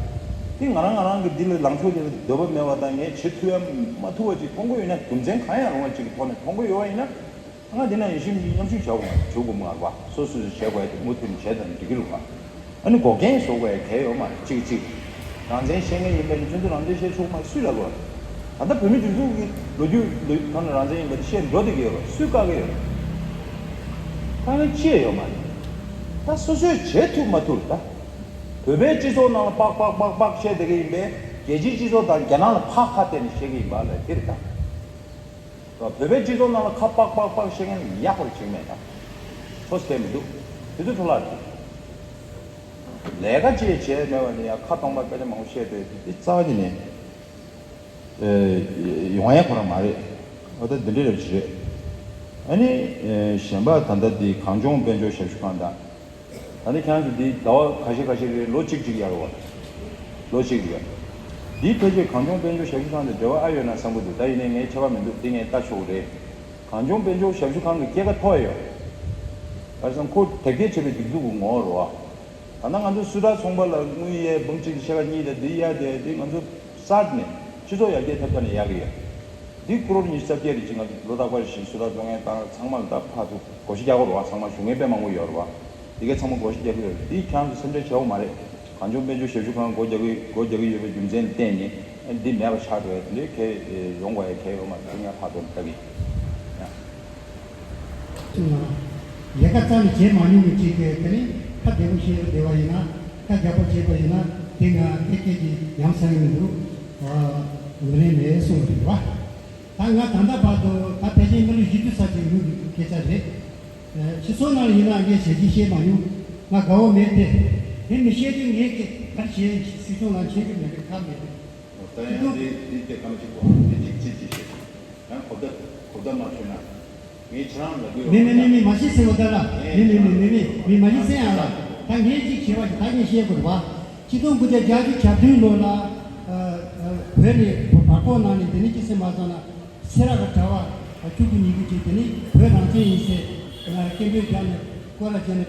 དེ་ང་རང་ང་རང་གི་འདི་ལ་ལངས་ཕྱོགས་དེ་ལ་འདོད་པ་མེད་པ་དང་། ངས་བྱེད་ཐུབ་ཡ་མ་ཐུབ་པ་ཅིག་མཐོང་གི་ཡོད་ན། རྒྱུ་མཚན་གང་ཡང་རུང་བ་ཅིག་གི་ཐོག་ནས་མཐོང་གི་ཡོད་པ་ཡིན་ན། ང་འདི་ན་ཡིན་གཤིས་མཉམ་ཞུགས་བྱ་དགོས་བྱེད་དགོས་མ་རེད་བ། སོ་སོས་བྱེད་དགོས་ཡ་དེ་མུ་མཐུད་ནས་བྱས་དང་འགྲིག་གི་རེད་བ། ཨ་ནི་འགོག་རྐྱེན་བཟོ་དགོས་ཡ་གལ་ཡོད་མ་རེད། གཅིག་གཅིག་རང་བཙན་བཤད་མཁན་ཡིན་པ་ནི་ཁྱོད་ཚོ་རང་བཙན་བཤད་ཆོག་མ་རེད་སུས་ལབ་དགོས་རེད། ད་ལྟ་བོད་མི་སྒྲིག་འཛུགས་ཀྱི་ལོ་རྒྱུས་ལོ་ཐོག་ནས་རང་བཙན་ཡིན་པ་དེ་བཤད་འགྲོ་བསྡད་ཀྱི་ཡོད་རེད། སུས་བཀག་གི་ཡོད་རེད། དཀའ་ངལ་ཅི་ཡང་ཡོད་མ་རེད། ད་སོ་སོས་བྱེད་ཐུབ་མ་ཐུབ་རེད་ད། བོད་པའི་སྤྱི་ཚོགས་ནང་ལ་པག་པག་པག་པག་བཤད་བསྡད་ཀྱི་ཡིན་པས། རྒྱལ་སྤྱིའི་སྤྱི་ཚོགས་དང་རྒྱ་ནག་ལ་ཕར་ཁ་གཏད་ནས་བཤད་ཀྱི་ཡིན་པ་ལ་དེ་རེད་ད། བོད་པའི་སྤྱི་ཚོགས་ནང་ལ་ཁ་པག་པག་པག་བཤད་མཁན་ཡག་པར་བྱེད་མེད་ད། འཕྲོ་སྟེ་མི་འདུག་དེ་ཚོ་འཕྲོ་བརླག་རེད། ལས་ཀ་ཅིག་བྱས་མེད་པ་ནི་ཡང་ཁ་སྟོང་པ་སྐད་ཆ་མང་པོ་བཤད་བསྡད་དེ་རྩ་བ་ཉིད་ནས་ཨེ་ཡོང་ཡ་ཁོ་རང་མ་རེད། འོ་ད་འདི་འདྲ་རེད་ཅི་རེད། ཨ་ནི་ཨེ་གཞན་པ་ད་ལྟ་འདི་གངས་ལྗོངས་དཔལ་འབྱོར་ཞབས་ཞུ་ཁང་དང་། ད་ནི་ཁྱེད་རང་ཚོ་འདི་ཟླ་བ་ཁ་ཤས་ཁ་ཤས་རེད། ལོ་གཅིག་གཅིག་ཡར་བ། ལོ་གཅིག་ཡར། འདིའི་ཕལ་ཆེར་གངས་ལྗོངས་དཔལ་འབྱོར་ཞབས་ཞུ་ཁང་དང་འབྲེལ་བ་ཨ་ཡོད་ན་བསམ་གྱི་འདུག་ད་ཡིན་ནའི་ངས་ཁྱད་པར་མི་འདུག་འདི་ངས་ལྟ་ཆོག་གི་རེད། གངས་ལྗོངས་དཔལ་འབྱོར་ཞབས་ཞུ་ཁང་གི་སྐྱེད་ཀ་མཐོ་བ་ཡོད། བར་སང་ཁོ་དེབ་སྐྱེལ་བྱེད་པའི་སྒྲིག་འཛུགས་ཀྱི་ངོ་བོ་རེད་བ། ད་ལྟ་ང་ཚོ་སུད་ཊར་ཚོང་པ་ལ་དངུལ་གཡར་འབུམ་གཅིག་དང་ཕྱེད་ཀ་གཉིས་དང་འདི་གཡར་དེ་འདི་ང་ཚོ་གསར་ནས་སྤྱི་ཚོགས་ཡར་རྒྱས་ཐབས་ཆག་ནས་ཡག་གི་ཡོད། འདི་ཀོ་རོར་ཉི་ཤུ་རྩ་བརྒྱད་རེད། ཅིག་ང་ཚོ་ལོ་རྟག་པར་ཞིག་སུ་དག་བཙོང་མཁན་དང་ཚང་མ་ལ་ད་ཕར་ཚུར་བགོ་བཤའ་རྒྱག་དགོས་རེད་བ། ཚང་མ་ཞུ་མཁན་དཔེ་མང་པོ་ཡོད་རེད་བ། འདི་ག་ཚང་མ་བགོ་བཤའ་རྒྱག་གི་རེད། འདི་ཁྱེད་རང་ཚོ་སེམས་ཁྲལ་བྱེད་དགོས་མ་རེད། གངས་ལྗོངས་དཔལ་འབྱོར་ཞབས་ཞུ་ཁང་སྒོ་རྒྱག་གི་སྒོ་རྒྱག་གི་ཡོད་པའི་རྒྱུ་མཚན་ལ་བརྟེན་ནས་འདི་མེད་པ་ཆགས་འགྲོ་ཡ་དེ་འདྲའི་གལ་ཡོང་དགོས་ཡ་གལ་ཡོད་མ་རེད། འདི་ངས་ཕར་ཚུར་ལྟ་གི་ཡ། ལས་ཀ་རྩ་ནས་བྱེད་མ་མྱོང་མཁན་ཅིག་གིས་དེ་ནི་ཁ་བདེ་པོ་བཤད་ཡོད་བདེ་བ་ཡིན་ན། ཁ་རྒྱག་པོ་བྱས་པ་ཡིན་ན་དེ་ང་ཐད་ཀའི་ཅིག་ཡ་མཚན་མི་འདུག་ཨ། ངོས་ལེན་མེད་གསུངས་པ་རེད་བ། ད་ང་ད་ལྟ་བར་དུ་ད་ཕལ་ཆེར་མི་ལོ་བཞི་བཅུ་ཙམ་ཅིག་ཡོད་པའི་སྐད་ཆ་རེད། ཨ། སྤྱི་ཚོགས་ནང་ལ་ཡིན་ན་ངས་ཞལ་གྱིས་བཤད་མ་མྱོང་། ང་དགའ་བོ་མེད་དེ། དེ་མི་བཤད་དུས་ངས་ག་རེ་བྱས་སྲིད་སྐྱོང་ལ་མཁྱེན་གྱི་མེད་པའི་ཁ་མེད་རེད། ད་ཡང་འདི་འདི་སྐད་ཁ་མི་གཅིག་གོ་འདི་གཅིག་གཅིག་གཅིག་བཤད། ཡང་གོ་བརྡ་གོ་བརྡ་མ་བྱུང་ན། ངས་ཁྱེད་རང་ལ་དགོས་མེད་མེད་མེད་མེད། མ་གཞི་ཟེར་བ་ལྟར་ལ། མེད་མེད་མེད་མེད་མེད་མེད། མ་གཞི་ཟེར་ཡང་ལ། ད་ངས་གཅིག་བྱས་པ་ཞིག་ད་ངས་བཤད་དགོས་རེད་བ། ཆིག་སྟོང་དགུ་བརྒྱ་བརྒྱད་ཅུ་གྱ་བདུན་ལོ་ལ། ཨ། ཨ། བོད་ནས་བར་ཁོག་ནང་ནས་དེ་ནས་ཅི་ཟེར་མ་སོང་ན། སེ་ར་ག་གྲྭ་པ་བཅུ་དགུ་ཉི་ཤུ་ཅིག་དེ་ནས་བོད་རང་བཙན་ཡིན་ཟེར། ཨ། སྐད་འབོད་རྒྱག་ནས་སྐོར་ར་བྱས་ནས་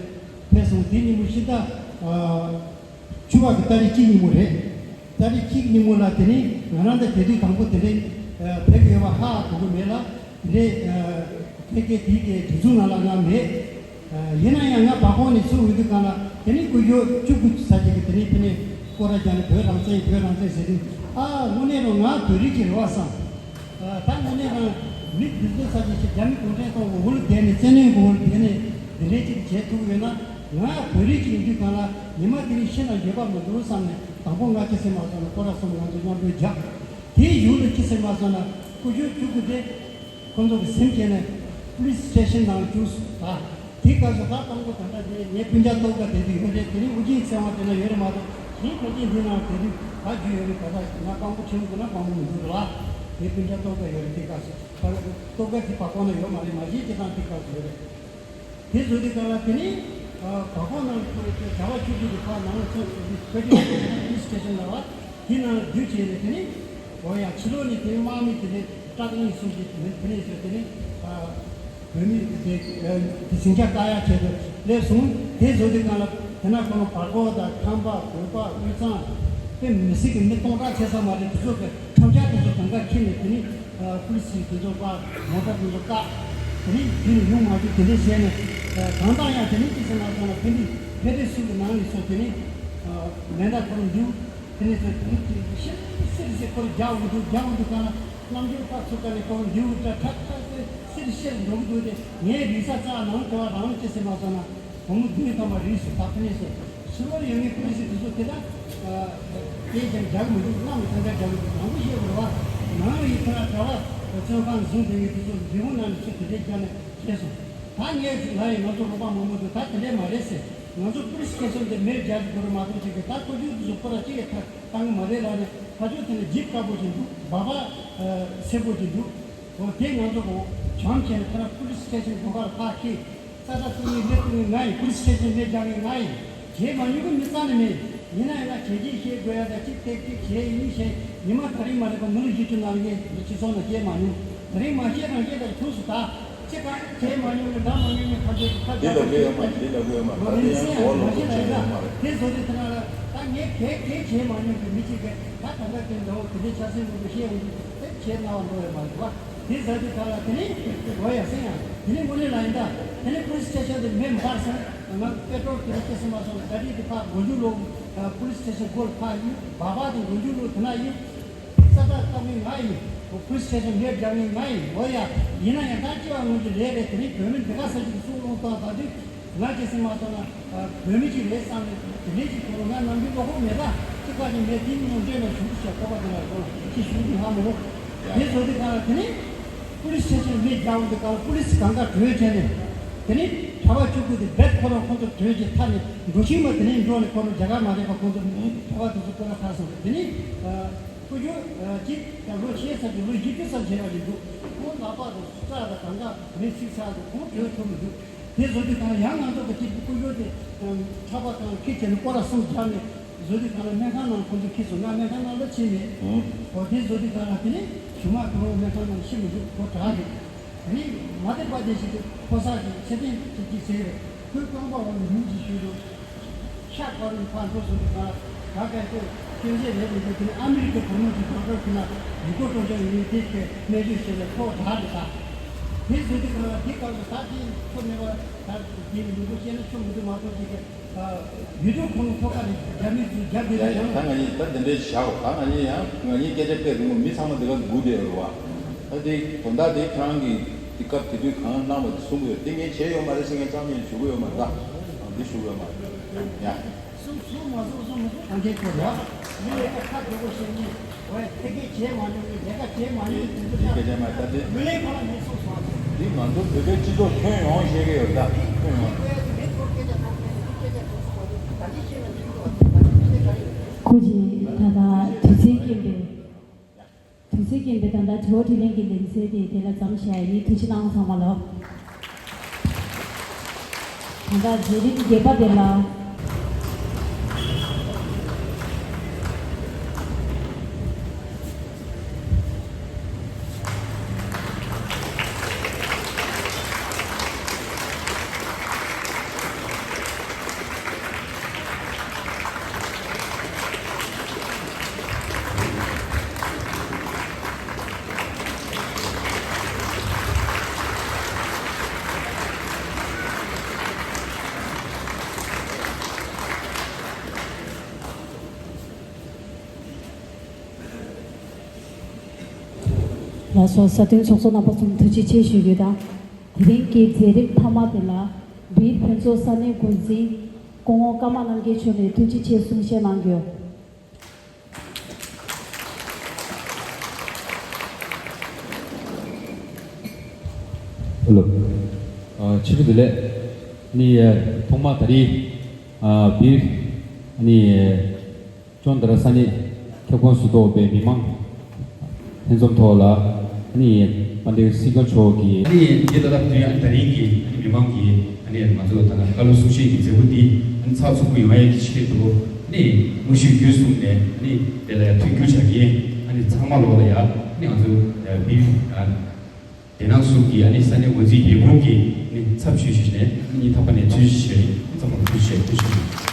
ཕེབས་སོང་། དེ་ཉིན་མོ་ཕྱི་ཟླ། ཨ། ཕྱི་པ་གི་ཏ་རིག་གཅིག་ཉིན་མོ་རེད། ཏ་རིག་གཅིག་ཉིན་མོ་ལ་དེ་ནི་ང་རང་དང་དེ་དུས་དང་པོ་དེ་འདྲའི་ཕེབས་ཡོད་པ་ཧ་གོ་གི་མེད་ལ། དེ་འདྲའི་ཕ་གིའི་དེའི་གི་སྒྲིག་འཛུགས་ནང་ལ་ང་མེད། ཡིན་ན་ཡང་ང་བར་ཁོག་ནས་ཚུར་འོང་དུས་སྒང་ལ་དེ་ནི་སྐུ་ཞབས་བཅུ་དགུ་ས་ཅིག་གིས་དེ་ནི་ཕ་ནས་སྐོར་ར་རྒྱག་ནས་བོད་རང་བཙན་བོད་རང་བཙན་ཟེར་དུས། ཨ། དངོས་གནས་རང་ང་བོད་རིགས་ཅིག་རེད་བ་བསམ། ད་དངོས་གནས་རང་མི་འདི་ཚོ་ས་ཅིག་ཅིག་རྒྱ་མི་གུང་ཁྲན་ཏང་གི་འོག་ལ་བསྡད་ནས་བཙན་གནོན་གྱི་འོག་ལ་བསྡད་ནས་འདི་འདྲའི་ཅིག་བྱེད་ཐུབ་ཡོད་ན། ང་བོད་རིགས་ཅིག་ཡིན་དུས་སྒང་ལ་ཉི་མ་དེ་རིང་ཤི་ན་འགྱོད་པ་མི་འདུག་བསམ་ནས་དང་པོ་ང་ཅི་ཟེར་མ་སོང་ན་སྐོར་ར་གསུམ་ང་ཚོ་མཉམ་འགྲོ་རྒྱག་དེའི་གཞུག་ལ་ཅི་ཟེར་མ་སོང་ན་སྐུ་ཞབས་བཅུ་དགུ་དེ་ཁོང་ཚོ་གི་སེམས་བསྐྱེད་ནས་པུ་ལིས་སི་ཊེ་ཤན་ནང་བཅུག་སོང་། ད་དེའི་སྐབས་སུ་ད་དང་པོ་ད་ལྟ་དེ་ངའི་སྤུན་ཀྱག་སྟོབས་དགའ་དེ་དུས་ཡོད་རེད། དེ་རིང་ཨུ་རྒྱན་ཚེ་དབང་དེ་ན་ཡོད་རེད་མ་གཏོགས་གཞན་ཕལ་ཆེར་འདི་ནང་དེ་དུས་ད་རྒྱུས་ཡོད་རེད། ད་ལྟ་ང་དཔང་པོ་ཁྲིད་འོང་དགོས་ན་དཔང་པོ་མི་འདུག་རེད་བ། ངའི་སྤུན་ཀྱག་སྟོབས་དགའ་ཡོད་རེད། དེའི་སྐབས་སུ་ད་སྟོབས་དགའ་དེ་བར་ཁོག་ན་ཡོད་མ་རེད། མ་གཞི་སྤྱི་བཏང་དེའི་སྐབས་སུ་ཡོད་རེད། དེ་བཟོ་དུས་སྒང་ལ་དེ་ནི་བར་ཁོག་ནང་ཁོ་རེ་གྲྭ་པ་བཅུ་དགུ་དེ་ཕར་ནང་ལ་ཚུར་བསྐྱོད་དུས་བོད་ཀྱི་པུ་ལིས་སི་ཊེ་ཤན་ལ་བ་དེ་ནང་ལ་བསྡུས་བྱས་ནས་དེ་ནི་འོ་ཡ་ཕྱི་ལོགས་ནས་དེ་དམག་མི་དེ་ནི་ཏྲག་གཉིས་གསུམ་གྱིས་དེ་ནི་དེ་ནི་བཟོས་དེ་ནི་བོད་མི་དེ་དེ་ཟིང་ཆ་བཀག་ཡག་ཆེད་དུ་སླེབས་སོང་། དེ་བཟོ་དུས་སྒང་ལ་དེ་ན་ཁོ་རང་བར་ཁོག་དང་ཁམས་པ་བོད་པ་དབུས་གཙང་དཔེ་མི་སྲིད་ཀྱི་མི་སྟོང་ཕྲག་ཆེ་ས་མ་རེད། དེ་ཚོ་གི་ཁྲོམ་ཆག་དེ་ཚོ་གང་ག་ཁྱེར་ནས་དེ་ནི། ཨ། པུ་ལི་སི་དེ་ཚོ་པ་མོ་ཊ་དེ་ཚོ་བཀག་དེ་ནི་དེ་ནི་ཡོང་མ་བཅུག་དེ་འདྲས་བྱས་ནས། ཨ། གང་ལྟར་ཡང་དེ་ནི་ཅི་ཟེར་ན་སོང་ན་ཕན་བདེ་ཕན་བདེ་སུ་གི་ནང་ནས་སོ་དེ་ནི། ཨ། མེ་མདའ་ཁོ་རང་འདུག་དེ་ནི་སོ་དེ་ནི་ཅི་ཤེར་ཤེར་ཤེར་ཁོ་རང་རྒྱག་འོང་འདུག་རྒྱག་འོང་འདུག་གང་ལ་རྣམ་འགྱུར་ཁ་ཚུགས་ཀ་ནས་ཁོ་རང་འདུག་ཏྲ་ཁྲག་ཁྲག་ཤེར་ཤེར་འགྲོ་གི་འདུག་དེ་ངའི་རིག་ས་རྩ་ནང་དེ་བ་རང་ཅི་ཟེར་མ་སོང་ན་བུ་མོ་བདུན་ཐམ་པ་རིག་སུ་ད་ཕན་ནས་སོ། ཕྱི་ལོགས་ཡོད་མཁན་པུ་ལི་སི་དེ་ཚོ་དེ་དག་དེ་ཀྱང་རྒྱག་མི་འདུག་སྣང་མི་ཐང་ཀ་རྒྱག་གི་འདུག་དང་པོ་བཤད་དགོས་རེད་བ། ནང་ལ་ཡིན་ཁོ་ན་གྲྭ་པ་བཙོན་ཁང་བཟུང་བསྡད་མཁན་དེ་ཚོ་འབྲས་སྤུངས་ནང་ནས་ཚུར་དེ་འདྲས་བརྒྱབ་ནས་བྱས་སོང་། ད་ངས་ལ་ཡིན་ང་ཚོ་རོགས་པ་མང་པོ་འདུག་ད་དེ་འདྲས་མ་རེད་ཟེར། ང་ཚོ་པུ་ལི་སི་སྐད་སོང་དེ་མེད་རྒྱག་གི་དགོས་རེད་མ་གཏོགས་ཅིག་གི་ད་ཁོ་ཚོས་དེ་ཚོ་ཁོ་ར་གཅིག་གི་ཐག་བཏང་གི་མ་རེད་ལབ་ནས་ཕར་ཕྱོགས་དེ་ནས་ཇིབ་དཀར་པོ་ཅིག་འདུག་སྦག་སྦག་སེར་པོ་ཅིག་འདུག་འོ་དེ་ང་ཚོ་གོ་བྱམས་བྱས་ནས་ཁོ་ར་པུ་ལི་སི་སི་ཊེ་ཤན་སྒོ་ཁར་ཕར་འཁྱེར། ས་ཆ་སྟོང་ཉིད་སླེབས་སྟོང་ཉིད་ང་ཡིན། པུ་ལི་སི་སི་ཊེ་ཤན་སླེབས་རྒྱག་མཁན་ང་ཡིན། བྱེད་མ་མྱོང་གི་མི་རྩ་ནས་མེད། ཡིན་ན་ཡང་ང་བྱས་རྗེས་བཞེས་དགོས་ཡ་ད་གཅིག་ཏིག་ཏིག་བྱས་ཡིན་བྱས་ཉི་མ་ད་རིང་མ་རེད་པ་མི་ལོ་བཞི་བཅུ་ནང་ལ་ངས་སྤྱི་ཚོགས་ནང་བཤད་མ་མྱོང་། ད་རིང་མ་བཤད་རང་བཤད་ད་ཐུགས་སུ་ད། ཅི་གང་བྱས་མ་མྱོང་གི་འདྲ་མ་མྱོང་གི་ཁ་ཆེ་ཁ་འདི་ལ་དགོས་ཡོད་མ་རེད། འདི་ལ་དགོས་ཡོད་མ་རེད། ད་དེ་ཡང་གོ་ལོག་ཐུགས་བྱས་ཡོད་མ་རེད། དེ་བཟོ་དུས་ད་ང་ལ་ད་ངས་གས་གས་བྱས་མ་མྱོང་གི་མི་གཅིག་གིས་ད་གང་ག་དེ་འདྲ་བོ་དེ་འདྲའི་ཆ་ཚང་མང་པོ་བཤད་ཡོང་གི་དེ་བྱས་ན་བ་འགྲོ་ཡོད་མ་རེད་བ། དེ་ཟ་དུས་ག་ལ་དེ་ནི་འོ་ཡ་སེ་ཡང་དེ་ནི་དངོས་གནས་ལ་ཡིན་ད། དེ་ནི་པུ་ལི་སི་སི་ཊེ་ཤན་དེ་མེ་འབར་སོང་། ང་པེ་ཏྲོལ་དེ་ནི་སྐྱེ་སེ་མ་སོང་། ག་དྲིས་དེ་ཕ་མགོ་མཇུག་ལོག་པུ་ལི་སི་སི་ཊེ་ཤན་སྒོ་ལ་ཕ་ཡིན། སྦག་སྦག་དེ་མགོ་མཇུག་ལོག་དེ་ན་ཡིན། ས་ཐག་ལྟ་བུའི་ང་ཡིན། པུ་ལི་སི་སི་ཊེ་ཤན་མེ་རྒྱག་མཁན་ང་ཡིན། འོ་ཡ་ཡིན་ན་ཡང་ད་སྐྱེ་བ་སྔོན་གྱི་ལས་རེད། དེ་ནི་བོད་མི་འདི་ག་ས་ཅིག་གི་སྲོག་བློས་བཏང་ད་དུས། ང་སྐྱེ་སེ་མ་སོང་ན། བོད་མི་ཅིག་རེད་བསམ་ནས་དེ་འདྲའི་ཅིག་གོ་ང་ནམ་རྒྱུན་བློ་ཁོག་མེད་ད་ཅི་ཁ་ཅིག་མེད་དེ་མི་ཡོང་འདྲེ་ན་ཞུ་ཞེས་ཁོ་པ་དེ་ལ་ཡོང་ཅི་ཞུ་གི་ཧ་མི་རུང་། དེ་བཟོ་དུས་གང་ལ་དེ་ནི་པུ་ལི་སི་སི་ཊེ་ཤན་མེ་རྒྱག་འོང་དུས་གང་ལ་པུ་ལི་སི་གང་ག་གྲོས་བྱས་ནས་དེ་ནི་གྲྭ་པ་བཅུ་དགུ་དེ་རྦད་ཁོ་རང་ཁོ་ཚོ་གྲོས་ཀྱི་མཐའ་ནས་འགྲོ་ཤིང་མ་དེ་ནས་འགྲོ་ནས་ཁོ་རང་རྒྱ་གར་མ་རེད་པ་ཁོ་ཚོ་གྲྭ་པ་དེ་ཚོ་ཁོ་ར་ཐར་སོང་རེད། དེ་ནི་སྐུ་ཞབས་ཅིག་ལོ་ཆེ་ས་ཀྱི་ལོ་བཞི་བཅུ་ཙམ་བྱས་པ་ཞིག་འདུག་ཁོང་ལག་པ་དང་སྐྲ་དང་གང་ག་མེ་ཚིག་ཚར་འདུག་ཁོང་གྲོས་ཐུབ་མི་འདུག་དེ་བཟོ་དུས་གང་ལ་ཡང་ང་ཚོ་གི་ཅིག་སྐུ་ཞབས་དེ་ཁྲག་པ་དང་ཁྱི་བྱས་ནས་སྐོར་ར་གསུམ་བརྒྱབ་ནས་བཟོ་དུས་གང་ལ་སྨན་ཁང་ནང་ཁོང་ཚོ་ཁྱི་བཟོ་ན་སྨན་ཁང་ནང་ལ་ཕྱིན་མེད། འོ་དེ་བཟོ་དུས་གང་ལ་དེ་ནས་གཞུག་མ་ཁོ་རང་སྨན་ཁང་ནང་ཤི་མི་འདུག་ཁོ་དྲག་རེད། དེ་ནས་མ་བདེ་བ་བདེ་ཞིག་གི་ཕོ་གསར་གྱི་ཚེ་བརྟན་གྱི་ཅིག་ཟེར་རེད། ཁོའི་རྐང་པ་འོག་ནས་ཉུང་ཅིག་ཞུས་འདུག་ཤ་ཁོ་རང་ཕར་འགྲོ་སོང་དུས་གང་ལ་ག་ག་ཁོ་ སྐྱོན་ཆ་རེད་འདུག་དེ་ནི་ཨ་མི་རི་ཀའི་གོང་མ་གི་བར་སྐབས་ཤིག་ལ་ཡུལ་སྐོར་སྤྲོ་འཆམ་ཡོད་དེ་ཁས་སྨན་བཅོས་བྱས་ནས་ཐོག་དྲག་རེད་ད། དེ་བཟོས་དུས་གང་ལ་དེ་སྐབས་སུ་ད་དེ་ཐོབ་མེད་པ་ད་དེ་ནི་ལུས་པོ་སྐྱེས་ན་ཆོ་མི་འདུག་མ་གཏོགས་དེ་གས་ཡུལ་གྲུ་ཁོང་ཐོག་ཁ་ནས་རྒྱ་མི་ཚོས་རྒྱབ་དེ་ཡ་ཡ་ད་ང་གཉིས་ད་དེ་འདྲའི་བྱའོ། ད་ང་གཉིས་ཡང་ང་གཉིས་སྐད་ཆ་དཔེ་རིང་མོ་མི་ཚང་མ་འདི་ག་སྒུག་བསྡད་ཡོད་རེད་བ། ད་དེ་དོན་དག་དེ་ཁྱེད་རང་གིས་དེ་སྐབས་དེ་དུས་གང་གནང་བ་དེ་གསུང་གི་ཡོད། དེ་ངས་བྱས་ཡོད་མ་རེད་ཟེར་མཁན་རྩ་ནས་ཞུ་གི་ཡོད་མ་རེད། ད་འདི་ཞུ་གི་ཡོད་མ་རེད་ཡ། སུ་སུ་མ་སུ་སུ་མ་སུ་གང་གའི་སྐོར་ལ་མི་ལས་ཀ་ཁ་རྒྱུག་པོ་བཤད་མཁན་བས་ཕ་གིར་བྱས་མ་མྱོང་མཁན་ལས་ཀ་བྱས་མ་མྱོང་མཁན་དེ་ཚོ་ད་སྐད་ཆ་མ་ད་དེ་མི་ལས་ཁོ་ལ་མི་སུ་སོང་ཟེར། འདི་ང་ཚོ་བོད་པའི་སྤྱི་ཚོགས་ཁྱོན་ཡོངས་བཤད་ཀྱི་ཡོད། ད་ཁྱོན་ཡོངས། ཁོ་གིས་ད་ལྟ་དུས་ཚོད་རྐྱེན་པས། དུས་ཚོད་རྐྱེན་པས་ད་ལྟ་དྲི་བ་དྲིས་ལན་གྱི་ལན་ཚད་དེ་དེ་ལ་མཚམས་བཞག་ཡིན། ཐུགས་རྗེ་གནང་ཚང་མ་ལ། ད་ལྟ་མཛད་རིམ་བརྒྱད་པ་དེ་ལ། ལགས་སོ། ས་སྟེང་ཚོགས་གཙོ་རྣམ་པ་གསུམ་ཐུགས་རྗེ་ཆེ་ཞུ་རྒྱུ་དང་། དེ་རིང་གི་མཛད་རིམ་མཐའ་མ་དེ་ལ་བིར་ཕུན་ཚོགས་ས་གནས་འགོ་འཛིན་སྐུ་ངོ་ཀརྨ་རྣམ་རྒྱལ་མཆོག་ནས་ཐུགས་རྗེ་ཆེ་གསུང་བཤད་གནང་རྒྱུ། ཧེ་ལོ། ཨ། ཆེད་དུ་བདེ་ལེགས། ནི་ཐོག་མ་ད་རེས་ཨ་བིར་ནི་ཅོན་ཏ་ར་ས་གནས་ཁྱབ་ཁོངས་སུ་གཏོགས་པའི་མི་མང་ལྷན་འཛོམས་ཐོག་ལ་ནི་དཔལ་ལྡན་སྲིད་སྐྱོང་མཆོག་གིས་ནི་འདི་ལྟ་སྟབས་བསྟུན་ད་རིང་གི་ནི་མི་མང་གིས་ནི་ང་ཚོ་ད་ལྟ་བཀའ་སློབ་གསུང་བཤད་ཀྱི་མཛད་སྒོ་འདི་ཚགས་ཚུད་པོ་ཡོང་ཡས་ཀྱི་ཆེད་དུ། ནི་དངོས་ཤུགས་བརྒྱུད་གསུམ་ནས་ནི་དེ་ལ་ཡང་མཐུན་འགྱུར་བྱ་མཁན་ནི་ཚང་མ་ལོག་ལ་ཡང་ནི་ང་ཚོ་བིར་ཨ་དེ་ནང་གསུམ་གྱི་ཨ་ནི་ས་གནས་འགོ་འཛིན་ཡིན་ཁུལ་གྱི་ནི་ཚབ་ཞུས་ཞུས་ནས་ནི་སྙིང་ཐག་པ་ནས་ཐུགས་རྗེ་ཆེ། ཚང་མ་ཐུགས་རྗེ་ཆེ། ཐུགས་རྗེ་ཆེ།